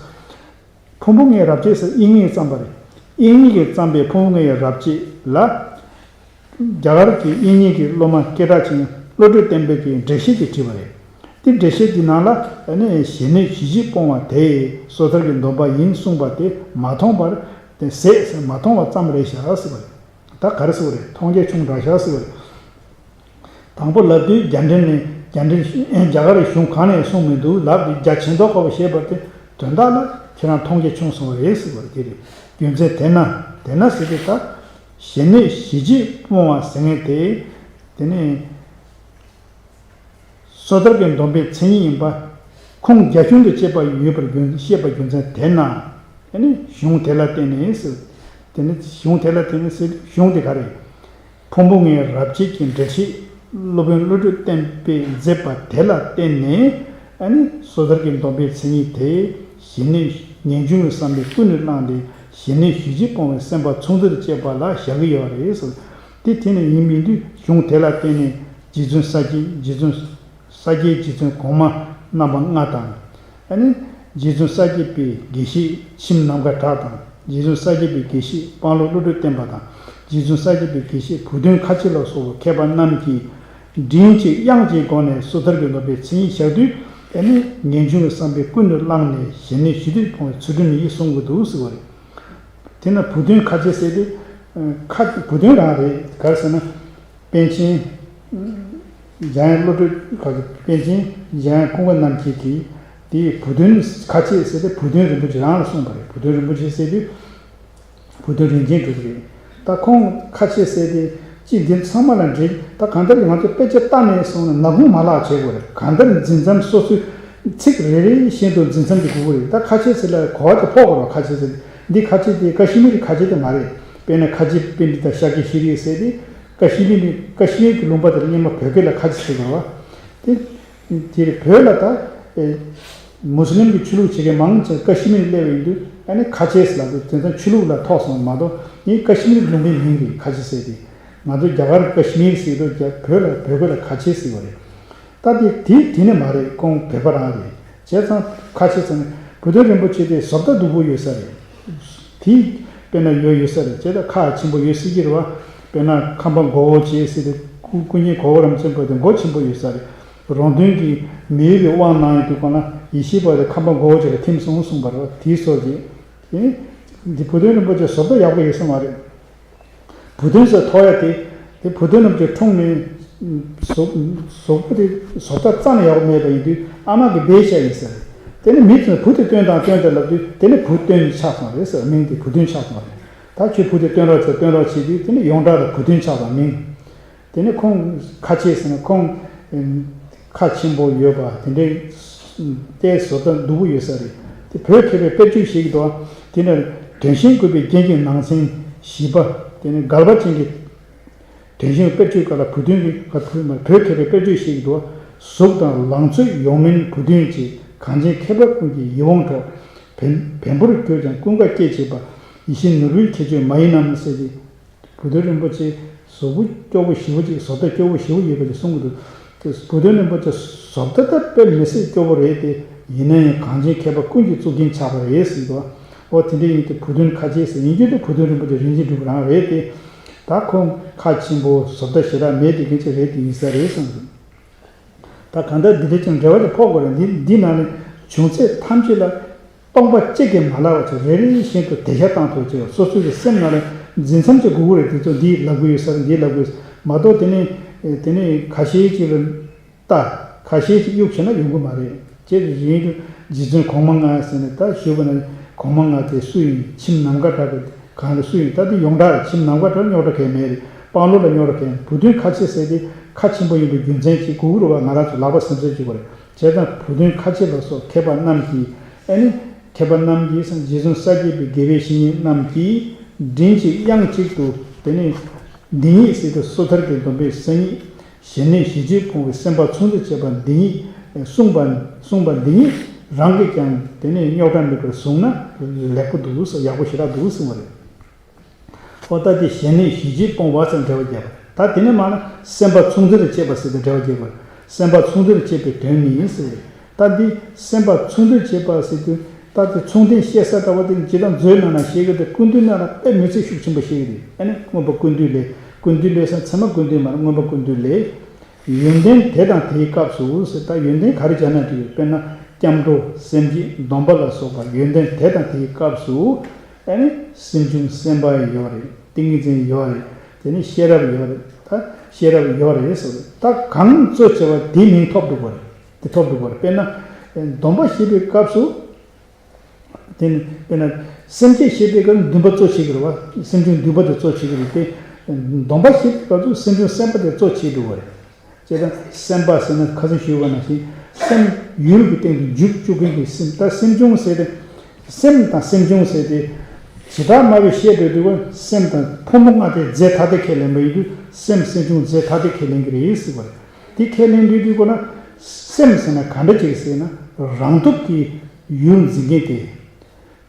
ཕུང་པོ་ལྔའི་རབ་བྱེད་ཟེར་དབྱིག་གཉེན་བརྩམས་པ་རེད། དབྱིག་གཉེན་གྱིས་བརྩམས་པའི་ཕུང་པོ་ལྔའི་རབ་བྱེད་ལ། རྒྱ་གར་གྱི་དབྱིག་གཉེན་གྱི་སློབ་མ་སྐད་གྲགས་ཅན་བློ་གྲོས་བརྟན་པོ་གིས་འགྲེལ་བཤད་ཅིག་བྲིས་པ་རེད། དེ་འགྲེལ་བཤད་དེའི་ནང་ལ་ཨ་ནི་གཞན་གནོད་གཞི་བྱེད་སྤོང་བ་དེ་སོ་ཐར་གྱི་སྡོམ་པ་ཡིན་གསུངས་པ་དེ་མ་མཐོང་བར་དེ་ཟད་ཟེར་མ་མཐོང་བ་ཙམ་རེད་ཤག་ཟེར་བ་རེད། ད་ག་རེ་ཟེར་བ་རེད། མཐོང་རྒྱ་ཆུང་དྲགས་ཤག་ཟེར་བ་རེད། དང་པོ་ལབ་དུས་རྒྱ་འགྲེལ་ནས་རྒྱ་འགྲེལ་རྒྱ་གར་གཞུང་གང་ནས་གསུངས་མི་འདུག་ལབ་དུས་རྒྱ་ཆེན་མདོ་ཁ་པོ་ཞེས་པ་དེ་དོན་དག་ལ་ཁྱེད་རང་མཐོང་རྒྱ་ཆུང་སོང་བ་རེད་ཟེར་བ་དེ་རེད། རྒྱུ་མཚན་དེ་ན་དེ་ན་ཟེར་དུས་ད་གཞན་གནོད་གཞི་བྱེད་སྤོང་བ་ཟེར་མཁན་དེ་དེ་ནས་ སོ་ཐར་གྱི་སྡོམ་པའི་མཚན་ཉིད་ཡིན་པ། ཁུངས་རྒྱ་གཞུང་དུ་བཅད་པ་ཡོད་པར་རྒྱུ་བཤད་པ་རྒྱུ་མཚན་དེས་ན། ཨ་ནི་གཞུང་དེ་ལ་བརྟེན་ནས་ཟེར། དེ་ནི་གཞུང་དེ་ལ་བརྟེན་ནས་ཟེར། གཞུང་དེ་ག་རེ། ཕུང་པོ་ལྔའི་རབ་བྱེད་ཀྱི་འགྲེལ་བཤད་སློབ་དཔོན་བློ་གྲོས་བརྟན་པས་མཛད་པ་དེ་ལ་བརྟེན་ནས། ཨ་ནི་སོ་ཐར་གྱི་སྡོམ་པའི་མཚན་ཉིད་དེ་ཞི་གནས་ངེས་འབྱུང་གི་བསམ་པས་ཀུན་ནས་བསླངས་ཏེ། ཞི་གནས་ཞི་བྱེད་སྤོང་བའི་སེམས་པ་ཚོགས་འདུར་བཅད་པ་ལ་བཞག་གི་ཡོད་རེད་ཟེར། དེ་དེ་ནི་ཡིན་མིན་དུས་གཞུང་དེ་ལ་བརྟེན་ནས་རྗེ་བཙུན་ས་སྐྱའི་རྗེ་བཙུན་ས་སྐྱའི་རྗེ་བཙུན་གོང་མ་རྣམ་པ་ལྔ་དང་། ཨ་ནི་རྗེ་བཙུན་ས་སྐྱ་པའི་དགེ་བཤེས་མཆིམས་ནམ་མཁའ་གྲགས་དང་། རྗེ་བཙུན་ས་སྐྱ་པའི་དགེ་བཤེས་དཔང་ལོ་བློ་གྲོས་བརྟན་པ་དང་། རྗེ་བཙུན་ས་སྐྱ་པའི་དགེ་བཤེས་བུ་སྟོན་ཁ་ཆེ་ལ་སོགས་པའི་མཁས་པ་རྣམས་ཀྱིས་མགྲིན་གཅིག་དབྱངས་གཅིག་སྒོ་ནས་སོ་ཐར་གྱི་སྡོམ་པའི་མཚན་ཉིད་བཞག་དུས། ཨ་ནི་ངེས་འབྱུང་གི་བསམ་པས་ཀུན་ཏུ་བསླངས་ནས་ཞི་གནས་ཞི་བྱེད་སྤོང་བའི་ཚུལ་ཁྲིམས་ཡིན་གསུང་གི་འདུག་ཟེར་བ་རེད། དེ་ན་བུ་སྟོན་ཁ་ཆེ་ཟེར་དེ། ཁ་བུ་སྟོན་རང་རེད། ག་རེ་ཟེར་ན། པཎ་ཆེན། འཇམ་དབྱངས་བློ་གྲོས་ཁ་པཎ་ཆེན་འཇམ་དབྱངས་ཀུན་དགའ་རྣམ་རྒྱལ་གྱིས་དེ་བུ་སྟོན་ཁ་ཆེ་ཟེར་དེ་བུ་སྟོན་རིན་པོ་ཆེ་རང་ལ་གསུངས་པ་རེད། བུ་སྟོན་རིན་པོ་ཆེ་ཟེར་དེ་བུ་སྟོན་རིན་ཆེན་གྲུབ་རེད། ད་ཁོང་ཁ་ཆེ་ཟེར་དེ་ཅི་འདི་ཚང་མ་ལ་འགྲིག་ད་གང་ལྟར་ང་ཚོ་དཔེ་ཆ་ལྟ་ནས་སོང་ན་ནག་ཁུང་མ་ལག་བྱེད་དགོས་རེད། གང་ལྟར་འཛིན་མཚམས་སོ་སོའི་ཚིག་རེ་རེ་བཞིན་དུ་འཛིན་མཚམས་ཀྱི་དགོས་ཀྱི་རེད། ད་ཁ་ཆེ་ཟེར་ལ་གོ་བ་དེ་ཕོག་དགོས་རེད། ཁ་ཆེ་ཟེར་འདི་ཁ་ཆེ་དེ་ཀ་ཤི་མིར་ཁ་ཆེ་དེ་མ་རེད། དཔེར་ན་ཁ་ཆེ་པཎྜི་ཏ་ཤཱཀྱ་ཤྲཱི་ཟེར་དེ། ཀ་ཤི་མིར་ནི་ཀ་ཤི་མིར་གྱི་ལུང་པ་དེར་སྔོན་མ་བོད་སྐད་ལ་ཁ་ཆེ་ཟེར་བ། དེ་དེར་བོད་ལ་ད་ཨེ་མུ་སི་ལིམ་གྱི་ཆོས་ལུགས་བྱེད་མཁན་མང་ཆེ་ཀ་ཤི་མིར་སླེབས་ཡིན་དུས། ཨ་ནི་ཁ་ཆེ་ཟེར་ལབ་དུས་དེ་ཚོ་ཆོས་ལུགས་ལ་ཐོགས་སོང་མ་གཏོགས་ངས་ཀ་ཤི་མིར་གྱི་ལུང་པའི་མིང་རེད། ཁ་ཆེ་ཟེར་དེ་ང་ཚོ་རྒྱ་གར་ཀ་ཤི་མིར་ཟེར་དུས་རྒྱ་བོད་ལ་བོད་སྐད་ལ་ཁ་ཆེ་ཟེར་བ་རེད། ད་དེ་དེ་དེ་ནི་མ་རེད། ཁོང་བོད་པ་རང་རེད། བྱས་ཙང་ཁ་ཆེ་ཟེར་ནས་བུ་སྟོན་རིན་པོ་ཆེ་དེ་བཟོ་ལྟ་སྡུག་པོ་ཡོད་ས་རེད། དེ་དཔེར་ན་ཡོད་ཡོད་ས་རེད། བྱས་ཙང་ཁག་ཆེན་པོ་ཡོད་སྲིད་ཀྱི་རེད་བ། དཔེར་ན་ཁམས་པ་མགོ་བོ་བྱས་ཟེར་ཏེ་སྐུ་སྐུ་ཉིད་གོ་བོ་རམ་ཆེན་པོ་དེ་མགོ་ཆེན་པོ་ཡོད་ས་རེད། རོང་སྟོན་གྱི་མི་ཡུལ་གྱི་དབང་གནང་ཡོད་དུས་གང་ལ་ཡེ་ཤེས་པ་དེ་ཁམས་པ་མགོ་བོ་བྱས་ལ་ཐིམ་སོང་གསུངས་པ་རེད་བ། དེའི་སོགས་ཀྱིས། དེ་ནི་འདི་བུ་སྟོན་རིན་པོ་ཆེ་བཟོ་ལྟ་ཡག་པོ་ཡོད་ས་མ་རེད། བུ་སྟོན་ཟེར་ཐོགས་ཡ་དེ། དེ་བུ་སྟོན་རྣམས་ཀྱི་འཁྲུངས་ནས། གཟུགས་གཟུགས་པོ་དེ་བཟོ་ལྟ་རྩ་ནས་ཡག་པོ་མེད་པ་ཡིན་དུས་ཨ་མ་གིས་སྦས་བཞག་ཡིན་ཟེར། དེ་ནས་མི་ཚོས་བུ་དེ་སྟོན་དང་སྟོན་དང་ལབ་དུས་དེ་ནས་བུ་སྟོན་ཆགས་སོང་རེད་ཟེར། མིང་དེ་བུ་སྟོན་ཆགས་སོང་རེད། ད་ཁྱོད་བུ་དེ་སྟོན་རོགས་བྱེད་སྟོན་རོགས་བྱེད་དུས་དེ་ནས་ཡོངས་གྲགས་ལ་བུ་སྟོན་ཆགས་པ་མིང་། དེ་ནས་ཁོང་ཁ་ཆེ་ཟེར་ན་ཁོང་ཁ་ཆེན་པོ་ཡོད་པ་དེ་འདྲའི་ལྟའི་བཟོ་ལྟ་སྡུག་པོ་ཡོད་ས་རེད། དེ་བོད་མཁས་པའི་དཔེར་བརྗོད་ཞིག་འདུག་དེ་ནས་དྲན་ཤེས་དགོས་པའི་རྒྱན་གྱི་ནང་ཚན་བཞི་པ། དེ་ནས་རྒྱལ་བ་ཅན་གྱི་དྲན་ཤེས་དཔེར་བརྗོད་སྐབས་ལ་བུ་སྟོན་གྱི་བོད་མཁས་པའི་དཔེར་བརྗོད་ཞིག་འདུག་གཟུགས་དང་ལང་ཚོའི་ཡོངས་སྨིན་བུ་སྟོན་གྱིས། གངས་ཅན་མཁས་པ་ཀུན་གྱི་ཡིད་འོང་གྲོགས། བེམ་བེམ་པོར་གྱུར་ཀྱང་ཀུན་དགའ་སྐྱེད་བྱེད་པ། ཡིད་བཞིན་ནོར་བུའི་ཁྱད་ཆོས་མ་ཡིན་ནམ་ཟེར་ཏེ། བུ་སྟོན་རིན་པོ་ཆེ་གཟུགས་པོ་སྐྱོ་པོ་ཞེ་པོ་ཅིག་བཟོ་ལྟ་སྐྱོ་པོ་ཞེ་པོ་ཡོད་པ་ཅིག་གསུང་གི་འདུག་དེ་བུ་སྟོན་རིན་པོ་ཆེ་བཟོ་ལྟ་ད་དཔེ་མི་སྲིད་སྐྱོ་པོ་རེད་དེ། ཡིན་ན་ཡང་གངས་ཅན་མཁས་པ་ཀུན་གྱི་གཙུག་རྒྱན་ཆགས་པ་རེད་ཟེར་གི་འདུག་འོ་དེ་འདྲ་ཡིན་དུས་བུ་སྟོན་ཁ་ཆེ་ཟེར་ཡིན་རྒྱུ་དེ་བུ་སྟོན་རིན་པོ་ཆེ་རིན་ཆེན་གྲུབ་རང་རེད་དེ། ད་ཁོང་ཁ་ཆེན་པོ་བཟོ་ལྟ་ཞེ་དྲག་མེད་དེ་གི་ཅིག་རེད་དེ་ཡིན་ས་རེད་གསུངས་འདུག་ད་གང་ལྟར་འདི་འདྲ་ཅིག་འབྲེལ་བ་དེ་ཕོག་དགོས་རེད། འདི་འདི་ནང་ནས་བྱུང་ཚད་ཐམས་ཅད་ལ་སྟོང་པ་གཅིག་གིས་མ་ལགས་པ་ཅིག་རེ་རེ་བཞིན་དུ་དེ་ཤ་བཏང་ཐུབ་ཅིག་སོ་སོའི་གི་སེམས་ནང་ལ་འཛིན་མཚམས་ཅིག་དགོས་ཀྱི་རེད། དེ་ཚོ་འདིས་ལབ་གི་ཡོད་ས་རེད། འདིས་ལབ་གི་ཡོད་ས་མ་གཏོགས་དེ་ནས་དེ་ནས་ཁ་ཤས་ཅིག་ལ་ལྟ་ཁ་ཤས་ཅིག་གཡུག་བྱས་ན་ཡོང་གི་མ་རེད། ཅེས་རིང་དུ་རྗེ་བཙུན་གོང་མ་ལྔ་ཟེར་ནས་ད་ཞུས་པ་ན་གོང་མ་ལྔ་དེ་སུ་ཡིན། མཆིམས་ནམ་མཁའ་གྲགས་པའི་གང་ལ་སུ་ཡིན། ད་དེ་ཡོངས་གྲགས་རེད། མཆིམས་ནམ་མཁའ་གྲགས་རྙོག་དྲ་གང་ཡང་མེད་རེད། དཔང་ལོ་ལ་རྙོག་དྲ་གང་ཡང་། བུ་སྟོན་ཁ་ཆེ་ཟེར་དེ་ཁ་ཆེན་པོ་ཡིན་པའི་རྒྱུ་མཚན་གྱིས་གུ་གུ་རུ་བ་ང་རང་ཚོ་ལག་པ་སེམས་ཚོད་གཅིག་པ་རེད། བྱས་ཙང་བུ་སྟོན་ཁ་ཆེ་ལ་སོགས་མཁས་པ་རྣམས་ཀྱིས་ཨ་ནི་མཁས་པ་རྣམས་ཀྱིས་རྗེ་བཙུན་ས་སྐྱ་པའི་དགེ་བའི་བཤེས་གཉེན་རྣམས་ཀྱིས་མགྲིན་གཅིག་དབྱངས་གཅིག་ཏུ་དེ་ནས་འདི་ཉིད་ཟེར་དུ་སོ་ཐར་གྱི་སྡོམ་པའི་མཚན་ཉིད། ཞི་གནས་ཞི་བྱེད་སྤོང་བའི་སེམས་པ་ཚོགས་འདུར་བཅད་པ་འདི་ཉིད་གསུངས་པ་གསུངས་པ་འདི་ཉིད་རང་གིས་ཀྱང་དེ་ནས་རྙོག་དྲ་མེད་པར་བཟུང་ན་ལེགས་པོ་འདུག་ཟེར། ཡག་པོ་ཞེ་དྲག་འདུག་གསུངས་པ་རེད། ཨོ་ད་དེ་ཞི་གནས་ཞི་བྱེད་སྤོང་བ་ཟེར་འགྲེལ་བ་བརྒྱབ་པ་རེད། ད་དེ་ནས་མར་ན་སེམས་པ་ཚོགས་འདུར་བཅད་པ་ཟེར་ཏེ་འགྲེལ་བ་བརྒྱབ་པ་རེད། སེམས་པ་ཚོགས་འདུར་བཅད་པའི་དོན་ནི་ཟེར། ད་འདི་སེམས་པ་ཚོགས་འདུར་བཅད་པ་ཟེར་དུས་ད་དེ་ཚོགས་འདུན་བཤད་ས་འདྲ་བོ་དེ་ཇི་ལྟར་མཛོད་ནང་ན་བཤད་ཀྱི་འདུག་ཀུན་འདུས་ནང་ལ་དཔེ་མི་ཚེ་ཤུགས་ཆེན་པོ་བཤད་ཀྱི་རེད། ཨ་ནི་མངོན་པ་ཀུན་བཏུས་ལས། ཀུན་བཏུས་ལས་ཟེར་ཚད་མ་ཀུན་བཏུས་མ་རེད། མངོན་པ་ཀུན་བཏུས་ལས། ཡོན་ཏན་དེ་དང་དེའི་སྐབས་སུ་ཟེར། ད་ཡོན་ཏན་ག་རེ་སྦྱར་ན་འགྲིག་ཡོད། དཔེར་ན་སྐྱབས་འགྲོ་སེམས་བསྐྱེད་སྡོམ་པ་ལ་སོགས་པ་ཡོན་ཏན་དེ་དང་དེའི་སྐབས་སུ། ཨ་ནི་སེམས་བྱུང་སེམས་དཔའ་ཡོད་རེད། ཏིང་ངེ་འཛིན་ཡོད་རེད། དེ་ནི་ཤེས་རབ་ཡོད་རེད། ད་ཤེས་རབ་ཡོད་རེད་ཟེར། ད་གང་གཙོ་ཆེ་བ་དེའི་མིང་ཐོབ་འགྲོ་གི་རེད། དེ་ཐོབ་འགྲོ་གི་རེད། དཔེར་ན་སྡོམ་པ་བཞེས་པའི་སྐབས་སུ། དེ་ནི་དཔེར་ན་སེམས་བསྐྱེད་བྱེད་པའི་སྐབས་འདུན་པ་གཙོ་ཆེ་གི་རེད་བ། སེམས་བྱུང་འདུན་པ་དེ་གཙོ་ཆེ་གི་རེད་དེ། སྡོམ་པ་བཞེས་པའི་སྐབས་སུ་སེམས་བྱུང་སེམས་དཔའ་དེ་གཙོ་ཆེ་འགྲོ་གི་རེད། བྱས་ཙང་སེམས་པ་ཟེར་ན་ཁ་སང་ཞུས་པ་ནང་བཞིན་སེམས་ཡུལ་གྱི་སྟེང་དུ་འཇུག་བཅུག་མཁན་གྱི་སེམས། ད་སེམས་བྱུང་ཟེར་ཏེ། སེམས་དང་སེམས་བྱུང་ཟེར་ཏེ། བྱེ་བྲག་སྨྲ་བའི་བཤད་འདོད་དུས་སྐབས་སེམས་དང་ཕུང་པོ་ལྔ་དེ་རྫས་ཐ་དད་ཁས་ལེན་པ་ཡིན་དུས་སེམས་སེམས་བྱུང་རྫས་ཐ་དད་ཁས་ལེན་གྱི་རེད་ཟེར་བ་རེད། དེ་ཁས་ལེན་དུས་དུས་སྐོར་ན་སེམས་ཟེར་ན་ག་འདྲ་ཅིག་ཟེར་ན་རང་སྟོབས་ཀྱིས་ཡུལ་འཛིན་མཁན་དེ།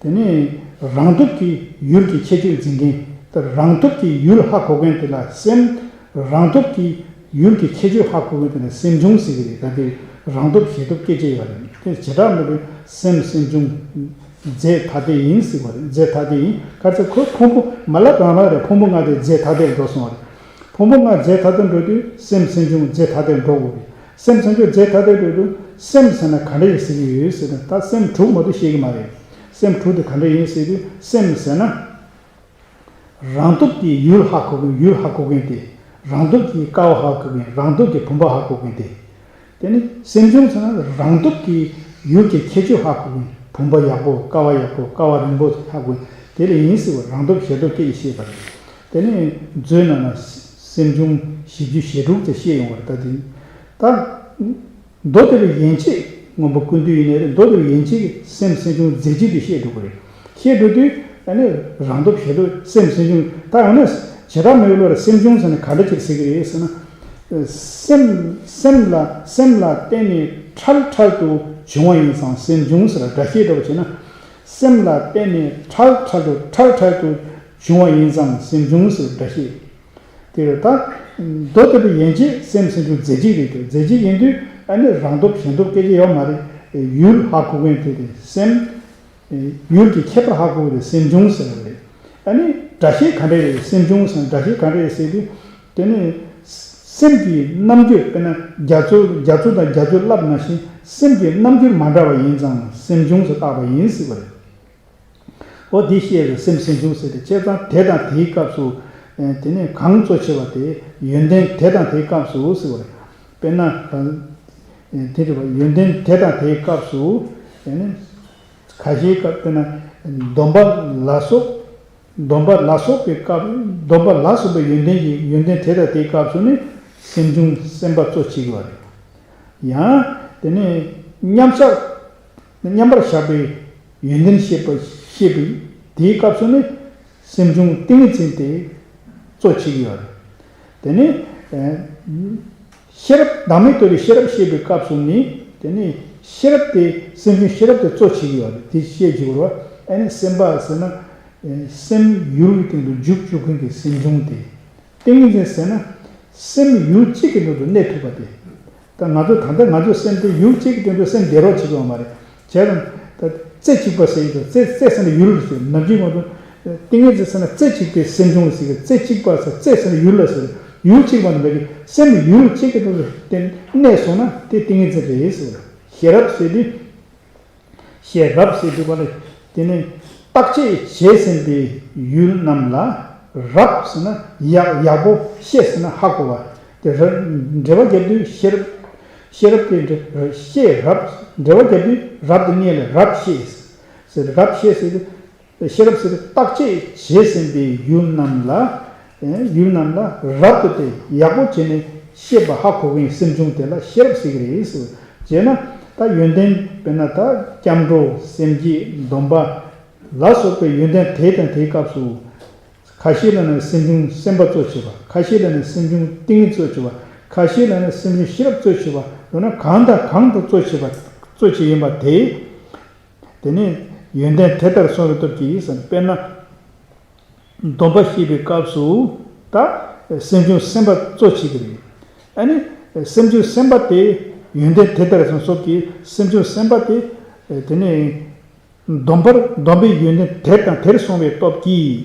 དེ་ནས་རང་སྟོབས་ཀྱིས་ཡུལ་གྱི་ཁྱད་ཆོས་འཛིན་མཁན། ད་རང་སྟོབས་ཀྱིས་ཡུལ་ཧ་གོ་མཁན་དེ་ལ་སེམས། རང་སྟོབས་ཀྱིས་ཡུལ་གྱི་ཁྱད་ཆོས་ཧ་གོ་མཁན་དེ་ལ་སེམས་བྱུང་ཟེར་གྱི་རེད། ད་དེ་རང་སྟོབས་ཞེ་སྟོབས་སྐད་ཆ་ཡོད་རེད། དེ་བྱེ་བྲག་མེད་པའི་སེམས་སེམས་བྱུང་རྫས་ཐ་དད་ཡིན་ཟེར་བ་རེད། རྫས་ཐ་དད་ཡིན། ག་རེ་ཟེར་ཁོ་ཕུང་པོ་མ་ལབ་རང་རང་རེད། ཕུང་པོ་ལྔ་དེ་རྫས་ཐ་དད་འགྲོ་སོང་བ་རེད། ཕུང་པོ་ལྔ་རྫས་ཐ་དད་འགྲོ་དུས་སེམས་སེམས་བྱུང་རྫས་ཐ་དད་འགྲོ་དགོས་རེད། སེམས་སེམས་བྱུང་རྫས་ཐ་དད་འགྲོ་དུས་སེམས་ཟེར་ན་ག་འདྲ་ཡིན་ཟེར་གྱི་ཡོད་ཟེར་ན། ད་སེམས་དྲུག་མ་གཏོགས་བཤད་ཀྱི་མ་རེད། སེམས་དྲུག་དེ་ག་འདྲ་ཡིན་ཟེར་དུས་སེམས་ཟེར་ན། རང་སྟོབས་ཀྱིས་ཡུལ་ཧ་གོ་མཁན། ཡུལ་ཧ་གོ་མཁན་དེ། རང་སྟོབས་ཀྱིས་ཀ་བ་ཧ་གོ་མཁན། རང་སྟོབས་ཀྱིས་བུམ་པ་ཧ་གོ་མཁན་དེ། དེ་ནི་སེམས་བྱུང་ཟེར་ན་རང་སྟོབས་ཀྱིས་ཡུལ་གྱི་ཁྱད་ཆོས་ཧ་གོ་མཁན། བུམ་པ་ཡག་པོ། ཀ་བ་ཡག་པོ། ཀ་བ་རིང་པོ་ཧ་གོ་མཁན་དེ་ལ་ཡིན་ཟེར་བ། རང་སྟོབས་ཞེ་སྟོབས་སྐད་ཀྱིས་བཤད་པ་རེད། དེ་ནི་མཛོད་ནང་ན་སེམས་བྱུང་བཞི་བཅུ་ཞེ་དྲུག་ཙམ་བཤད་ཡོང་བ་རེད། ད་དེ་ད། མདོ་སྡེ་པའི་ཡན་ཆད་མངོན་པ་ཀུན་བཏུས་ཡིན་ནའི་རེད། མདོ་སྡེ་པའི་ཡན་ཆད་ཀྱི་སེམས་སེམས་བྱུང་རྫས་གཅིག་ཏུ་བཤད་འགྲོ་གི་རེད། བཤད་འགྲོ་དུས་ཨ་ནི་རང་སྟོབས་ཞེ་སྟོབས་སེམས་སེམས་བྱུང་། ད་ཡང་ན་བྱེ་བྲག་མེད་པའི་བློ་ལ་སེམས་བྱུང་ཟེར་ན་ག་འདྲ་ཅིག་ཟེར་གི་རེད་ཟེར་ན། སེམས་སེམས་ལ་སེམས་ལ་བརྟེན་ནས་འཕྲལ་འཕྲལ་དུ་བྱུང་བ་ཡིན་ཙང་སེམས་བྱུང་ཟེར། སྒྲ་བཤད་འདྲ་པོ་བྱས་ན། སེམས་ལ་བརྟེན་ནས་འཕྲལ་འཕྲལ་དུ་འཕྲལ་འཕྲལ་དུ་བྱུང་བ་ཡིན་ཙང་སེམས་བྱུང་ཟེར། སྒྲ་བཤད། དེ་རེད། ད་མདོ་སྡེ་པའི་ཡན་ཆད་སེམས་སེམས་བྱུང་རྫས་གཅིག་རེད་དེ། རྫས་གཅིག་ཡིན་དུས་ཨ་ནི་རང་སྟོབས་གཞན་སྟོབས་སྐད་ཆ་ཡོད་མ་རེད། ཡུལ་ཧ་གོ་མཁན་དེ་རེད། སེམས་ཡུལ་གྱི་ཁྱད་པར་ཧ་གོ་བ་དེ་སེམས་བྱུང་ཟེར་བ་རེད། ཨ་ནི་སྒྲ་བཤད་ག་འདྲ་རེད། སེམས་བྱུང་ཟེར། སྒྲ་བཤད་ག་འདྲ་རེད་ཟེར་དུས་དེ་ནི་སེམས་ཀྱི་རྣམ་འགྱུར། དཔེར་ན་རྒྱ་མཚོ་རྒྱ་མཚོ་དང་རྒྱ་མཚོའི་རླབས་ནང་བཞིན་སེམས་ཀྱི་རྣམ་འགྱུར་མ་འདྲ་བ་ཡིན་ཙང་སེམས་བྱུང་ཟེར་བཏགས་པ་ཡིན་ཟེར་བ་རེད། འོ་འདི་བཤད་པའི་སེམས་སེམས་བྱུང་ཟེར་ཏེ། བྱས་ཙང་དེ་དང་དེའི་སྐབས་སུ། ཨེ། དེ་ནས་གང་གཙོ་ཆེ་བ་དེ་ཡོན་ཏན་དེ་དང་དེའི་སྐབས་སུ་ཟེར་བ་རེད། དཔེར་ན་ད། ཨེ། དེ་རེད་པ། ཡོན་ཏན་དེ་དང་དེའི་སྐབས་སུ། དེ་ནས་ཁ་ཤས་སྐབས་དཔེར་ན་སྡོམ་པ་ལ་སོགས། སྡོམ་པ་ལ་སོགས་པའི་སྐབས། སྡོམ་པ་ལ་སོགས་པའི་ཡོན་ཏན་གྱི་ཡོན་ཏན་དེ་དང་དེའི་སྐབས་སུ་ནི་སེམས་བྱུང་སེམས་པ་གཙོ་ཆེ་གི་བ་རེད། ཡང་དེ་ནས་མཉམ་བཞག་མཉམ་པར་བཞག་པའི་ཡོན་ཏན་བཤད་པ་བཤད་པའི་དེའི་སྐབས་སུ་ནི་སེམས་བྱུང་ཏིང་ངེ་འཛིན་དེ་གཙོ་ཆེ་གི་ཡོད་རེད། དེ་ནི་ཤེས་རབ་བདག་མེད་རྟོགས་པའི་ཤེས་རབ་བཤད་པའི་སྐབས་སུ་ནི་དེ་ནི་ཤེས་རབ་དེ་སེམས་བྱུང་ཤེས་རབ་དེ་གཙོ་ཆེ་གི་ཡོད་རེད། དེ་བཤད་བྱེད་དགོས་རེད་བ། ཨ་ནི་སེམས་པ་ཟེར་ན་སེམས་ཡུལ་གྱི་སྟེང་དུ་འཇུག་བཅུག་མཁན་གྱི་སེམས་བྱུང་དེ། ཏིང་ངེ་འཛིན་ཟེར་ན། སེམས་ཡུལ་གཅིག་གི་ནང་དུ་གནས་ཐུབ་པ་དེ། ད་ང་ཚོ་ད་ལྟ་ང་ཚོའི་སེམས་དེ་ཡུལ་གཅིག་གི་སྟེང་དུ་སེམས་བསྡད་རོགས་བྱེད་དགོས་པ་མ་རེད། བྱས་ཙང་། ད་རྩེ་གཅིག་པ་ཟེར་ཡི་འདུག་རྩེ་རྩེ་ཟེར་ན་ཡུལ་རེད་ཟེར། ནམ་རྒྱུན་ང་ཚོ་ཏིང་ངེ་འཛིན་ཟེར་ན་རྩེ་གཅིག་པའི་སེམས་བྱུང་ལ་ཟེར་གི། རྩེ་གཅིག་པ་ཟེར། རྩེ་ཟེར་ན་ཡུལ་ལ་ཟེར། ཡུལ་གཅིག་པ་ནི་མེད་ཀི། སེམས་ཡུལ་གཅིག་གི་སྟེང་དུ་གནས་སོང་ན་དེ་ཏིང་ངེ་འཛིན་རེད་ཟེར། ཤེས་རབ་ཟེར་དུས། ཤེས་རབ་ཟེར་དུས་པ་ལ། དེ་ནི་བརྟག་དཔྱད་བྱས་ཟིན་པའི་ཡུལ་རྣམས་ལ་རབ་ཟེར་ན་ཡག་ཡག་པོ་ཤེས་ཟེར་ན་ཧ་གོ་བ། དེ་ར་འགྲེལ་པ་རྒྱབ་དུས་ཤེས་རབ། ཤེས་རབ་དེ་འདྲ་ཤེས་རབ། འགྲེལ་པ་རྒྱབ་དུས་རབ་དེ་སྔོན་ལ་རབ་ཤེས་ཟེར། རབ་ཤེས་ཟེར་དུས་ཤེས་རབ་ཟེར་དུས་བརྟག་དཔྱད་བྱས་ཟིན་པའི་ཡུལ་རྣམས་ལ། ཡུལ་རྣམས་ལ་རབ་ཏུ་སྟེ་ཡག་པོ་བྱས་ནས་ཤེས་པ་ཧ་གོ་བའི་སེམས་བྱུང་དེ་ལ་ཤེས་རབ་ཟེར་གྱི་རེད་ཟེར། བྱས་ན་ད་ཡོན་ཏན་དཔེར་ན་ད་སྐྱབས་འགྲོ་སེམས་བསྐྱེད་སྡོམ་པ་ལ་སོགས་པའི་ཡོན་ཏན་དེ་དང་དེའི་སྐབས་སུ། ཁ་ཤས་ལ་ནི་སེམས་བྱུང་སེམས་པ་གཙོ་ཆེ་བ། ཁ་ཤས་ལ་ནི་སེམས་བྱུང་ཏིང་ངེ་གཙོ་ཆེ་བ། ཁ་ཤས་ལ་ནི་སེམས་བྱུང་ཤེས་རབ་གཙོ་ཆེ་བ། མདོར་ན་གང་དང་གང་དུ་གཙོ་ཆེ་བ་གཙོ་ཆེ་ཡིན་པ་དེ། དེ་ནི་ཡོན་ཏན་དེ་ལྟར་གསུངས་པའི་སྟོབས་ཀྱིས་ཟེར། དཔེར་ན། སྡོམ་པ་བཤད་པའི་སྐབས་སུ་ད་སེམས་བྱུང་སེམས་པ་གཙོ་ཆེ་གི་རེད། ཨ་ནི་སེམས་བྱུང་སེམས་པ་དེ་ཡོན་ཏན་དེ་ལྟར་གསུངས་སོགས་ཀྱི་སེམས་བྱུང་སེམས་པ་དེ་དེ་ནི་སྡོམ་པར་སྡོམ་པའི་ཡོན་ཏན་དེ་དང་དེར་སོང་བའི་སྟོབས་ཀྱིས་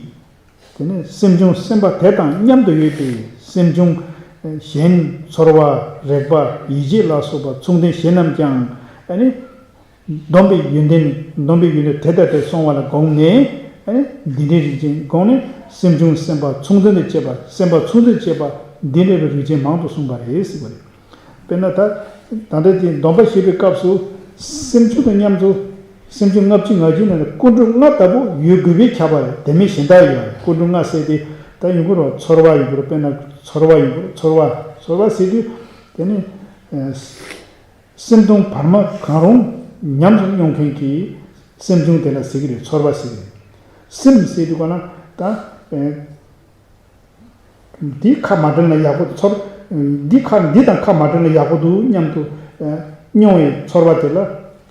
དེ་ནི་སེམས་བྱུང་སེམས་པ་དེ་དང་མཉམ་དུ་ཡོད་པའི་སེམས་བྱུང་གཞན་ཚོར་བ་རེག་པ་ཡིད་བྱེད་ལ་སོགས་པ་མཚུངས་ལྡན་གཞན་རྣམས་ཀྱང་ཨ་ནི། སྡོམ་པའི་ཡོན་ཏན་ནི། སྡོམ་པའི་ཡོན་ཏན་དེ་ལྟར་དེར་སོང་བ་ལ་དགོངས་ནས། ཨ་ནི་འདི་འདྲའི་རིགས་ཅན་དགོངས་ནས་སེམས་བྱུང་སེམས་པ་མཚུངས་ལྡན་དུ་བྱེད་པ། སེམས་པ་མཚུངས་ལྡན་དུ་བྱེད་པ་འདི་འདྲ་བའི་རིགས་ཅན་མང་དུ་གསུངས་པ་རེད་ཟེར་བ་རེད། དཔེར་ན་ད་ད་ལྟ་དེ་སྡོམ་པ་བཞེས་པའི་སྐབས་སུ་སེམས་བྱུང་དང་མཉམ་དུ་སེམས་བྱུང་ལྔ་བཅུ་ང་བཅུ་ནང་ནས་ཀུན་འགྲོ་ལྔ་ལྟ་བུ་ཡོད་དགོས་པའི་ཁྱབ་པ་རེད། དེ་མིན་གཞན་དག་ཡོད་རེད། ཀུན་འགྲོ་ལྔ་ཟེར་དེ་ད་ཡིན་དགོས་རེད། ཚོར་བ་ཡིན་དགོས་རེད། དཔེར་ན་ཚོར་བ་ཡིན་དགོས་རེད། ཚོར་བ་ཚོར་བ་ཟེར་དུས། དེ་ནི་སེམས་གདུང་བར་མ་གང་རུང་ཉམས་སུ་མྱོང་མཁན་གྱི་སེམས་བྱུང་དེ་ལ་ཟེར་གྱི་རེད། ཚོར་བ་ཟེར་གྱི་རེད། སེམས་ཟེར་དུས་ག་ན་ད་འདི་ཁ་མ་བྲལ་ན་ཡག་པོ་ཚོར། འདི་ཁ་འདི་དང་ཁ་མ་བྲལ་ན་ཡག་པོ་འདུག་སྙམ་དུ་མྱོང་བའི་ཚོར་བ་དེ་ལ་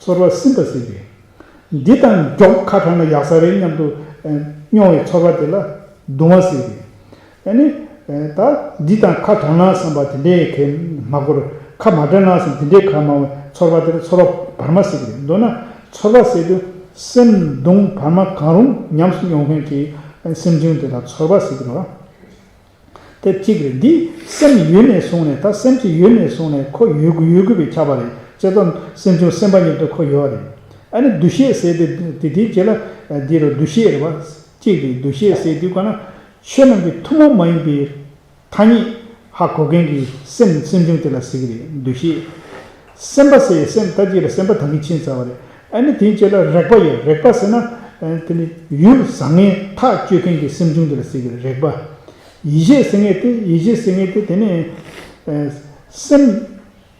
ཚོར་བ་སིམ་པ་ཟེར་གྱི་རེད། འདི་དང་མགྱོགས་ཁ་བྲལ་ན་ཡག་ས་རེད་སྙམ་དུ་མྱོང་བའི་ཚོར་བ་དེ་ལ་གདུང་བ་ཟེར་གྱི་རེད། ཨ་ནི། ད་འདི་དང་ཁ་བྲལ་ན་བསམ་པ་དེ་འདྲའི་གལ་མ་འཁོར། ཁ་མ་བྲལ་ན་བསམ་དེ་འདྲའི་གལ་མ་བའི་ཚོར་བ་དེ་ལ་ཚོར་བ་བར་མ་ཟེར་གྱི་རེད། མདོར་ན་ཚོར་བ་ཟེར་དུས་སེམས་གདུང་བར་མ་གང་རུང་ཉམས་སུ་མྱོང་མཁན་གྱི་སེམས་བྱུང་དེ་ལ་ཚོར་བ་ཟེར་གྱི་རེད། དེ་གཅིག་རེད། འདི་སེམས་ཡོད་ནས་བཟུང་ནས་ད་སེམས་ཀྱི་ཡོད་ནས་བཟུང་ནས་ཁོ་ཡོད་དགོས་ཡོད་དགོས་པའི་ཁྱབ་པ་རེད། བྱས་ཙང་སེམས་བྱུང་སེམས་པ་ཉིད་དུ་ཁོ་ཡོད་རེད། ཨ་ནི་འདུ་ཤེས་ཟེར་དེ་དེ་དེའི་རྗེས་ལ་འདི་རུ་འདུ་ཤེས་རེད་བ། གཅིག་རེད། འདུ་ཤེས་ཟེར་དུས་ག་ན་ཆོས་རྣམས་ཀྱི་ཐུན་མོང་མ་ཡིན་པའི་ཐ་སྙད་ཧ་གོ་མཁན་གྱི་སེམས་སེམས་བྱུང་དེ་ལ་ཟེར་གྱི་རེད། འདུ་ཤེས། སེམས་པ་ཟེར་སེམས་ད་ཅིག་ལ་སེམས་པ་ད་གིན་ཕྱིན་ཚར་བ་རེད། ཨ་ནི་དེའི་རྗེས་ལ་རེག་པ་ཡོད། རེག་པ་ཟེར་ན་དེ་ནི་ཡུལ་བཟང་ངན་ཐག་གཅོད་མཁན་གྱི་སེམས་བྱུང་དེ་ལ་ཟེར་གྱི་རེད། རེག་པ། ཡིད་བྱེད་ཟེར་མཁན་དེ་ཡིད་བྱེད་ཟེར་མཁན་དེ་དེ་ནི་སེམས་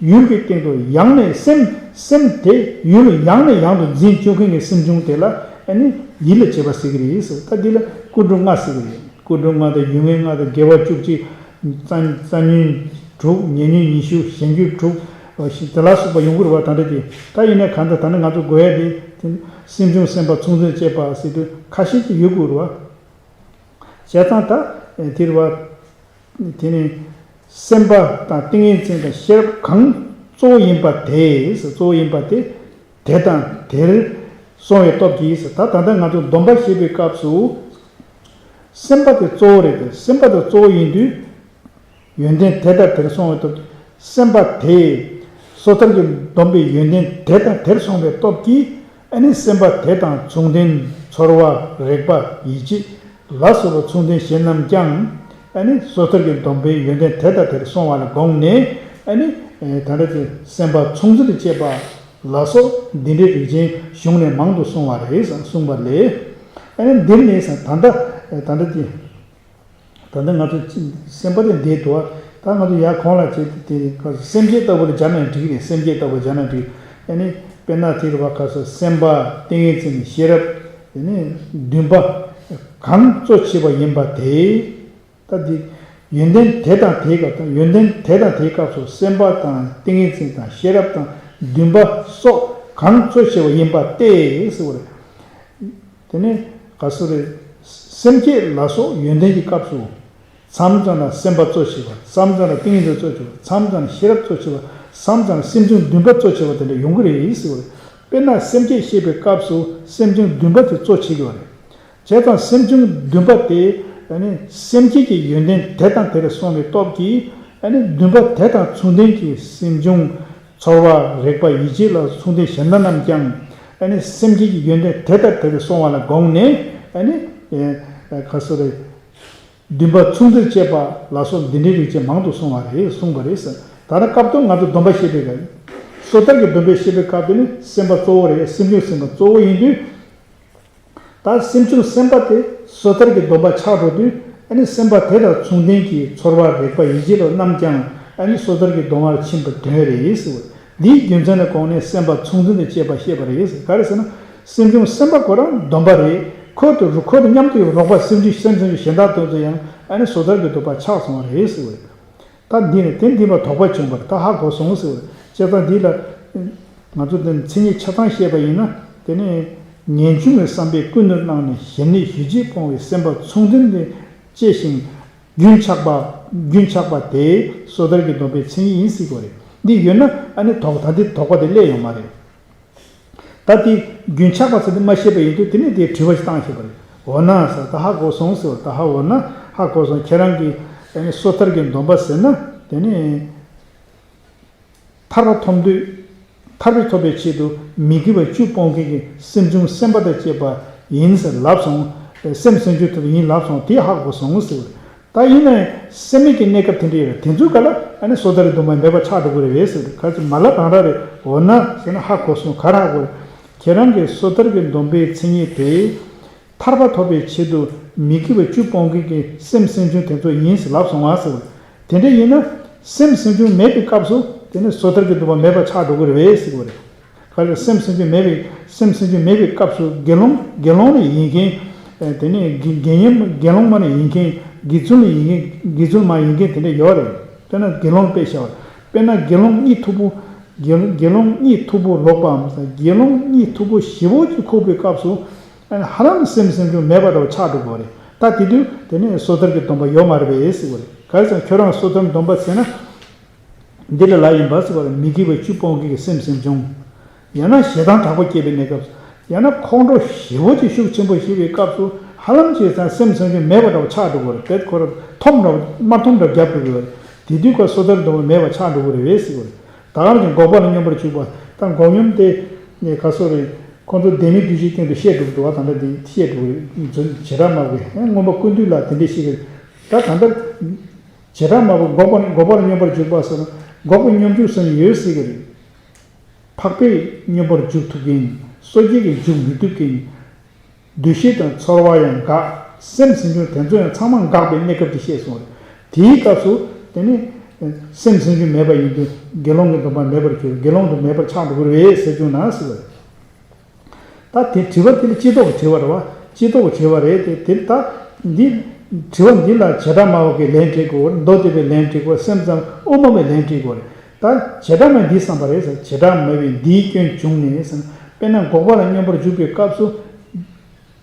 ཡུལ་གྱི་སྟེང་དུ་ཡང་ནས་སེམས་སེམས་དེ་ཡུལ་ཡང་ནས་ཡང་དུ་འཛིན་བཅུག་མཁན་གྱི་སེམས་བྱུང་དེ་ལ་ཨ་ནི་ཡིད་ལ་བྱེད་པ་ཟེར་གྱི་རེད་ཟེར། ད་འདི་ལ་ཀུན་འགྲོ་ལྔ་ཟེར་གྱི་རེད། ཀུན་འགྲོ་ལྔ་དང་ཡུལ་ངེས་ལྔ་དང་དགེ་བ་བཅུ་གཅིག་རྩ་རྩ་ཉོན་དྲུག་ཉེ་ཉོན་ཉི་ཤུ་གཞན་རྒྱུད་དྲུག་དེ་ལ་སོགས་པ་ཡོང་གི་རེད་བ། ད་འདྲ་དེ་ད་ཡིན་ན་གང་ལྟར་ད་ནི་ང་ཚོ་དགོས་ཡ་དེ་སེམས་བྱུང་སེམས་པ་མཚུངས་འཛིན་བྱེད་པ་ཟེར་དུས་ཁ་ཤས་ཀྱིས་ཡོད་དགོས་རེད་བ། བྱས་ཙང་ད་དེ་རེད་བ། དེ་ནི་སེམས་པ་དང་ཏིང་ངེ་འཛིན་དང་ཤེས་རབ་གང་གཙོ་བོ་ཡིན་པ་དེ་གཙོ་བོ་ཡིན་པ་དེ་དེ་དང་དེར་སོང་བའི་སྟོབས་ཀྱིས། ད་ད་ལྟ་ང་ཚོ་སྡོམ་པ་བཞེས་པའི་སྐབས་སུ་སེམས་པ་དེ་གཙོ་བོ་རེད་དེ། སེམས་པ་དེ་གཙོ་བོ་ཡིན་དུས་ཡོན་ཏན་དེ་དང་དེར་སོང་བའི་སྟོབས་ཀྱིས། སེམས་པ་དེ་སོ་ཐར་གྱི་སྡོམ་པའི་ཡོན་ཏན་དེ་དང་དེར་སོང་བའི་སྟོབས་ཀྱིས། ཨ་ནི་སེམས་པ་དེ་དང་མཚུངས་ལྡན་ཚོར་བ་རེག་པ་ཡིད་བྱེད་ལ་སོགས་པ་མཚུངས་ལྡན་གཞན་རྣམས་ཀྱང་ཨ་ནི་སོ་ཐར་གྱི་སྡོམ་པའི་ཡོན་ཏན་དེ་དང་དེར་སོང་བ་ལ་དགོངས་ནས། ཨ་ནི་ད་ལྟ་ཅི་སེམས་པ་མཚུངས་འཛིན་དུ་བྱེད་པ་ལ་སོགས་འདི་འདྲའི་རིགས་ཅན་གཞུང་ནས་མང་དུ་གསུངས་པ་རེད་གསུངས་པ་ལས། ཨ་ནི་འདིར་ནས་ད་ལྟ་ད་ལྟ་ཅི། ད་ལྟ་ང་ཚོ་སེམས་པ་དེ་འདས་འགྲོ་བ། ད་ང་ཚོ་ཡར་གོང་ལ་བྱས་ཏེ་དེ་སེམས་བསྐྱེད་ལྟ་བུ་ལ་སྦྱར་ན་འགྲིག་རེད། སེམས་བསྐྱེད་ལྟ་བུ་སྦྱར་ན་འགྲིག་ཨ་ནི་དཔེར་ན་དེ་རུ་བ་ཁ་སོ་སེམས་པ་ཏིང་ངེ་འཛིན་ཤེས་རབ་དེ་ནི་འདུན་པ་གང་གཙོ་ཆེ་བ་ཡིན་པ་དེ། ད་འདི་ཡོན་ཏན་དེ་དང་དེའི་སྐབས་དང་ཡོན་ཏན་དེ་དང་དེའི་སྐབས་སུ་སེམས་པ་དང་ཏིང་ངེ་འཛིན་དང་ཤེས་རབ་དང་འདུན་པ་སོགས་གང་གཙོ་ཆེ་བ་ཡིན་པ་སྟེ་ཟེར་བ་རེད། དེ་ནས་ག་སོ་རེ། སེམས་བསྐྱེད་ལ་སོགས་ཡོན་ཏན་གྱི་སྐབས་སུ། མཚམས་མཚམས་ལ་སེམས་པ་གཙོ་ཆེ་བ། མཚམས་མཚམས་ལ་ཏིང་ངེ་འཛིན་གཙོ་ཆེ་བ། མཚམས་མཚམས་ལ་ཤེས་རབ་གཙོ་ཆེ་བ། མཚམས་མཚམས་ལ་སེམས་བྱུང་འདུན་པ་གཙོ་ཆེ་བ་དེ་འདྲ་ཡོང་གི་རེད་ཟེར་བ་རེད། དཔེར་ན་སེམས་བསྐྱེད་བཤད་པའི་སྐབས་སུ་སེམས་བྱུང་འདུན་པ་དེ་གཙོ་ཆེ་གི་བ་རེད། བྱས་ཙང་སེམས་བྱུང་འདུན་པ་དེ་ནི་སེམས་བསྐྱེད་ཀྱི་ཡོན་ཏན་དེ་དང་དེར་སོང་བའི་སྟོབས་ཀྱིས་ནི་འདུན་པ་དེ་དང་མཚུངས་ལྡན་གྱི་སེམས་བྱུང་། ཚོར་བ་རེག་པ་ཡིད་བྱེད་ལ་མཚུངས་ལྡན་གཞན་དག་རྣམས་ཀྱང་ཨ་ནི་སེམས་བསྐྱེད་ཀྱི་ཡོན་ཏན་དེ་ལྟར་དེ་ལས་སོང་བ་ལ་དགོངས་ནས་ཨ་ནི་ཨེ་ཨེ་ག་སོ་རེ། འདུན་པ་མཚུངས་འདིར་བཅས་པ་ལ་སོགས་འདི་འདྲའི་རིགས་ཅན་མང་དུ་གསུངས་པ་རེད་གསུངས་པ་རེད་ཟེར། ད་ལྟ་སྐབས་དུ་ང་ཚོ་སྡོམ་པ་བཤད་པའི་སྐབས། སོ་ཐར་གྱི་སྡོམ་པས་བཤད་པའི་སྐབས་དེ་ནི་སེམས་པ་གཙོ་བོ་རེད། སེམས་བྱུང་སེམས་པ་གཙོ་བོ་ཡིན་དུས། ད་སེམས་བྱུང་སེམས་པ་དེ་སོ་ཐར་གྱི་སྡོམ་པ་ཆགས་འགྲོ་དུས་ཨ་ནི་སེམས་པ་དེ་དང་མཚུངས་ལྡན་གྱི་ཚོར་བ་རེག་པ་ཡིད་བྱེད་ལ་རྣམས་ཀྱང་ཨ་ནི་སོ་ཐར་གྱི་སྡོམ་པར་ཕྱིན་པ་དོན་རེད་ཟེར་བ། འདིའི་རྒྱུ་མཚན་ལ་དགོངས་ནས་སེམས་པ་མཚུངས་འཛིན་དུ་བཅས་པ་བཤད་པ་རེད་ཟེར། ག་རེ་ཟེར་ན། སེམས་བྱུང་སེམས་པ་ཁོ་རང་སྡོམ་པ་རེད། ཁོ་དེ་རུ་ཁོ་དང་མཉམ་དུ་ཡོད་རོགས་པ་སེམས་བྱུང་སེམས་བྱུང་གཞན་དག་དོན་དུ་ཡང་ཨ་ནི་སོ་ཐར་གྱི་སྡོམ་པ་ཆགས་སོང་བ་རེད་ཟེར་བ་རེད། ད་འདི་ནི་དེ་འདི་མ་དོགས་པ་བྱུང་བར་ད་ཧ་གོ་སོང་ཟེར་བ། བྱས་ཙང་འདི་ལ་ང་ཚོ་དེ་མཚན་ཉིད་ཆ་ཚང་བཤད་པ་ཡིན་ན། དེ་ནི་ངེས་འབྱུང་གི་བསམ་པས་ཀུན་ཏུ་སྣང་ནས་ཞེ་ནས་ཞེ་གཅིག་སྤོང་བའི་སེམས་པ་མཚུངས་ལྡན་དེ་བཅས་ཤིང་རྒྱུན་ཆགས་པ་རྒྱུན་ཆགས་པ་དེ་སོ་ཐར་གྱི་སྡོམ་པའི་མཚན་ཉིད་ཡིན་སྲིད་པ་རེད། འདི་ཡོད་ན་ཨ་ནི་དོགས་ད་འདི་དོགས་པ་དེ་སླེབས་ཡོང་མ་རེད། ད་དེ་རྒྱུན་ཆགས་པ་ཟེར་དེ་མ་ཤེས་པ་ཡིན་དུས་དེ་ནས་དེ་དྲི་བ་ཞིག་བཏང་ཤེས་པ་རེད། འོ་ན་ཟེར་ད་ཧ་གོ་སོང་ཟེར་བ། ད་ཧ་འོ་ན་ཧ་གོ་སོང་། ཁྱེད་རང་གིས་ཨ་ནི་སོ་ཐར་གྱི་སྡོམ་པ་ཟེར་ན་དེ་ནི་ཐར་པ་ཐོབ་འདོད་ཐར་པ་ཐོབ་པའི་ཆེད་དུ་མི་དགེ་བ་བཅུ་སྤོང་མཁན་གྱི་སེམས་བྱུང་སེམས་པ་དང་བཅས་པ་ཡིན་ཟེར་ལབ་སོང་། སེམས་སེམས་བྱུང་ཐོབ་ཡིན་ལབ་སོང་། དེ་ཧ་གོ་སོང་ཟེར་བ་རེད། ད་ཡིན་ན་ཡང་སེམས་མེད་ཀྱི་གནས་སྐབས་དེ་འདྲ་ཡོད་རེད། དེ་ཚོའི་སྐབས་ལ་ཨ་ནི་སོ་ཐར་གྱི་སྡོམ་པ་མེད་པ་ཆགས་འགྲོ་གི་རེད་པས་ཟེར། ག་ཚོད་མ་ལབ་རང་རང་རེད། འོ་ན་ཟེར་ན་ཧ་གོ་སོང་། ག་རེ་ཧ་གོ་རེད། ཁྱེད་རང་གིས་སོ་ཐར་གྱི་སྡོམ་པའི་མཚན་ཉིད་དེ་ཐར་པ་ཐོབ་པའི་ཆེད་དུ་མི་དགེ་བ་བཅུ་སྤོང་མཁན་གྱི་སེམས་སེམས་བྱུང་དེ་ཚོ་ཡིན་ཟེར་ལབ་སོང་བ་ཟེར། དེ་འདྲ་ཡིན་ན་ སེམས་སེམས་བྱུང་མེད་པའི་སྐབས་སུ་དེ་ནི་སོ་ཐར་གྱི་སྡོམ་པ་མེད་པ་ཆགས་འགྲོ་གི་རེད་པས་ཟེར་གྱི་ཡོད་རེད། ག་རེ། སེམས་སེམས་བྱུང་མེད་པའི་སེམས་སེམས་བྱུང་མེད་པའི་སྐབས་སུ་དགེ་སློང་དགེ་སློང་ལ་ཡིན་མཁན། དེ་ནས་དགེ་དགེ་བསྙེན་དགེ་སློང་མ་ལ་ཡིན་མཁན། དགེ་ཚུལ་ལ་ཡིན་མཁན། དགེ་ཚུལ་མ་ཡིན་མཁན་དེ་འདྲ་ཡོད་རེད། དཔེར་ན་དགེ་སློང་དཔེ་བཞག་པ། དཔེར་ན་དགེ་སློང་གཉིད་མཐུག་པོ། དགེ་དགེ་སློང་གཉིད་མཐུག་པོ་ལོག་པའམ། དགེ་སློང་གཉིད་མཐུག་པོ་ཞེ་པོ་ཅིག་ཁུག་པའི་སྐབས་སུ། ཧ་ལམ་སེམས་སེམས་བྱུང་མེད་པ་འདྲ་བོ་ཆགས་འགྲོ་གི་རེད། ད་དེ་དུས་དེ་ནས་སོ་ཐར་གྱི་སྡོམ་པ་ཡོད་མ་རེད་པས་ཟེར་གྱི་ཡོད་རེད། ག་རེ་ཟེར་ན་ཁྱོད་རང་སོ་ཐར་སྡོམ་པ་ཟེར་ན། འདི་ལ་ལ་ཡིན་པ་ཟེར་བ་ལ་མི་དགེ་བ་བཅུ་སྤོང་མཁན་གྱི་སེམས་སེམས་བྱུང་། ཡང་ན་ཞེ་སྡང་དྲག་པོ་སྐྱེས་པའི་གནས་སྐབས་སུ། ཡང་ན་ཁོང་ཁྲོ་ཞེ་པོ་ཅིག་ཤུགས་ཆེན་པོ་སྐྱེས་པའི་སྐབས་སུ། ཧ་ལམ་བྱས་ཙང་སེམས་སེམས་བྱུང་མེད་པ་འདྲ་བོ་ཆགས་འགྲོ་གི་རེད། དཔེ་ཁོ་རང་འཐོམ་འདྲ་བོ་དམར་འཐོམ་འདྲ་བོ་བརྒྱབ་འགྲོ་གི་རེད། དེ་དུས་ཁོ་སོ་ཐར་སྡོམ་པ་མེད་པ་ཆགས་འགྲོ་གི་རེད་པས་ཟེར་གྱི་ཡོད་རེད། ད་ག་ནང་བཞིན་འགོག་པ་ལ་སྙོམས་པར་འཇུག་པ། ད་འགོག་སྙོམས་དེ་ནས་ག་སོ་རེད། ཁོང་ཚོ་ལྡན་མིན་བདུད་རྩིའི་སྟེང་དུ་བཤད་འགྲོ་གི་འདུག་བ། ད་ལྟ་དེ་བཤད་འགྲོ་གི་རེད། བྱེ་བྲག་སྨྲ་བས་མངོན་པ་ཀུན་བཏུས་ལ་དེ་འདྲས་བཤད་གི་རེད། ད་ད་ལྟ། བྱེ་བྲག་སྨྲ་བས་འགོག་པ་འགོག་པ་ལ་སྙོམས་པར་འཇུག་པ་ཟེར་ན། འགོག་པའི་སྙོམས་འཇུག་ཟེར་ནས་ཡོད་ཟེར་གྱི་རེད། འཕགས་པས་སྙོམས་པར་འཇུག་ཐུབ་མཁན། སོ་སྐྱེས་ཀྱིས་འཇུག་མི་ཐུབ་མཁན། འདུ་ཤེས་དང་ཚོར་བ་ཡང་འགག། སེམས་སེམས་བྱུང་དེ་ཚོ་ཡང་ཚང་མ་འགག་པའི་གནས་སྐབས་དེ་བཤད་སོང་རེད། དེའི་སྐབས་སུ་དེ་ནི། སེམས་སེམས་བྱུང་མེད་པ་ཡིན་དུས་དགེ་སློང་གི་སྡོམ་པ་མེད་པར་གྱུར། དགེ་སློང་དུ་མེད་པར་ཆགས་འགྲོ་གི་རེད་ཟེར་བྱུང་ན་ཟེར་བ་རེད། ད་དེ་དྲི་བ་དེ་ལ་སྤྱི་ལྡོག་གི་དྲི་བ་རེད་བ། སྤྱི་ལྡོག་གི་དྲི་བ་རེད་དེ། དེ་ད་འདི། དྲི་བ་འདི་ལ་བྱེ་བྲག་སྨྲ་བ་གིས་ལན་སྤྲད་དགོས། མདོ་སྡེ་པས་ལན་སྤྲད་དགོས། སེམས་ཙམ་དབུ་མ་པས་ལན་སྤྲད་དགོས་རེད། ད་བྱེ་བྲག་སྨྲ་བས་འདི་བསམ་པ་རེད་ཟེར། བྱེ་བྲག་སྨྲ་བས་འདིའི་སྐྱོན་བྱུང་ནས་ཟེར་ན། དཔེར་ན་འགོག་པ་ལ་སྙོམས་པར་འཇུག་པའི་སྐབས་སུ།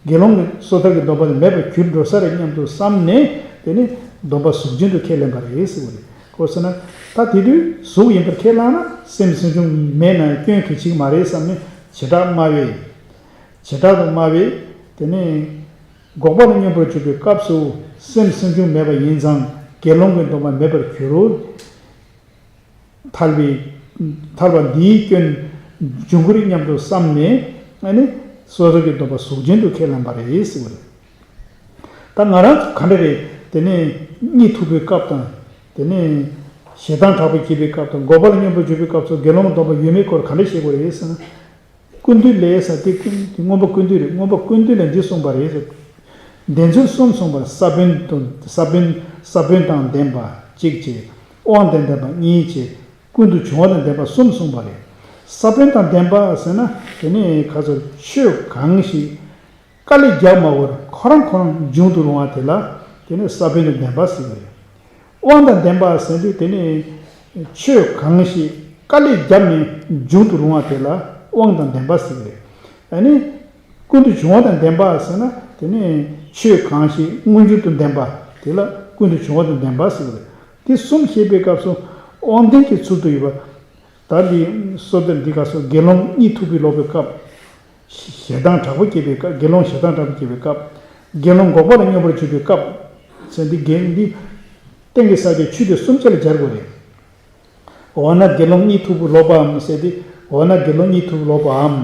དགེ་སློང་གི་སོ་ཐར་གྱི་སྡོམ་པ་དེ་མེད་པར་གྱུར་འགྲོ་ས་རེད་སྙམ་དུ་བསམ་ནས། དེ་ནི་སྡོམ་པ་གཟུགས་ཅན་དུ་ཁས་ལེན་པ་རེད་ཟེར་བ་རེད། ག་རེ་ཟེར་ན། ད་དེ་དུས་གཟུགས་ཡིན་པར་ཁས་བླངས་ན་སེམས་སེམས་བྱུང་མེད་ན་ཡང་སྐྱོན་གལ་ཆེ་གི་མ་རེད་བསམ་ནས་བྱེ་བྲག་སྨྲ་བས། བྱེ་བྲག་ཏུ་སྨྲ་བས། དེ་ནས་འགོག་པ་ལ་སྙོམས་པར་འཇུག་པའི་སྐབས་སུ་སེམས་སེམས་བྱུང་མེད་པ་ཡིན་ཙང་དགེ་སློང་གི་སྡོམ་པ་མེད་པར་འགྱུར། ཐལ་བའི། ཐལ་བ་འདིའི་སྐྱོན་འབྱུང་གི་རེད་སྙམ་དུ་བསམ་ནས། ཨ་ནི་སོ་ཐར་གྱི་སྡོམ་པ་གཟུགས་ཅན་དུ་ཁས་ལེན་པ་རེད་ཟེར་བ་རེད། ད་ང་རང་ཚོ་ག་འདྲ་རེད། དེ་ནས་གཉིད་མཐུག་པའི་སྐབས་དང་། དེ་ནས་ཞེ་སྡང་དྲག་པོ་སྐྱེས་པའི་སྐབས་དང་། འགོག་པ་ལ་སྙོམས་པར་འཇུག་པའི་སྐབས་སུ་དགེ་སློང་སྡོམ་པ་ཡོད་མེད་སྐོར་ག་འདྲ་བཤད་དགོས་རེད་ཟེར་ན། ཀུན་བཏུས་ལས་ཟེར་དེ་ཀུན་དེ་མངོན་པ་ཀུན་བཏུས་རེད། མངོན་པ་ཀུན་བཏུས་ལས་འདི་གསུངས་པ་རེད་ཟེར། བདེན་རྫུན་གསུམ་གསུངས་པར་ས་བོན་དང་། ས་བོན། ས་བོན་དང་ལྡན་པ་གཅིག་བྱས། དབང་དང་ལྡན་པ་གཉིས་བྱས། ཀུན་ཏུ་བྱུང་བ་དང་ལྡན་པ་གསུམ་གསུངས་པ་རེད། ས་བོན་དང་ལྡན་པ་ཟེར་ན་དེ་ནི་ག་ཚོད་ཆོས་གང་ཞིག་དཀའ་ལས་རྒྱག་མ་དགོས་པར་ཁོ་རང་ཁོ་རང་འབྱུང་དུ་རུང་བ་དེ་ལ་དེ་ནི་ས་བོན་དང་ལྡན་པ་ཟེར་གྱི་རེད། དབང་དང་ལྡན་པ་ཟེར་དུས་དེ་ནི་ཆོས་གང་ཞིག་དཀའ་ལས་བརྒྱབ་ནས་འབྱུང་དུ་རུང་བ་དེ་ལ་དབང་དང་ལྡན་པ་ཟེར་གྱི་རེད། ཨ་ནི། ཀུན་ཏུ་བྱུང་བ་དང་ལྡན་པ་ཟེར་ན་དེ་ནི་ཆོས་གང་ཞིག་མངོན་གྱུར་དུ་ལྡན་པ་དེ་ལ་ཀུན་ཏུ་བྱུང་བ་དང་ལྡན་པ་ཟེར་གྱི་རེད། དེ་གསུམ་བཤད་པའི་སྐབས་སུ་དབང་ལྡན་གྱི་ཚུལ་དུ་ཡོད་པ། ད་འདི་སོ་ཐར་འདི་ག་སོ་དགེ་སློང་གཉིད་མཐུག་པོ་ལོག་པའི་སྐབས། ཞེ་སྡང་དྲག་པོ་སྐྱེས་པའི་སྐབས། དགེ་སློང་ཞེ་སྡང་དྲག་པོ་སྐྱེས་པའི་སྐབས། དགེ་སློང་འགོག་པ་ལ་སྙོམས་པར་འཇུག་པའི་སྐབས། ཟེར་འདི་རྒན་འདི། སྟེང་གི་ས་བཅད་ཆོས་དེ་གསུམ་ཆ་ལ་སྦྱར་དགོས་རེད། འོ་ན་དགེ་སློང་གཉིད་མཐུག་པོ་ལོག་པའམ་ཟེར་ཏེ། འོ་ན་དགེ་སློང་གཉིད་མཐུག་པོ་ལོག་པའམ།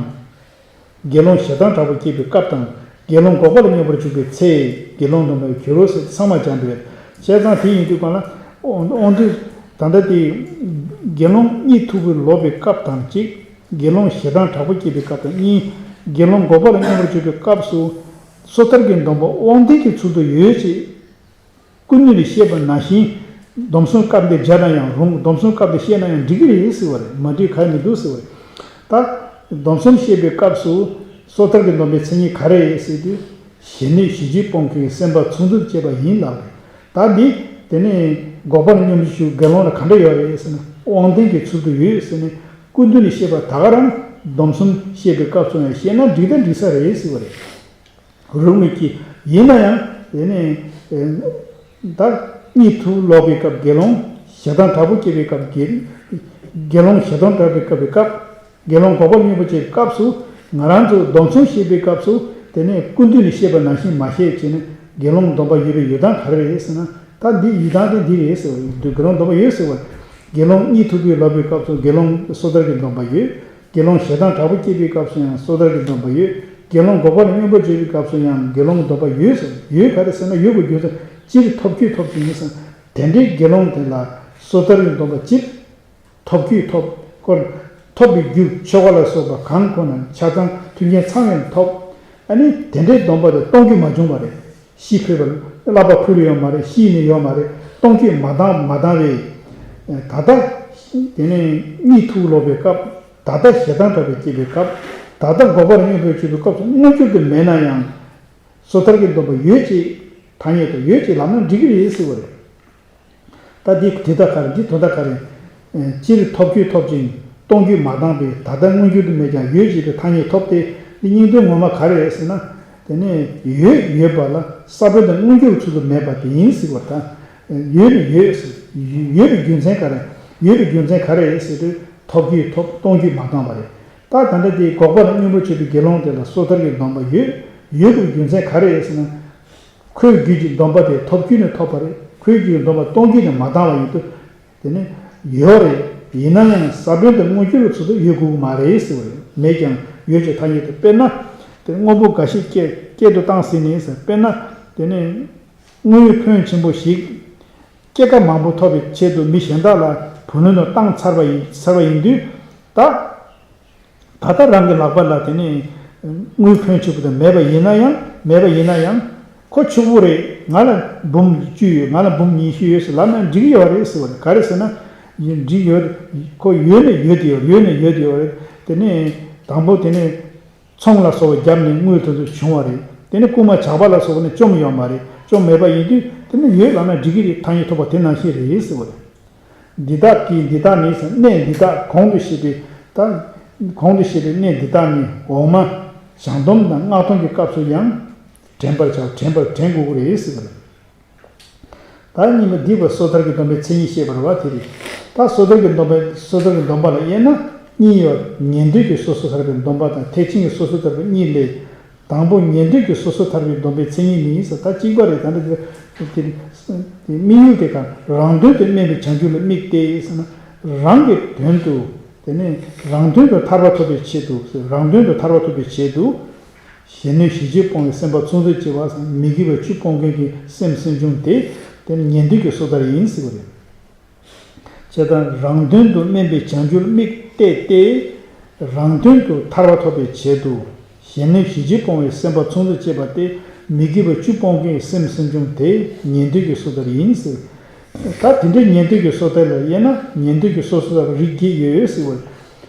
དགེ་སློང་ཞེ་སྡང་དྲག་པོ་སྐྱེས་པའི་སྐབས་དང་། དགེ་སློང་འགོག་པ་ལ་སྙོམས་པར་འཇུག་པའི་ཚེ། དགེ་སློང་སྡོམ་པའི་གྱུར་རོ་ཟེར་ཚང་མ་སྦྱར་འདུག་བས། བྱས་ཙང་དེ་ཡིན་དུས་གང་ལ། དབང་དབང་དུས། ད་ལྟ་དེ། དགེ་སློང་གཉིད་མཐུག་པོ་ལོག་པའི་སྐབས་དང་གཅིག་དགེ་སློང་ཞེ་སྡང་དྲག་པོ་སྐྱེས་པའི་སྐབས་དང་གཉིས། དགེ་སློང་འགོག་པ་ལ་སྙོམས་པར་འཇུག་པའི་སྐབས་སུ། སོ་ཐར་གྱི་སྡོམ་པ་དབང་ལྡན་གྱི་ཚུལ་དུ་ཡོད་ཅེས། སྐུ་མདུན་ནས་བཤད་པ་ནང་བཞིན། སྡོམ་གསུམ་སྐབས་འདིར་སྦྱར་ན་ཡང་རུང་། སྡོམ་གསུམ་སྐབས་འདིར་བཤད་ན་ཡང་འགྲིག་གི་རེད་ཟེར་བ་རེད། མ་འགྲིག་ག་ཡང་མི་འདུག་ཟེར་བ་རེད། ད། སྡོམ་གསུམ་བཤད་པའི་སྐབས་སུ། སོ་ཐར་གྱི་སྡོམ་པའི་མཚན་ཉིད་ག་རེ་ཡིན་ཟེར་དུས། ཞི་གནས་ཞི་བྱེད་སྤོང་མཁན་གྱི་སེམས་དཔའ་ཚོགས་འདུར་བཅས་པ་ཡིན་ལབ་རེད། ད་འདི། དེ་ནས་འགོག་པ་ལ་སྙོམས་འཇུག་དགེ་སློང་ལ་ག་འདྲ་ཡོད་རེད་ཟེར་ན། དབང་ལྡན་གྱི་ཚུལ་དུ་ཡོད་ཟེར་ནས་སྐུ་མདུན་ནས་བཤད་པ་ད་ག་རང་། སྡོམ་གསུམ་བཤད་པའི་སྐབས་སུ་ཡང་བཤད་ན་འགྲིག་ད་འགྲིག་ས་རེད་ཟེར་བ་རེད། རུང་མོད་ཀྱི། ཡིན་ན་ཡང་དེ་ནས། ད་གཉིད་མཐུག་ལོག་པའི་སྐབས་དགེ་སློང་། ཞེ་སྡང་དྲག་པོ་སྐྱེས་པའི་སྐབས་དགེ། དགེ་སློང་ཞེ་སྡང་དྲག་པོའི་སྐབས་པའི་སྐབས། དགེ་སློང་འགོག་པ་ལ་སྙོམས་པར་བྱེད་པའི་སྐབས་སུ། ང་རང་ཚོ་སྡོམ་གསུམ་བཤད་པའི་སྐབས་སུ། དེ་ནས་སྐུ་མདུན་ནས་བཤད་པ་ནང་བཞིན་མ་བཤད་བྱས་ནས་དགེ་སློང་སྡོམ་པ་ཡོད་པའི་ཡོད་སྟངས་ག་རེ་རེད་ཟེར་ན། ད་འདི་ཡོད་སྟངས་དེ་འདི་རེད་ཟེར་བ་ཡིན་དུས་དགེ་སློང་སྡོམ་པ་ཡོད་ཟེར་བ། དགེ་སློང་གཉིད་མཐུག་པོ་ལོག་པའི་སྐབས་སུ་དགེ་སློང་སོ་ཐར་གྱི་སྡོམ་པ་ཡོད། དགེ་སློང་ཞེ་སྡང་དྲག་པོ་སྐྱེས་པའི་སྐབས་སུ་ཡང་སོ་ཐར་གྱི་སྡོམ་པ་ཡོད། དགེ་སློང་འགོག་པ་ལ་སྙོམས་པར་བྱེད་པའི་སྐབས་སུ་ཡང་དགེ་སློང་སྡོམ་པ་ཡོད་ཟེར། ཡོད་ག་རེ་ཟེར་ན་ཡོད་པའི་རྒྱུ་མཚན་སྤྱིར་ཐོབ་རྒྱུས་ཐོབ་ཀྱི་ཡིན་ཟེར། དེ་འདྲའི་དགེ་སློང་དེ་ལ་སོ་ཐར་གྱི་སྡོམ་པ་སྤྱིར་ཐོབ་རྒྱུས་ཐོབ་སྐོར། ཐོབ་པའི་རྒྱུ་ཆོ་ག་ལ་སོགས་པ་གང་ཁོ་ན་ཆ་ཚང་མཐུན་རྐྱེན་ཚང་ཡང་ཐོབ། ཨ་ནི་དེ་འདྲའི་སྡོམ་པ་དེ་གཏོང་རྒྱུ་མ་བྱུང་བ་རེད། ཤི་འཕོས་པར་བསླབ་པ་ཕུལ་ཡོད་མ་རེད། ཤི་ནས་ཡོད་མ་རེད། གཏོང་རྒྱུ་མ་བཏང་མ་བཏང་བས། ད་ལྟ་དེ་ནས་གཉིད་ཐུག་ལོག་པའི་སྐབས། ད་ལྟ་ཞེ་སྡང་དྲག་པོས་བསྐྱེད་པའི་སྐབས། ད་ལྟ་འགོག་པར་སྙོམས་པར་བྱེད་པའི་སྐབས་སུ་མངོན་གྱུར་དུ་མེད་ན་ཡང་། སོ་ཐར་གྱི་སྡོམ་པ་ཡོད་ཅེས་ཐ་སྙད་དུ། ཡོད་ཅེས་ལབ་ན་འགྲིག་གི་རེད་ཟེར་བ་རེད། ད་འདི་དེ་ལྟ་ག་རེ། འདི་དོན་དག་ག་རེ། སྤྱིར་ཐོབ་རྒྱུས་ཐོབ་ཅིང་སྟོང་རྒྱུས་མ་བཏང་བས། ད་ལྟ་མངོན་གྱུར་དུ་མེད་ཀྱང་ཡོད་ཅེས་པའི་ཐ་སྙད་ཐོབ་སྟེ། འདི་སྙིང་དོན་ངོ་མ་ག་རེ་རེད་ཟེར་ན། དེ་ནས་ཡོད་ཡོད་པ་ལ་ས་བོན་དང་མངོན་གྱུར་ཚུལ་དུ་མེད་པ་དེ་ཡིན་ཟེར་བ་དང་། ཡོད་ནི་ཡོད་ཟེར། ཡོད་པའི་རྒྱུ་མཚན་ག་རེ། ཡོད་པའི་རྒྱུ་མཚན་ག་རེ་རེད་ཟེར་དུས། ཐོབ་རྒྱུས་ཐོབ། སྟོང་རྒྱུས་མ་བཏང་བ་རེད། ད་ད་ལྟ་དེ་འགོག་པར་སྙོམས་པར་བྱེད་པའི་དགེ་སློང་དེ་ལ་སོ་ཐར་གྱི་སྡོམ་པ་ཡོད། ཡོད་པའི་རྒྱུ་མཚན་ག་རེ་རེད་ཟེར་ན། ཁོའི་རྒྱུད་ཀྱི་སྡོམ་པ་དེ་ཐོབ་རྒྱུས་ནས་ཐོབ་པ་རེད། ཁོའི་རྒྱུད་ཀྱི་སྡོམ་པ་སྟོང་རྒྱུས་ནས་མ་བཏང་བ་ཡིན་དུས། དེ་ནི་ཡོད་རེད། ཡིན་ན་ཡང་ས་བོན་དང་མངོན་གྱུར་གྱི་ཚུལ་དུ་ཡོད་དགོས་ཀྱི་མ་རེད་ཟེར་བ་རེད། མེད་ཀྱང་ཡོད་ཅེས་ཐ་སྙད་དུ། དཔེར་ན། དེ་དངོས་པོ་འགའ་ཞིག་སྐྱེ་སྐྱེད་དུ་བཏང་ཟིན་ནས་ཟེར། དཔེར་ན། དེ་ནི་དངོས་ཡོད་ཕོན་ཆེན་པོ་ཞིག་སྐྱེད་ཀ་མང་པོ་ཐོབ་པའི་ཆེད་དུ་མི་གཞན་དག་ལ་བུ་ལོན་དུ་བཏང་ཚར་བ་ཡིན། ཚར་བ་ཡིན་དུས། ད། ད་ལྟ་རང་གི་ལག་པ་ལ་དེ་ནི་དངུལ་ཕོན་ཆེ་པོ་དེ་མེད་པ་ཡིན་ན་ཡང་། མེད་པ་ཡིན་ན་ཡང་། ཁོ་ཕྱུག་པོ་རེད། ང་ལ་འབུམ་བཅུ་ཡོད། ང་ལ་འབུམ་ཉི་ཤུ་ཡོད་ཟེར་ལབ་ན་འགྲིག་ཡོད་རེད་ཟེར་བ་རེད། ག་རེ་ཟེར་ན། ཡིན་འགྲིག་ཡོད། ཁོ་ཡོད་ནས་ཡོད་དེ་ཡོད། ཡོད་ནས་ཡོད་དེ་ཡོད་རེད། དེ་ནི་དང་པོ་དེ་ནི་ཚོང་ལ་སོགས་པ་བརྒྱབ་ནས་དངུལ་དེ་ཚོ་བྱུང་བ་རེད། དེ་ནི་རྐུན་མ་ཇག་པ་ལ་སོགས་པ་ནི་བཅོམ་ཡོད་མ་རེད། བཅོམ་མེད་པ་ཡིན་དུས་དེ་ནི་ཡོད་ལབ་ན་འགྲིག་གི་རེད། ཐ་སྙད་ཐོབ་པ་དེ་ནང་བཞིན་རེད་ཟེར་བ་རེད། འདི་དག་གི། འདི་དག་ནི་ཟེར། གནས་འདི་དག་གོང་དུ་བཤད་པའི། ད་གོང་དུ་བཤད་པའི་གནས་འདི་དག་ནི་འོག་མ་བྱང་སྡོམ་དང་སྔགས་སྡོམ་གྱི་སྐབས་སུ་ཡང་དྲན་པར་བྱ། དྲན་པར་དྲན་དགོས་ཀྱི་རེད་ཟེར་བ་རེད། ད་གཉིས་པ་འདི་བ་སོ་ཐར་གྱི་སྡོམ་པའི་མཚན་ཉིད་བཤད་པ་རེད་བ། དེ་རེད། ད་སོ་ཐར་གྱི་སྡོམ་པ། སོ་ཐར་གྱི་སྡོམ་པ་ལ་དབྱེ་ན་གཉིས་ཡོད། ཉན་ཐོས་ཀྱི་སོ་སོར་ཐར་པའི་སྡོམ་པ་དང་ཐེག་ཆེན་གྱི་སོ་སོར་ཐར་པ་གཉིས་ལས། དང་པོ་ཉན་ཐོས་ཀྱི་སོ་སོར་ཐར་པའི་སྡོམ་པའི་མཚན་ཉིད་ནི་ཟེར། ད་གཅིག་པ་རེད། ད་འདི་དེ་དམིགས་ཡུལ་དེ་ག་རང་དོན་དུ་དམན་པའི་བྱང་ཆུབ་ལ་དམིགས་ཏེ་ཟེར་ན། རང་གི་དོན་དུ། དེ་ནས་རང་དོན་དུ་ཐར་པ་ཐོབ་པའི་ཆེད་དུ། རང་དོན་དུ་ཐར་པ་ཐོབ་པའི་ཆེད་དུ། གཞན་གནོད་གཞི་བཅུ་སྤོང་བའི་སེམས་པ་ཚོགས་འདུ་བྱེད་པ་ཟེར། མི་དགེ་བ་བཅུ་སྤོང་མཁན་གྱི་སེམས་སེམས་བྱུང་དེ། དེ་ནི་ཉན་ཐོས་ཀྱི་སོ་ཐར་ཡིན་ཟེར་བ་རེད། བྱས་ཙང་རང་དོན་དུ་དམན་པའི་བྱང་ཆུབ་དམིགས་གཏད་དེ། རང་དོན་དུ་ཐར་པ་ཐོབ་པའི་ཆེད་དུ། གཞན་གནོད་གཞི་བཅུ་སྤོང་བའི་སེམས་པ་ཚོགས་འདུ་བྱེད་པ་སྟེ། མི་དགེ་བ་བཅུ་སྤོང་མཁན་གྱི་སེམས་སེམས་བྱུང་དེ་ཉན་ཐོས་ཀྱི་སོ་ཐར་ཡིན་ཟེར། ད་དེ་འདྲའི་ཉན་ཐོས་ཀྱི་སོ་ཐར་ལ་དབྱེ་ན། ཉན་ཐོས་ཀྱི་སོ་སོར་ཐར་པ་རིགས་བརྒྱད་ཡོད་ཟེར་བ།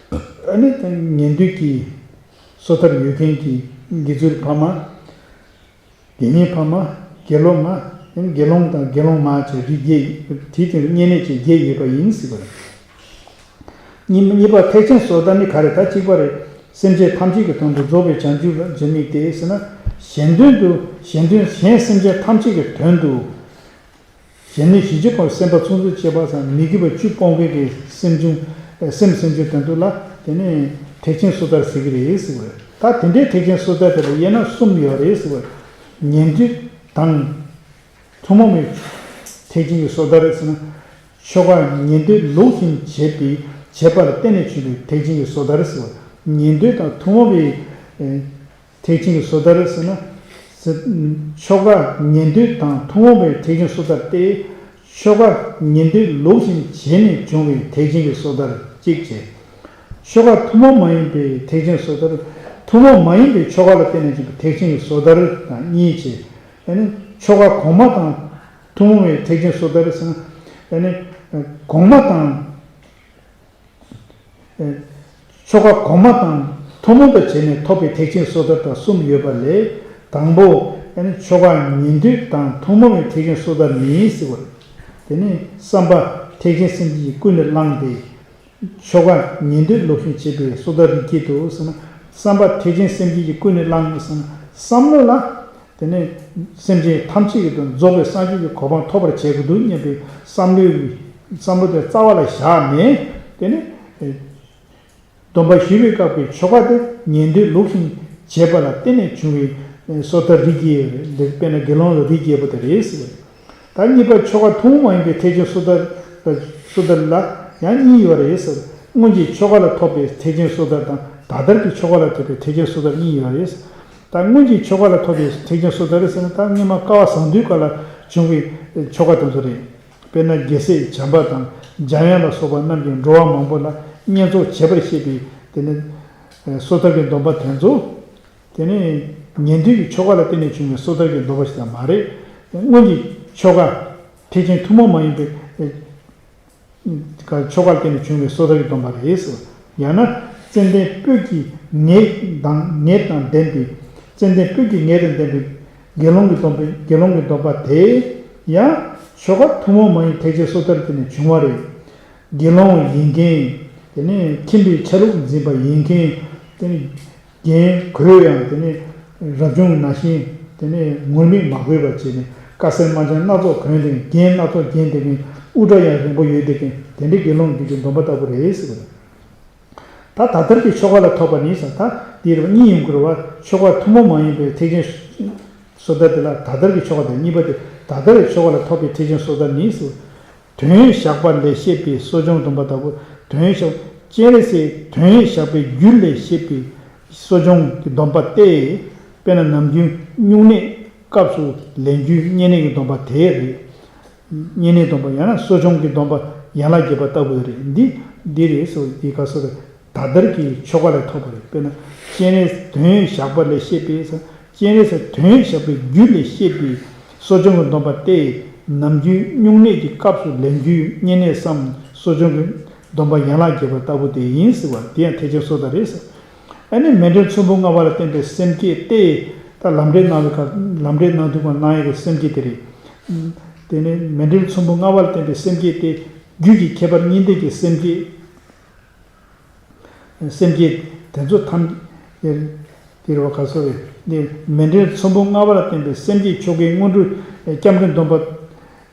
ཨ་ནི་ད་ཉན་ཐོས་ཀྱི་སོ་ཐར་ཡོད་མཁན་གྱི་དགེ་ཚུལ་ཕ་མ། དགེ་བསྙེན་ཕ་མ། དགེ་སློང་མ། དགེ་སློང་དང་དགེ་སློང་མ་བཅས་རིགས་བརྒྱད། དེའི་སྟེང་དུ་བསྙེན་གནས་བཅས་བརྒྱད་ཡོད་པ་ཡིན་ཟེར་བ་རེད། གཉིས་གཉིས་པ་ཐེག་ཆེན་སོ་ཐར་ནི་ག་རེ། ད་གཅིག་པ་རེད། སེམས་ཅན་ཐམས་ཅད་ཀྱི་དོན་དུ་རྫོགས་པའི་བྱང་ཆུབ་ལ་དམིགས་ཏེ་ཟེར་ན། གཞན་དོན་དུ། གཞན་དོན། གཞན་སེམས་ཅན་ཐམས་ཅད་ཀྱི་དོན་དུ། གཞན་གནོད་གཞི་བཅུ་སྤོང་བའི་སེམས་པ་ཚོགས་འདུ་བྱེད་པ་ཟེར། མི་དགེ་བ་བཅུ་སྤོང་མཁན་གྱི་སེམས་བྱུང་། སེམས་སེམས་བྱུང་དོན་དུ་ལ་དེ་ནས་ཐེག་ཆེན་སོ་ཐར་ཟེར་གྱི་རེད་ཟེར་བ་རེད། ད་དེ་འདྲའི་ཐེག་ཆེན་སོ་ཐར་དེ་ལ་དབྱེ་ན་གསུམ་ཡོད་རེད་ཟེར་བ་རེད། ཉན་ཐོས་དང་ཐུན་མོང་མའི་ཐེག་ཆེན་གྱི་སོ་ཐར་ཟེར་ན། ཆོ་ག་ཉན་ཐོས་ལུགས་བཞིན་བྱེད་པའི་བྱེད་པ་ལ་བརྟེན་ནས་བྱུང་བའི་ཐེག་ཆེན་གྱི་སོ་ཐར་ཟེར་བ། ཉན་ཐོས་དང་ཐུན་མོང་བའི་ཐེག་ཆེན་གྱི་སོ་ཐར་ཟེར་ན། ཆོ་ག་ཉན་ཐོས་དང་ཐུན་མོང་བའི་ཐེག་ཆེན་སོ་ཐར་ཏེ། ཆོ་ག་ཉན་ཐོས་ལུགས་བཞིན་བྱས་ནས་བྱུང་བའི་ཐེག་ཆེན་གྱི་སོ་ཐར་གཅིག་བྱས། ཆོ་ག་ཐུན་མོང་མ་ཡིན་པའི་ཐེག་ཆེན་སོ་ཐར། ཐུན་མོང་མ་ཡིན་པའི་ཆོ་ག་ལ་བརྟེན་ནས་བྱུང་བའི་ཐེག་ཆེན་གྱི་སོ་ཐར་དང་གཉིས་བྱས། ཡང་ན་ཆོ་ག་གོང་མ་དང་ཐུན་མོང་བའི་ཐེག་ཆེན་སོ་ཐར་ཟེར་ན། ཡང་ན་གོང་མ་དང་། ཆོ་ག་གོང་མ་དང་ཐུན་མོང་དུ་བྱས་ནས་ཐོབ་པའི་ཐེག་ཆེན་སོ་ཐར་དང་གསུམ་ཡོད་པ་ལས། དང་པོ་ཡང་ན་ཆོ་ག་ཉན་ཐོས་དང་ཐུན་མོང་བའི་ཐེག་ཆེན་སོ་ཐར་ནི་ཟེར་བ་རེད། དེ་ནི་བསམ་པ་ཐེག་ཆེན་སེམས་བསྐྱེད་ཀྱིས་ཀུན་ནས་བསླངས་ཏེ། ཆོ་ག་ཉན་ཐོས་ལུགས་བཞིན་བྱེད་པའི་སོ་ཐར་རིགས་བརྒྱད་དོ་ཟེར་ན། བསམ་པ་ཐེག་ཆེན་སེམས་བསྐྱེད་ཀྱིས་ཀུན་ནས་བསླངས་ཟེར་ན། བསམ་བློ་ལ། དེ་ནས་སེམས་ཅན་ཐམས་ཅད་ཀྱི་དོན་རྫོགས་པའི་སངས་རྒྱས་ཀྱི་གོ་འཕང་ཐོབ་པར་བྱེད་དགོས་འདུག་སྙམ་པའི་བསམ་བློའི། བསམ་བློ་དེ་རྩ་བ་ལ་བཞག་ནས། དེ་ནས་སྡོམ་པ་ཞུ་བའི་སྐབས་ཀྱི་ཆོ་ག་དེ་ཉན་ཐོས་ལུགས་བཞིན་བྱེད་པ་ལ་བརྟེན་ནས་བྱུང་བའི་སོ་ཐར་རིགས་བརྒྱད་རེད། དཔེར་ན་དགེ་སློང་ལ་རིགས་བརྒྱད་པོ་དེ་རེད་ཟེར་བ་རེད། ད་གཉིས་པ་ཆོ་ག་ཐུན་མོང་མ་ཡིན་པའི་ཐེག་ཆེན་སོ་ཐར། སོ་ཐར་ལ་ཡང་གཉིས་ཡོད་རེད་ཟེར། སྔོན་གྱི་ཆོ་ག་ལ་ཐོབ་པའི་ཐེག་ཆེན་སོ་ཐར་དང་ད་ལྟར་གྱི་ཆོ་ག་ལ་ཐོབ་པའི་ཐེག་ཆེན་སོ་ཐར་གཉིས་ཡོད་རེད། ད་སྔོན་གྱི་ཆོ་ག་ལ་ཐོབ་པའི་ཐེག་ཆེན་སོ་ཐར་ཟེར་ན། ད་སྔོན་མ་སྐལ་བ་བཟང་དུས་སྐབས་ལ་བྱུང་བའི་ཆོ་ག་དེ་ཚོ་རེད། དཔེར་ན་རྒྱལ་སྲས་བྱམས་པ་དང་འཇམ་དབྱངས་ལ་སོགས་པ་རྣམས་ཀྱིས་འགྲོ་བ་མང་པོ་ལ་བསྙེན་རྫོགས་བྱེད་པར་བཤད་པའི་དེ་ནི་སོ་ཐར་གྱི་སྡོམ་པ་དེ་ཚོ། དེ་ནི་ཉན་ཐོས་ཀྱི་ཆོ་ག་ལ་བརྟེན་ནས་བྱུང་བའི་སོ་ཐར་གྱི་སྡོམ་པ་ཞིག་ཀྱང་མ་རེད། སྔོན་གྱི་ཆོ་ག་ཐེག་ཆེན་ཐུན་མོང་མ་ཡིན་པའི། ཆོ་ག་ལ་བརྟེན་ནས་བྱུང་བའི་སོ་ཐར་གྱི་སྡོམ་པ་རེད་ཟེར། ཡང་ན་ཙན་དན་སྤོས་ཀྱི་ངད་དང་ངད་དང་ལྡན་པའི། ཙན་དན་སྤོས་ཀྱི་ངད་དང་ལྡན་པའི་དགེ་སློང་གི་སྡོམ་པ། དགེ་སློང་གི་སྡོམ་པ་དེ་ཡང་ཆོ་ག་ཐུན་མོང་མ་ཡིན་ཐེག་ཆེན་སོ་ཐར་དེ་ནས་བྱུང་བ་རེད། དགེ་སློང་ཡིན་མཁན། དེ་ནས་ཁྱིམ་པའི་ཆ་ལུགས་འཛིན་པ་ཡིན་མཁན། དེ་ནས་རྒན་གོས་ཡང་དེ་ནས་རབ་བྱུང་ནང་བཞིན་དེ་ནས་ངུར་སྨྲིག་མ་གོས་པ་བྱས་ནས་དཀར་གསལ་དམར་ལྗང་སྣ་ཚོགས་གོན་བསྡད་མཁན། རྒྱན་སྣ་ཚོགས་གྱོན་བསྡད་མཁན། དབུ་སྐྲ་ཡང་རིང་པོ་ཡོད་བསྡད་མཁན། དེ་འདྲའི་དགེ་སློང་གི་སྡོམ་པ་ལྟ་བུ་རེད་ཟེར་བ་རེད། ད་ད་ལྟར་གྱི་ཆོ་ག་ལ་ཐོབ་པ་ནི་ཟེར། ད་འདི་རེད་བ། གཉིས་ཡོང་གི་རེད་བ། ཆོ་ག་ཐུན་མོང་མ་ཡིན་པའི་ཐེག་ཆེན་སོ་ཐར་དེ་ལ་ད་ལྟར་གྱི་ཆོ་ག་དང་། གཉིས་པ་དེ་ད་ལྟར་གྱི་ཆོ་ག་ལ་ཐོབ་པའི་ཐེག་ཆེན་སོ་ཐར་ནི་ཟེར། དོན་བཞག་པ་ལས་བཤད་པའི་གསོ་སྦྱོང་སྡོམ་པ་ལྟ་བུ། དོན་བཞག་སྤྱན་རས་གཟིགས་དོན་བཞག་པའི་རྒྱུ་ལས་བཤད་པའི་གསོ་སྦྱོང་གི་སྡོམ་པ་སྟེ། དཔེར་ན་ནམ་རྒྱུན་སྨྱུང་གནས་སྐབས་སུ་ལེན་རྒྱུའི་བསྙེན་གནས་ཀྱི་སྡོམ་པ་དེ་རེད། བསྙེན་གནས་སྡོམ་པ་ཡང་ན་གསོ་སྦྱོང་གི་སྡོམ་པ་ཡན་ལག་བརྒྱད་པ་ལྟ་བུ་རེད། འདི་འདི་རེད་ཟེར་བ་འདི་ག་སོ་རེད། ད་ལྟར་གྱི་ཆོ་ག་ལས་ཐོབ་པ་རེད། དཔེར་ན་སྤྱན་རས་དོན་བཞག་པ་ལས་བཤད་པའི་ཟེར། སྤྱན་རས་དོན་བཞག་པའི་རྒྱུ་ལས་བཤད་པའི་གསོ་སྦྱོང་གི་སྡོམ་པ་སྟེ། ནམ་རྒྱུན་སྨྱུང་གནས་ཀྱི་སྐབས་སུ་ལེན་རྒྱུའི་བསྙེན་གནས་སམ་གསོ་སྦྱོང་གི་སྡོམ་པ་ཡན་ལག་བརྒྱད་པ་ལྟ་བུ་དེ་ཡིན་ཟེར་བ་དེ་ཡང་ཐེག་ཆེན་སོ་ཐར་རེད་ཟེར། ཨ་ནི་མཎྜལ་ཚོམ་བུ་ལྔ་པ་ལ་བརྟེན་པའི་སེམས་བསྐྱེད་དེ། ད་ལམ་འབྲས་གནང་བའི་སྐབས། ལམ་འབྲས་གནང་དུས་སྒང་གནང་ཡག་གི་སེམས་བསྐྱེད་དེ་རེད། དེ་ནས་མཎྜལ་ཚོམ་བུ་ལྔ་པ་ལ་བརྟེན་པའི་སེམས་བསྐྱེད་དེ། རྒྱུད་ཀྱི་ཁྱད་པར་གཉིས་ལྡན་གྱི་སེམས་བསྐྱེད། སེམས་བསྐྱེད་དེ་ཚོ་ཐམས་ཅད་དེ་རེད་བ། ག་སོ་རེད། འདི་མཎྜལ་ཚོམ་བུ་ལྔ་པ་ལ་བརྟེན་པའི་སེམས་བསྐྱེད་ཆོ་གའི་སྔོན་འགྲོའི་སྐྱབས་འགྲོའི་སྡོམ་པ་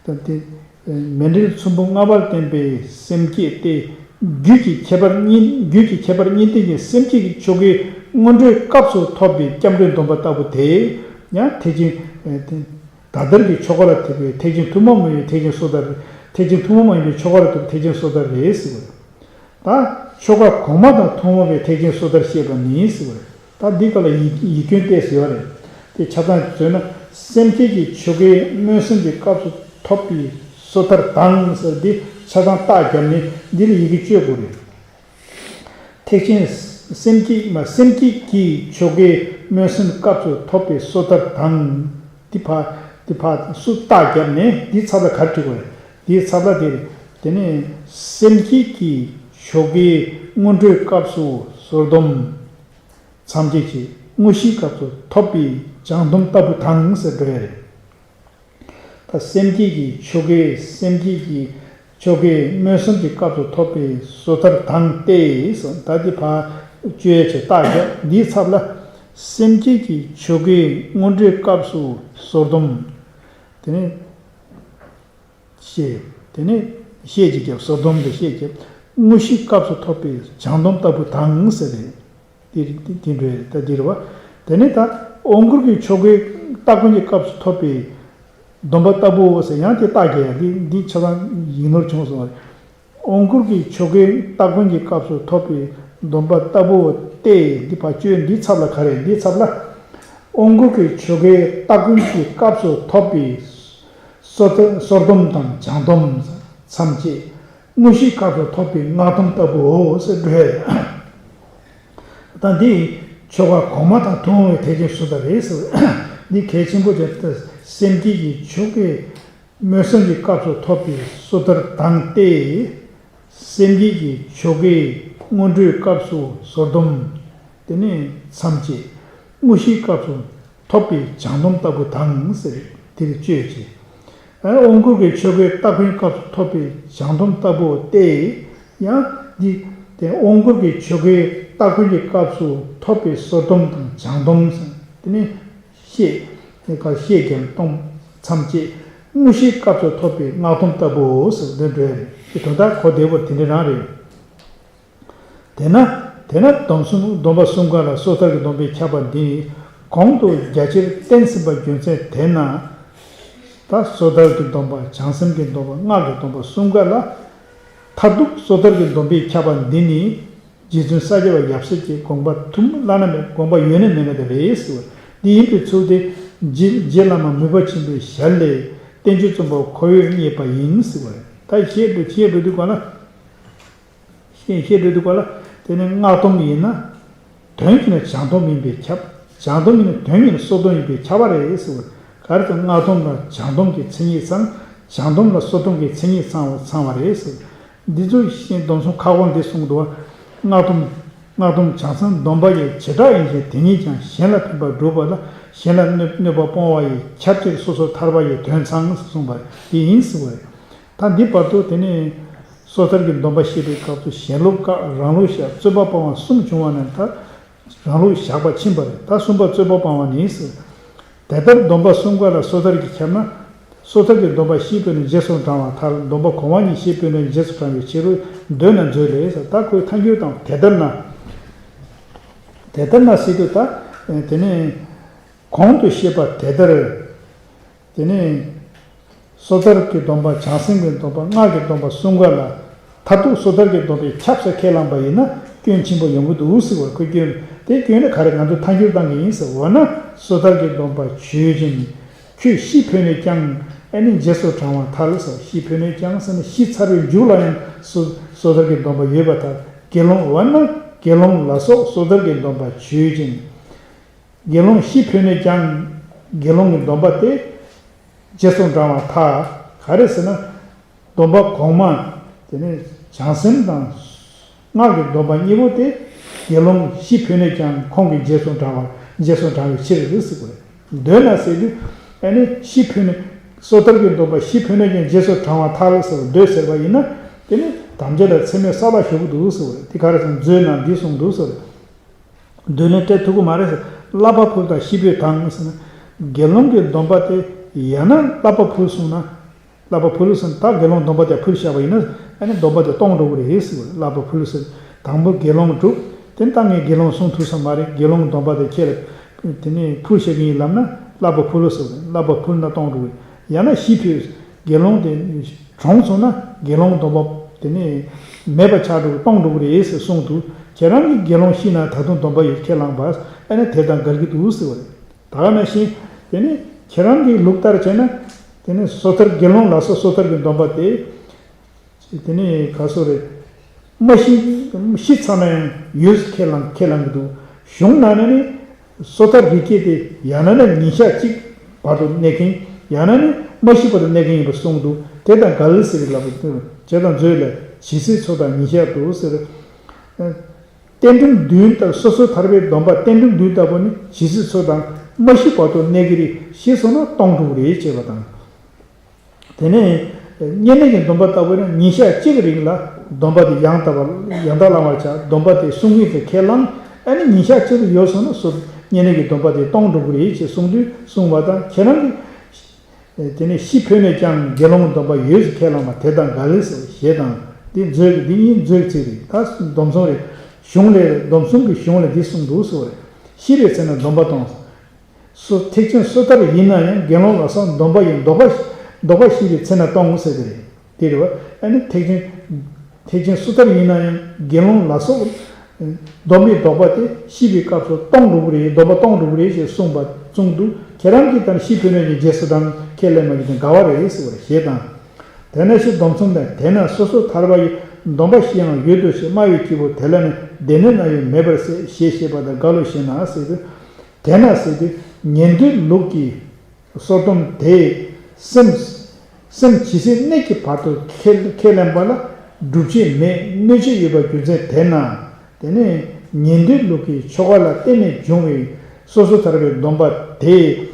དང་། དེ་མཎྜལ་ཚོམ་བུ་ལྔ་པ་ལ་བརྟེན་པའི་སེམས་བསྐྱེད་དེ། རྒྱུད་ཀྱི་ཁྱད་པར་གཉིས། རྒྱུད་ཀྱི་ཁྱད་པར་གཉིས་ལྡན་གྱི་སེམས་བསྐྱེད་ཀྱི་ཆོ་གའི་སྔོན་འགྲོའི་སྐབས་སུ་ཐོབ་པའི་སྐྱབས་འགྲོའི་སྡོམ་པ་ལྟ་བུ་དེ་ཡང་ཐེག་ཆེན། ད་ལྟར་གྱི་ཆོ་ག་ལ་ཐོབ་པའི་ཐེག་ཆེན་ཐུན་མོང་མ་ཡིན་པའི་ཐེག་ཆེན་སོ་ཐར། ཐེག་ཆེན་ཐུན་མོང་མ་ཡིན་པའི་ཆོ་ག་ལ་ཐོབ་པའི་ཐེག་ཆེན་སོ་ཐར་རེད་ཟེར་བ་རེད། ད་ཆོ་ག་གོང་མ་དང་ཐུན་མོང་བའི་ཐེག་ཆེན་སོ་ཐར་བཤད་པ་ནི་ཟེར་བ་རེད། ད་འདི་ག་ལ་ཡིག་ཡིག་སྐྱོན་ཏོག་ཙམ་ཡོད་རེད། དེ་ཆ་ཚང་བཟོས་ན། སེམས་བསྐྱེད་ཀྱི་ཆོ་གའི་སྨོན་སེམས་ཀྱི་སྐབས་སུ་ཐོབ་པའི་སོ་ཐར་དང་ཟེར། འདི་ཆ་ཚང་རྟགས་བརྒྱབ་ནས་འདི་ལ་ཡི་གེ་གཅོད་དགོས་རེད། ཐེག་ཆེན་སེམས་བསྐྱེད་མ། སེམས་བསྐྱེད་ཀྱི་ཆོ་གའི་སྨོན་སེམས་སྐབས་སུ་ཐོབ་པའི་སོ་ཐར་དང་། འདི་ཕར་འདི་ཕར་སུ་རྟགས་བརྒྱབ་ནས་འདིའི་ཚབ་ལ་ག་རེ་བྲིས་དགོས་རེད། འདིའི་ཚབ་ལ་དེ་རེད། དེ་ནས་སེམས་བསྐྱེད་ཀྱི་ཆོ་གའི་སྔོན་འགྲོའི་སྐབས་སུ་གསོར་སྡོམ་མཚམས་བཅད་ཀྱི་དངོས་གཞིའི་སྐབས་སུ་ཐོབ་པའི་སྦྱང་སྡོམ་ལྟ་བུ་དང་ཟེར་འགྲོ་ཡ་རེད། ད་སེམས་བསྐྱེད་ཀྱི་ཆོ་གའི། སེམས་བསྐྱེད་ཀྱི་ཆོ་གའི་སྨོན་སེམས་ཀྱི་སྐབས་སུ་ཐོབ་པའི་སོ་ཐར་དང་སྟེ་ཟེར། ད་འདི་ཕར་གཅོད་ཡ་ཆེད་རྟགས་བརྒྱབ། འདིའི་ཚབ་ལ་སེམས་བསྐྱེད་ཀྱི་ཆོ་གའི་སྔོན་འགྲོའི་སྐབས་སུ་གསོར་སྡོམ། དེ་ནས་བཤད། དེ་ནས་བཤད་ཅིག་བརྒྱབ། གསོར་སྡོམ་དེ་བཤད་ཅིག་དངོས་གཞིའི་སྐབས་སུ་ཐོབ་པའི་སྦྱང་སྡོམ་ལྟ་བུ་དང་ཟེར་རེད། དེ་དེ་འདྲ་རེད། ད་འདི་རེད་བ། དེ་ནས་ད་དབང་བསྐུར་གྱི་ཆོ་གའི་སྟ་གོན་གྱི་སྐབས་སུ་ཐོབ་པའི་སྡོམ་པ་ལྟ་བུའོ་ཟེར། ཡང་དེ་རྟགས་རྒྱག་ཡ། འདི་འདི་ཆ་ཚང་ཡིག་ནོར་བྱུང་སོང་བ་རེད། དབང་བསྐུར་གྱི་ཆོ་གའི་སྟ་གོན་གྱི་སྐབས་སུ་ཐོབ་པའི་སྡོམ་པ་ལྟ་བུའོ་སྟེ། འདི་ཕར་གཅོད། འདིའི་ཚབ་ལ་ག་རེ། འདིའི་ཚབ་ལ་དབང་བསྐུར་གྱི་ཆོ་གའི་སྟ་གོན་གྱི་སྐབས་སུ་ཐོབ་པའི་གསོ་གསོར་སྡོམ་དང་སྦྱང་སྡོམ་མཚམས་བཅད། དངོས་གཞིའི་སྐབས་སུ་ཐོབ་པའི་སྔགས་སྡོམ་ལྟ་བུའོ་ཟེར་འགྲོ་ཡ་རེད། ད་འདི་ཆོ་ག་གོང་མ་དང་ཐུན་མོང་བའི་ཐེག་ཆེན་སོ་ཐར་རེད་ཟེར། འདི་གལ་ཆེན་པོ་བྱས་ཏེ། སེམས་བསྐྱེད་ཀྱི་ཆོ་གའི་སྨོན་སེམས་ཀྱི་སྐབས་སུ་ཐོབ་པའི་སོ་ཐར་དང་སྟེ། སེམས་བསྐྱེད་ཀྱི་ཆོ་གའི་སྔོན་འགྲོའི་སྐབས་སུ་གསོར་སྡོམ། དེ་ནས་མཚམས་བཅད། དངོས་གཞིའི་སྐབས་སུ་ཐོབ་པའི་སྦྱང་སྡོམ་ལྟ་བུ་དང་ཟེར། དེ་ལ་གཅོད་ཅིག་དབང་བསྐུར་གྱི་ཆོ་གའི་སྟ་གོན་སྐབས་སུ་ཐོབ་པའི་སྦྱང་སྡོམ་ལྟ་བུའོ་སྟེ། ཡང་འདི་དེ་དབང་བསྐུར་གྱི་ཆོ་གའི་སྟ་གོན་གྱི་སྐབས་སུ་ཐོབ་པའི་གསོར་སྡོམ་དང་སྦྱང་སྡོམ་ཟེར། དེ་ནས་བཤད། དེ་ག་བཤད་ཀྱང་སྡོམ་མཚམས་བཅད། དངོས་གཞིའི་སྐབས་སུ་ཐོབ་པའི་སྔགས་སྡོམ་ལྟ་བུའོ་ཟེར། འདི་འདྲ་རེད། དེ་དོན་དག་གོ་བདེ་བོ་དེ་འདྲ་རང་རེད། དེས་ན། དེས་ན་སྡོམ་གསུམ། སྡོམ་པ་གསུམ་ཀ་ལ་སོ་ཐར་གྱི་སྡོམ་པས་ཁྱབ་པ་འདི་ནི་གོང་དུ་རྒྱ་ཆེར་བསྟན་ཟིན་པ་རྒྱུ་མཚན་དེས་ན། ད་སོ་ཐར་གྱི་སྡོམ་པ། བྱང་སེམས་ཀྱི་སྡོམ་པ། སྔགས་ཀྱི་སྡོམ་པ་གསུམ་ཀ་ལ། མཐར་ཐུག་སོ་ཐར་གྱི་སྡོམ་པས་ཁྱབ་པ་འདི་ནི། རྗེ་བཙུན་ས་སྐྱ་པ་ཡབ་སྲས་ཀྱི་དགོངས་པ་ཐུན་མོང་བླ་ན་མེད། དགོངས་པ་ཡོད་ན་མེད་ན་དེ་རེད་ཟེར་བ། འདི་ཡིན་པའི་ཚུལ་དེ། རྗེ་རྗེ་བླ་མ་མོས་པ་ཆེན་པོའི་ཞལ་ལས་བསྟན་བཅོས་རྩོམ་པ་ཁོ་བོས་བརྙེས་པ་ཡིན་ཟེར་བ་རེད། ད་བཤད་འགྲོ་བཤད་འགྲོ་དུས་ག་ལ། བཤད་བཤད་འགྲོ་དུས་ག་ལ། དེ་ནི་སྔགས་སྡོམ་ཡིན་ན། དོན་གྱིས་ན་སྦྱང་སྡོམ་ཡིན་པས་ཁྱབ། སྦྱང་སྡོམ་ཡིན་ན་དོན་གྱིས་ན་སོ་སྡོམ་ཡིན་པས་ཁྱབ་པ་རེད་ཟེར་བ། ག་རེ་ཟེར། སྔགས་སྡོམ་ལ་སྦྱང་སྡོམ་གྱི་མཚན་ཉིད་ཚང་། སྦྱང་སྡོམ་ལ་སོ་སྡོམ་གྱི་མཚན་ཉིད་ཚང་བ་ཚང་བ་རེད་ཟེར། འདི་ཚོ་བཞིན་སྡོམ་གསུམ་ཁ་སྐོང་འདི་གསུངས་འདུག་སྔགས་སྡོམ། སྔགས་སྡོམ་བྱང་སེམས་སྡོམ་པ་ཡི་བྱེ་བྲག་ཡན་ཆད་དེ་ཉིད་ཀྱང་གཞན་ལ་ཕན་པར་སྒྲུབ་པ་ལ་གཞན་ལ་གནོད་གནོད་པ་སྤོང་བ་ཡི་ཁྱབ་ཕྱིར་སོ་སོར་ཐར་པ་ཡི་དོན་ཚང་གསུངས་པ་དེ་ཡིན་གསུངས་པ་རེད། ད་འདི་བར་དུ་དེ་ནས་སོ་ཐར་གྱི་སྡོམ་པ་བཤད་པའི་སྐབས་སུ་གཞན་ལུགས་བཀག་རང་ལུགས་བཤགས་རྩོད་པ་སྤོང་བ་གསུམ་བྱུང་བ་ནས་ད། རང་ལུགས་བཞག་པ་ཕྱིན་པ་རེད། ད་གསུམ་པ་རྩོད་པ་སྤང་བ་ནི་ཟེར། དེ་ལྟར་སྡོམ་པ་གསུམ་ཀ་ལ་སོ་ཐར་གྱིས་ཁྱབ་ན། སོ་ཐར་གྱི་སྡོམ་པ་ཤེས་པས་ནི་རྗེས་སུ་འབྲང་བར་ཐལ། སྡོམ་པ་གོང་མ་གཉིས་ཤེས་པས་ནི་རྗེས་སུ་འབྲང་བའི་ཕྱིར་རོ། འདོད་ན་མཛོད་ལས་ཟེར། ད་ཁོས་ཐལ་འགྱུར་དང་དེ་ལྟར་ན། དེ་ལྟར་ན་ཟེར་དུས་ད། དེ་ནས། གོང་དུ་བཤད་པ་དེ་ལྟར། དེ་ནས། སོ་ཐར་གྱི་སྡོམ་པ་བྱང་སེམས་ཀྱི་སྡོམ་པ་སྔགས་ཀྱི་སྡོམ་པ་གསུམ་ཀ་ལ། མཐར་ཐུག་སོ་ཐར་གྱི་སྡོམ་པས་ཁྱབ་ས་ཁས་བླངས་པ་ཡིན་ན་སྐྱོན་ཆེན་པོ་ཡོང་གི་འདུག་ཟེར་བར་ཁོས་སྐྱོན། དེ་སྐྱོན་ནི་ག་རེ་ང་ཚོ་ཐལ་འགྱུར་བཏང་གི་ཡིན་ཟེར། འོ་ན་སོ་ཐར་གྱི་སྡོམ་པ་ཆོས་ཅན། ཁྱོད་ཤི་འཕོས་ནས་ཀྱང་ཨ་ནི་རྗེས་སུ་འབྲང་བར་ཐལ་ཟེར། ཤི་འཕོས་ནས་ཀྱང་ཟེར་ན་ཤི་ཚར་བའི་མཇུག་ལ་ཡང་སོ་སོ་ཐར་གྱི་སྡོམ་པ་ཡོད་པར་ཐལ། དགེ་སློང་འོ་ན་དགེ་སློང་ལ་སོགས་སོ་ཐར་གྱི་སྡོམ་པ་ཆོས་ཅན། དགེ་སློང་ཤི་འཕོས་ནས་ཀྱང་དགེ་སློང་གི་སྡོམ་པ་དེ་རྗེས་སུ་འབྲང་བར་ཐལ། ག་རེ་ཟེར་ན། སྡོམ་པ་གོང་མ། དེ་ནས་བྱང་སེམས་དང་སྔགས་ཀྱི་སྡོམ་པ་གཉིས་པོ་དེ་དགེ་སློང་ཤི་འཕོས་ནས་ཀྱང་ཁོང་གིས་རྗེས་སུ་འབྲང་བར་རྗེས་སུ་འབྲང་བའི་ཕྱིར་རེད་ཟེར་དགོས། འདོད་ན་ཟེར་དུས་ཨ་ནི་ཤི་འཕོས་ནས་སོ་ཐར་གྱི་སྡོམ་པ་ཤི་འཕོས་ནས་ཀྱང་རྗེས་སུ་འབྲང་བར་ཐལ་ཟེར་བ་འདོད་ཟེར་བ་ཡིན་ན་དེ་ནི་དམ་བཅའ་ལ་མཚན་མོའི་ས་ལ་ཞུགས་འདུག་ཟེར་བ་རེད། དེ་ག་རེ་ཟེར་ན་མཛོད་ན་འདི་གསུངས་འདུག་ཟེར་བ་རེད། འདོད་ལན་སྤྲད་ཐུབ་ཀྱི་མ་རེད་ཟེར། བསླབ་པ་ཕུལ་དང་ཤི་འཕོས་དང་ཟེར་ན། དགེ་སློང་གི་སྡོམ་པ་དེ་ཡང་ན་བསླབ་པ་ཕུལ་སོང་ན། བསླབ་པ་ཕུལ་ཟེར་ན་ད་དགེ་སློང་སྡོམ་པ་དེ་ཕུལ་བཞག་པ་ཡིན་ན་ཨ་ནི་སྡོམ་པ་དེ་སྟོང་འགྲོ་གི་རེད་ཟེར་བ་རེད། བསླབ་པ་ཕུལ་ཟེར། དང་པོ་དགེ་སློང་སྒྲུབ། དེ་ད་ངས་དགེ་སློང་སྲུང་ཐུབ་ས་མ་རེད། དགེ་སློང་སྡོམ་པ་དེ་ཁྱེད་ལ་དེ་ནས་ཕུལ་བཞག་གི་ཡིན་ལབ་ན་བསླབ་པ་ཕུལ་ཟེར་བ་རེད། བསླབ་པ་ཕུལ་ན་སྟོང་འགྲོ་གི་རེད། ཡང་ན་ཤི་འཕོས། དགེ་སློང་དེ། གྲོངས་སོང་ན་དགེ་སློང་སྡོམ་པ་དེ་ནས་མེད་པ་ཆགས་འགྲོ་གི་སྟོང་འགྲོ་གི་རེད་ཟེར་གསུངས་འདུག་ཁྱེད་རང་གི་དགེ་སློང་ཤི་ན་ད་དུང་སྡོམ་པ་ཡོད་ཁས་བླངས་པ་ཨ་ནི་དེ་དང་འགལ་གྱི་འདུག་ཟེར་བ་རེད། ད་ག་ནང་བཞིན་དེ་ནས་ཁྱེད་རང་གི་ལུགས་ལྟར་བྱས་ན་དེ་ནས་སོ་ཐར་དགེ་སློང་ལ་སོགས་སོ་ཐར་གྱི་སྡོམ་པ་དེ་དེ་ནས་ག་སོ་རེད། མ་ཤི་ཤི་ཚར་ན་ཡང་ཡོད་ཁས་བླངས་ཁས་བླངས་གི་འདུག་གཞུང་ནང་ནས་ནི། སོ་ཐར་རིགས་སྐྱེས་ཏེ་ཡང་ན་ནི་ཉིན་ཞག་གཅིག་བར་དུ་གནས་མཁན། ཡང་ན་ནི་མ་ཤི་བར་དུ་གནས་མཁན་ཡིན་པར་གསུངས་འདུག་དེ་དང་འགལ་ཟེར་གྱི་ལབ་པ་དེ་བྱས་དང་མཛོད་ལས་ཇི་སྲིད་འཚོ་དང་ཉིན་ཞག་ཏུ་ཟེར། རྟེན་འབྲེལ་བདུན་ལྟར་སོ་སོ་ཐར་པའི་སྡོམ་པ་རྟེན་འབྲེལ་བདུན་ལྟ་བུ་ནི་ཇི་སྲིད་འཚོ་དང་མ་ཤི་བར་དུ་གནས་ཀྱི་རེད། ཤི་སོང་ན་སྟོང་འགྲོ་གི་རེད་ཅེས་པ་དང་། དེ་ནས། བསྙེན་གནས་ཀྱི་སྡོམ་པ་ལྟ་བུ་ནི་ཉིན་ཞག་གཅིག་གི་རིང་ལ་སྡོམ་པ་དེ་ཡང་དག་པར་ཡང་དག་བླང་བར་བྱ། སྡོམ་པ་དེ་སྲུང་མཁན་དེ་ཁས་བླངས། ཨ་ནི་ཉིན་ཞག་གཅིག་ཏུ་ཡོལ་སོང་ན་སོ་བསྙེན་གནས་ཀྱི་སྡོམ་པ་དེ་སྟོང་འགྲོ་གི་རེད་ཅེས་གསུངས་དུས་གསུངས་པ་དང་ཁྱེད་རང་གིས། དེ་ནས་ཤི་འཕོས་ནས་ཀྱང་དགེ་སློང་གི་སྡོམ་པ་ཡོད་ཅེས་ཁས་བླངས་པ་དེ་དང་འགལ་ཟེར་ཞེས་དང་། འདི་མཛོད་འདི་གཉིས་མཛོད་ཚིག་རེད། ད་སྡོམ་གསུམ་རེད། གཞུང་ལས་སྡོམ་གསུམ་གྱི་གཞུང་ལས་འདི་གསུངས་འདུག་ཟེར་བ་རེད། ཤི་བའི་ཚེ་ན་སྡོམ་པ་གཏོང་། སོ་ཐེག་ཆེན་སོ་ཐར་ཡིན་ན་ཡང་དགེ་སློང་ལ་སོགས་སྡོམ་པ་ཡི་ལྡོག་པ་ལྡོག་པ་ཤི་བའི་ཚེ་ན་གཏོང་ཟེར་གྱི་རེད། དེ་རེད་བ། ཨ་ནི་ཐེག་ཆེན་ཐེག་ཆེན་སོ་ཐར་ཡིན་ན་ཡང་དགེ་སློང་ལ་སོགས་སྡོམ་པའི་ལྡོག་པ་དེ་ཤི་བའི་སྐབས་སུ་གཏོང་འགྲོ་གི་རེད། སྡོམ་པ་གཏོང་འགྲོ་གི་རེད་ཅེས་གསུངས་པ་གསུངས་འདུག་ཁྱེད་རང་གིས་ད་ནི་ཤི་འཕོས་ནས་ཀྱི་རྗེས་སུ་འབྲང་ཁས་ལེན་པ་ཡིན་ན་འགལ་བ་རེད་ཟེར་བ་རེད་ཞེས་དང་། དེ་ནས་ཤི་སྡོམ་གསུམ་དང་དེ་ན་སོ་སོ་ཐར་པ་ཡི་སྡོམ་པ་ཤི་ཡང་ཡོད་དོ་ཞེས་སྨྲ་བའི་སྐྱེས་བུ་དེ་ལ་ནི་སྡེ་སྣོད་རྣམ་གཡེང་མེད་པར་ཟད་ཞེས་བཤད་པ་དང་འགལ་ལོ་ཞེ་ན་ཟེར་དུས། དེ་ན་ཟེར་དུས་ཉན་ཐོས་ལུགས་ཀྱི་སོར་སྡོམ་དེས་སེམས་སེམས་ཇི་སྲིད་གནས་ཀྱི་བར་དུ་ཁས་ཁས་ལེན་པ་ལ་སྒྲུབ་བྱེད་མེད་གནོད་བྱེད་ཡོད་པ་རྒྱུ་མཚན་དེ་ན། དེ་ནས་ཉན་ཐོས་ལུགས་ཀྱི་ཆོ་ག་ལ་བརྟེན་ནས་འབྱུང་བའི་སོ་སོ་ཐར་པའི་སྡོམ་པ་དེ།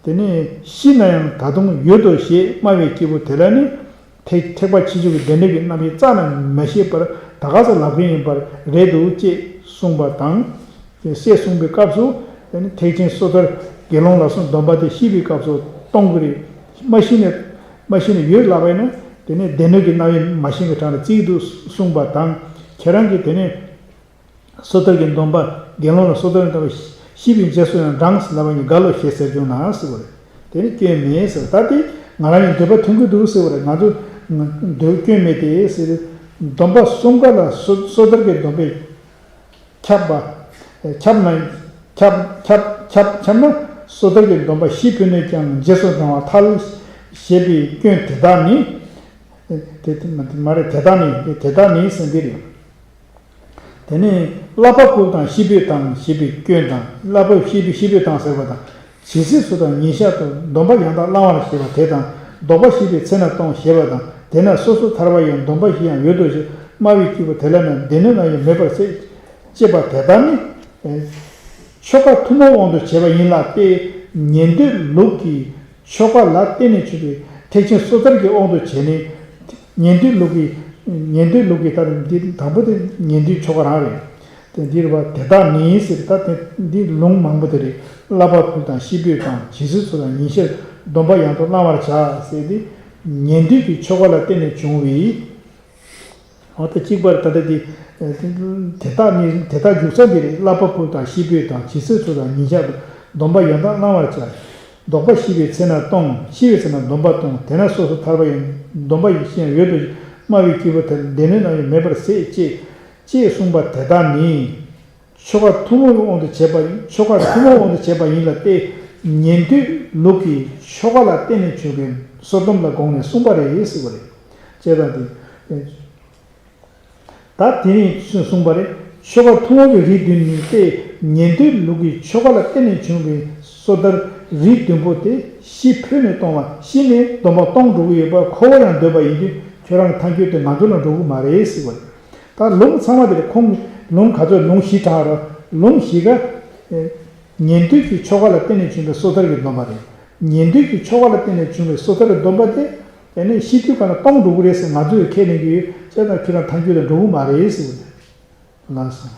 དེ་ནས་ཤི་ན་ཡང་ད་དུང་ཡོད་དོ་ཞེས་སྨྲ་བའི་སྐྱེས་བུ་དེ་ལ་ནི། ཐེག་ཐེག་པ་ཆེ་ཆུང་གི་སྡེ་སྣོད་ཀྱི་རྣམ་གཡེང་རྩ་ནས་མི་བྱེད་པར་ད་ག་ས་ལབ་མཁན་ཡིན་པར་རེད་འདུག་ཅེས་གསུངས་པ་དང་། ཞེས་གསུངས་པའི་སྐབས་སུ། དེ་ནི་ཐེག་ཆེན་སོ་ཐར་དགེ་སློང་ལ་སོགས་སྡོམ་པ་དེ་ཤི་བའི་སྐབས་སུ་གཏོང་གི་རེད། མ་ཤི་ནས་མ་ཤི་ནས་ཡོད་ལབ་པ་ཡིན་ན་དེ་ནི་སྡེ་སྣོད་ཀྱི་རྣམ་གཡེང་མ་ཤེས་ཀྱི་གྲངས་ལ་བརྩིས་འདུག་གསུངས་པ་དང་། ཁྱེད་རང་གིས་དེ་ནི། སོ་ཐར་གྱི་སྡོམ་པ་དགེ་སློང་ལ་སོ་ཐར་གྱི་སྡོམ་པ་ཤི་བའི་རྗེས་སུ་ཡང་འབྲང་ཟེར་ལབ་པ་ནི་འགལ་ལོ་ཞེས་ཟེར་བྱུང་ན་ཟེར་བ་རེད། དེ་ནི་སྐྱོན་མེད་ཟེར། ད་དེ་ང་རང་ཡང་འདོད་པ་མཐུན་གྱི་འདུག་ཟེར་བ་རེད། ང་ཚོ་འདོད་སྐྱོན་མེད་དེ་ཟེར། སྡོམ་པ་གསུམ་ཀ་ལ་སོ་སོ་ཐར་གྱི་སྡོམ་པས་ཁྱབ་པ། ཁྱབ་ན་ཁྱབ་ཁྱབ་ཁྱབ་ཁྱབ་ན་སོ་ཐར་གྱི་སྡོམ་པ་ཤི་འཕོས་ནས་ཀྱང་རྗེས་སུ་འབྲང་བར་ཐལ་ཞེས་པའི་སྐྱོན་དེ་དག་ནི། དེ་དེ་མ་དེ་མ་རེད། དེ་དག་ནི་དེ་དེ་དག་ནི་ཟེར་འདི་རེད། དེ་ནས་བསླབ་པ་ཕུལ་དང་ཤི་འཕོས་དང་ཞེས་པའི་སྐྱོན་དང་། བསླབ་པ་ཤི་འཕོས་ཤི་འཕོས་དང་ཟེར་བ་དང་། ཇི་སྲིད་འཚོ་དང་ཉིན་ཞག་ཏུ་སྡོམ་པ་ཡང་དག་བླང་བར་བྱེད་པ་དེ་དང་། ལྡོག་པ་ཤི་བའི་ཚེ་ན་གཏོང་ཞེས་པ་དང་ དེས་ན་སོ་སོ་ཐར་པ་ཡི། སྡོམ་པ་བཞི་ཡང་ཡོད་དོ་ཞེས། སྨྲ་བའི་སྐྱེས་བུ་དེ་ལ་ནི། སྡེ་སྣོད་ན་ཡང་མེད་པར་ཟད། ཅེས་པ་དེ་དག་ནི་ཆོ་ག་ཐུན་མོང་དབང་དུ་བྱས་པ་ཡིན་ལ་སྟེ། ཉན་ཐོས་ལུགས་ཀྱི་ཆོ་ག་ལ་བརྟེན་ནས་བྱུང་བའི་ཐེག་ཆེན་སོ་ཐར་གྱི་དབང་དུ་བྱས་ནས། ཉན་ཐོས་ལུགས་ཀྱི་ཉན་ཐོས་ལུགས་ཀྱི་ལྟར་འདི་དང་པོ་དེ་ཉན་ཐོས་ཆོ་ག་རང་རེད། དེ་འདིར་བ་དེ་དག་ནི་ཟེར། ད་དེ་འདི་ལུང་མང་པོ་དེ་རེད། བསླབ་པ་ཕུལ་དང་ཤི་འབོད་དང་། ཇི་སྲིད་འཚོ་དང་ཉིན་ཞག་སྡོམ་པ་ཡང་དག་བླང་བར་བྱ་ཟེར་ཏེ། ཉན་ཐོས་ཀྱི་ཆོ་ག་ལ་བརྟེན་ནས་བྱུང་བའི། འོ་ད་གཅིག་པར་ད་ལྟ་དེ་དེ་དག་ནི་དེ་དག་འཇུག་ས་འདི་རེད། བསླབ་པ་ཕུལ་དང་ཤི་འབོད་དང་། ཇི་སྲིད་འཚོ་དང་ཉིན་ཞག་སྡོམ་པ་ཡང་དག་བླང་བར་བྱ། ལྡོག་པ་ཤི་བའི་ཚེ་ན་གཏོང་། ཤི་བའི་ཚེ་ན་སྡོམ་པ་གཏོང་། དེས་ན་སོ་སོ་ཐར་པ་ཡི། སྡོམ་པ་ཡི་ཤི་ཡང་ཡོད་དོ། སྨྲ་བའི་སྐྱེས་བུ་དེ་ལ། སྡེ་སྣོད་ན་ཡང་མེད་པར་ཟད་ཅེས། ཅེས་གསུངས་པ་དེ་དག་ནི་ཆོ་ག་ཐུན་མོང་གི་དབང་དུ་བྱས་པ་ཡིན། ཆོ་ག་ཐུན་མོང་དབང་དུ་བྱས་པ་ཡིན་ལ་སྟེ། ཉན་ཐོས་ལུགས་ཀྱི་ཆོ་ག་ལ་བརྟེན་ནས་བྱུང་བའི་སོར་སྡོམ་ལ་དགོངས་ནས་གསུངས་པ་རེད་ཟེར་བ་རེད། ཅེས་དང་དེ། ད་དེ་ནས་གསུངས་པ་རེད། ཆོ་ག་ཐུན་མོང་གི་རིགས་བདུན་ནི་སྟེ། ཉན་ཐོས་ལུགས་ཀྱི་ཆོ་ག་ལ་བརྟེན་ནས་བྱུང་བའི་སོ་ཐར་རིགས་བདུན་པོ་དེ་ཤི་འཕོས་ནས་གཏོང་བ། ཤི་ནས་སྡོམ་པ་གཏོང་འགྲོ་གི་ཡོད་པ་ཁོ་བོ་ཡང་འདོད་པ་ཡིན་དུས། ཁྱོད་རང་གི་ཐལ་འགྱུར་དེ་ང་ཚོ་ལ་འགྲོ་གི་མ་རེད་ཟེར་བ་རེད། ད་ལུང་ཚང་མ་དེ་རེད། ཁོང་ལུང་ག་ཚོད་ལུང་བཞི་གྲགས་ར། ལུང་བཞི་ཀ་ཉན་ཐོས་ཀྱི་ཆོ་ག་ལ་བརྟེན་ནས་བྱུང་བའི་སོ་ཐར་གྱི་སྡོམ་པ་རེད། ཉན་ཐོས་ཀྱི་ཆོ་ག་ལ་བརྟེན་ནས་བྱུང་བའི་སོ་ཐར་གྱི་སྡོམ་པ་དེ། དེ་ནས་ཤི་དུས་ག་ལ་གཏོང་འགྲོ་གི་རེད་ཟེར་ང་ཚོས་ཁས་ལེན་གྱི་ཡོད། བྱས་ཙང་ཁྱོད་རང་ཐལ་འགྱུར་ལ་འགྲོ་གི་མ་རེད་ཟེར་བ་རེད། ལགས་སོ།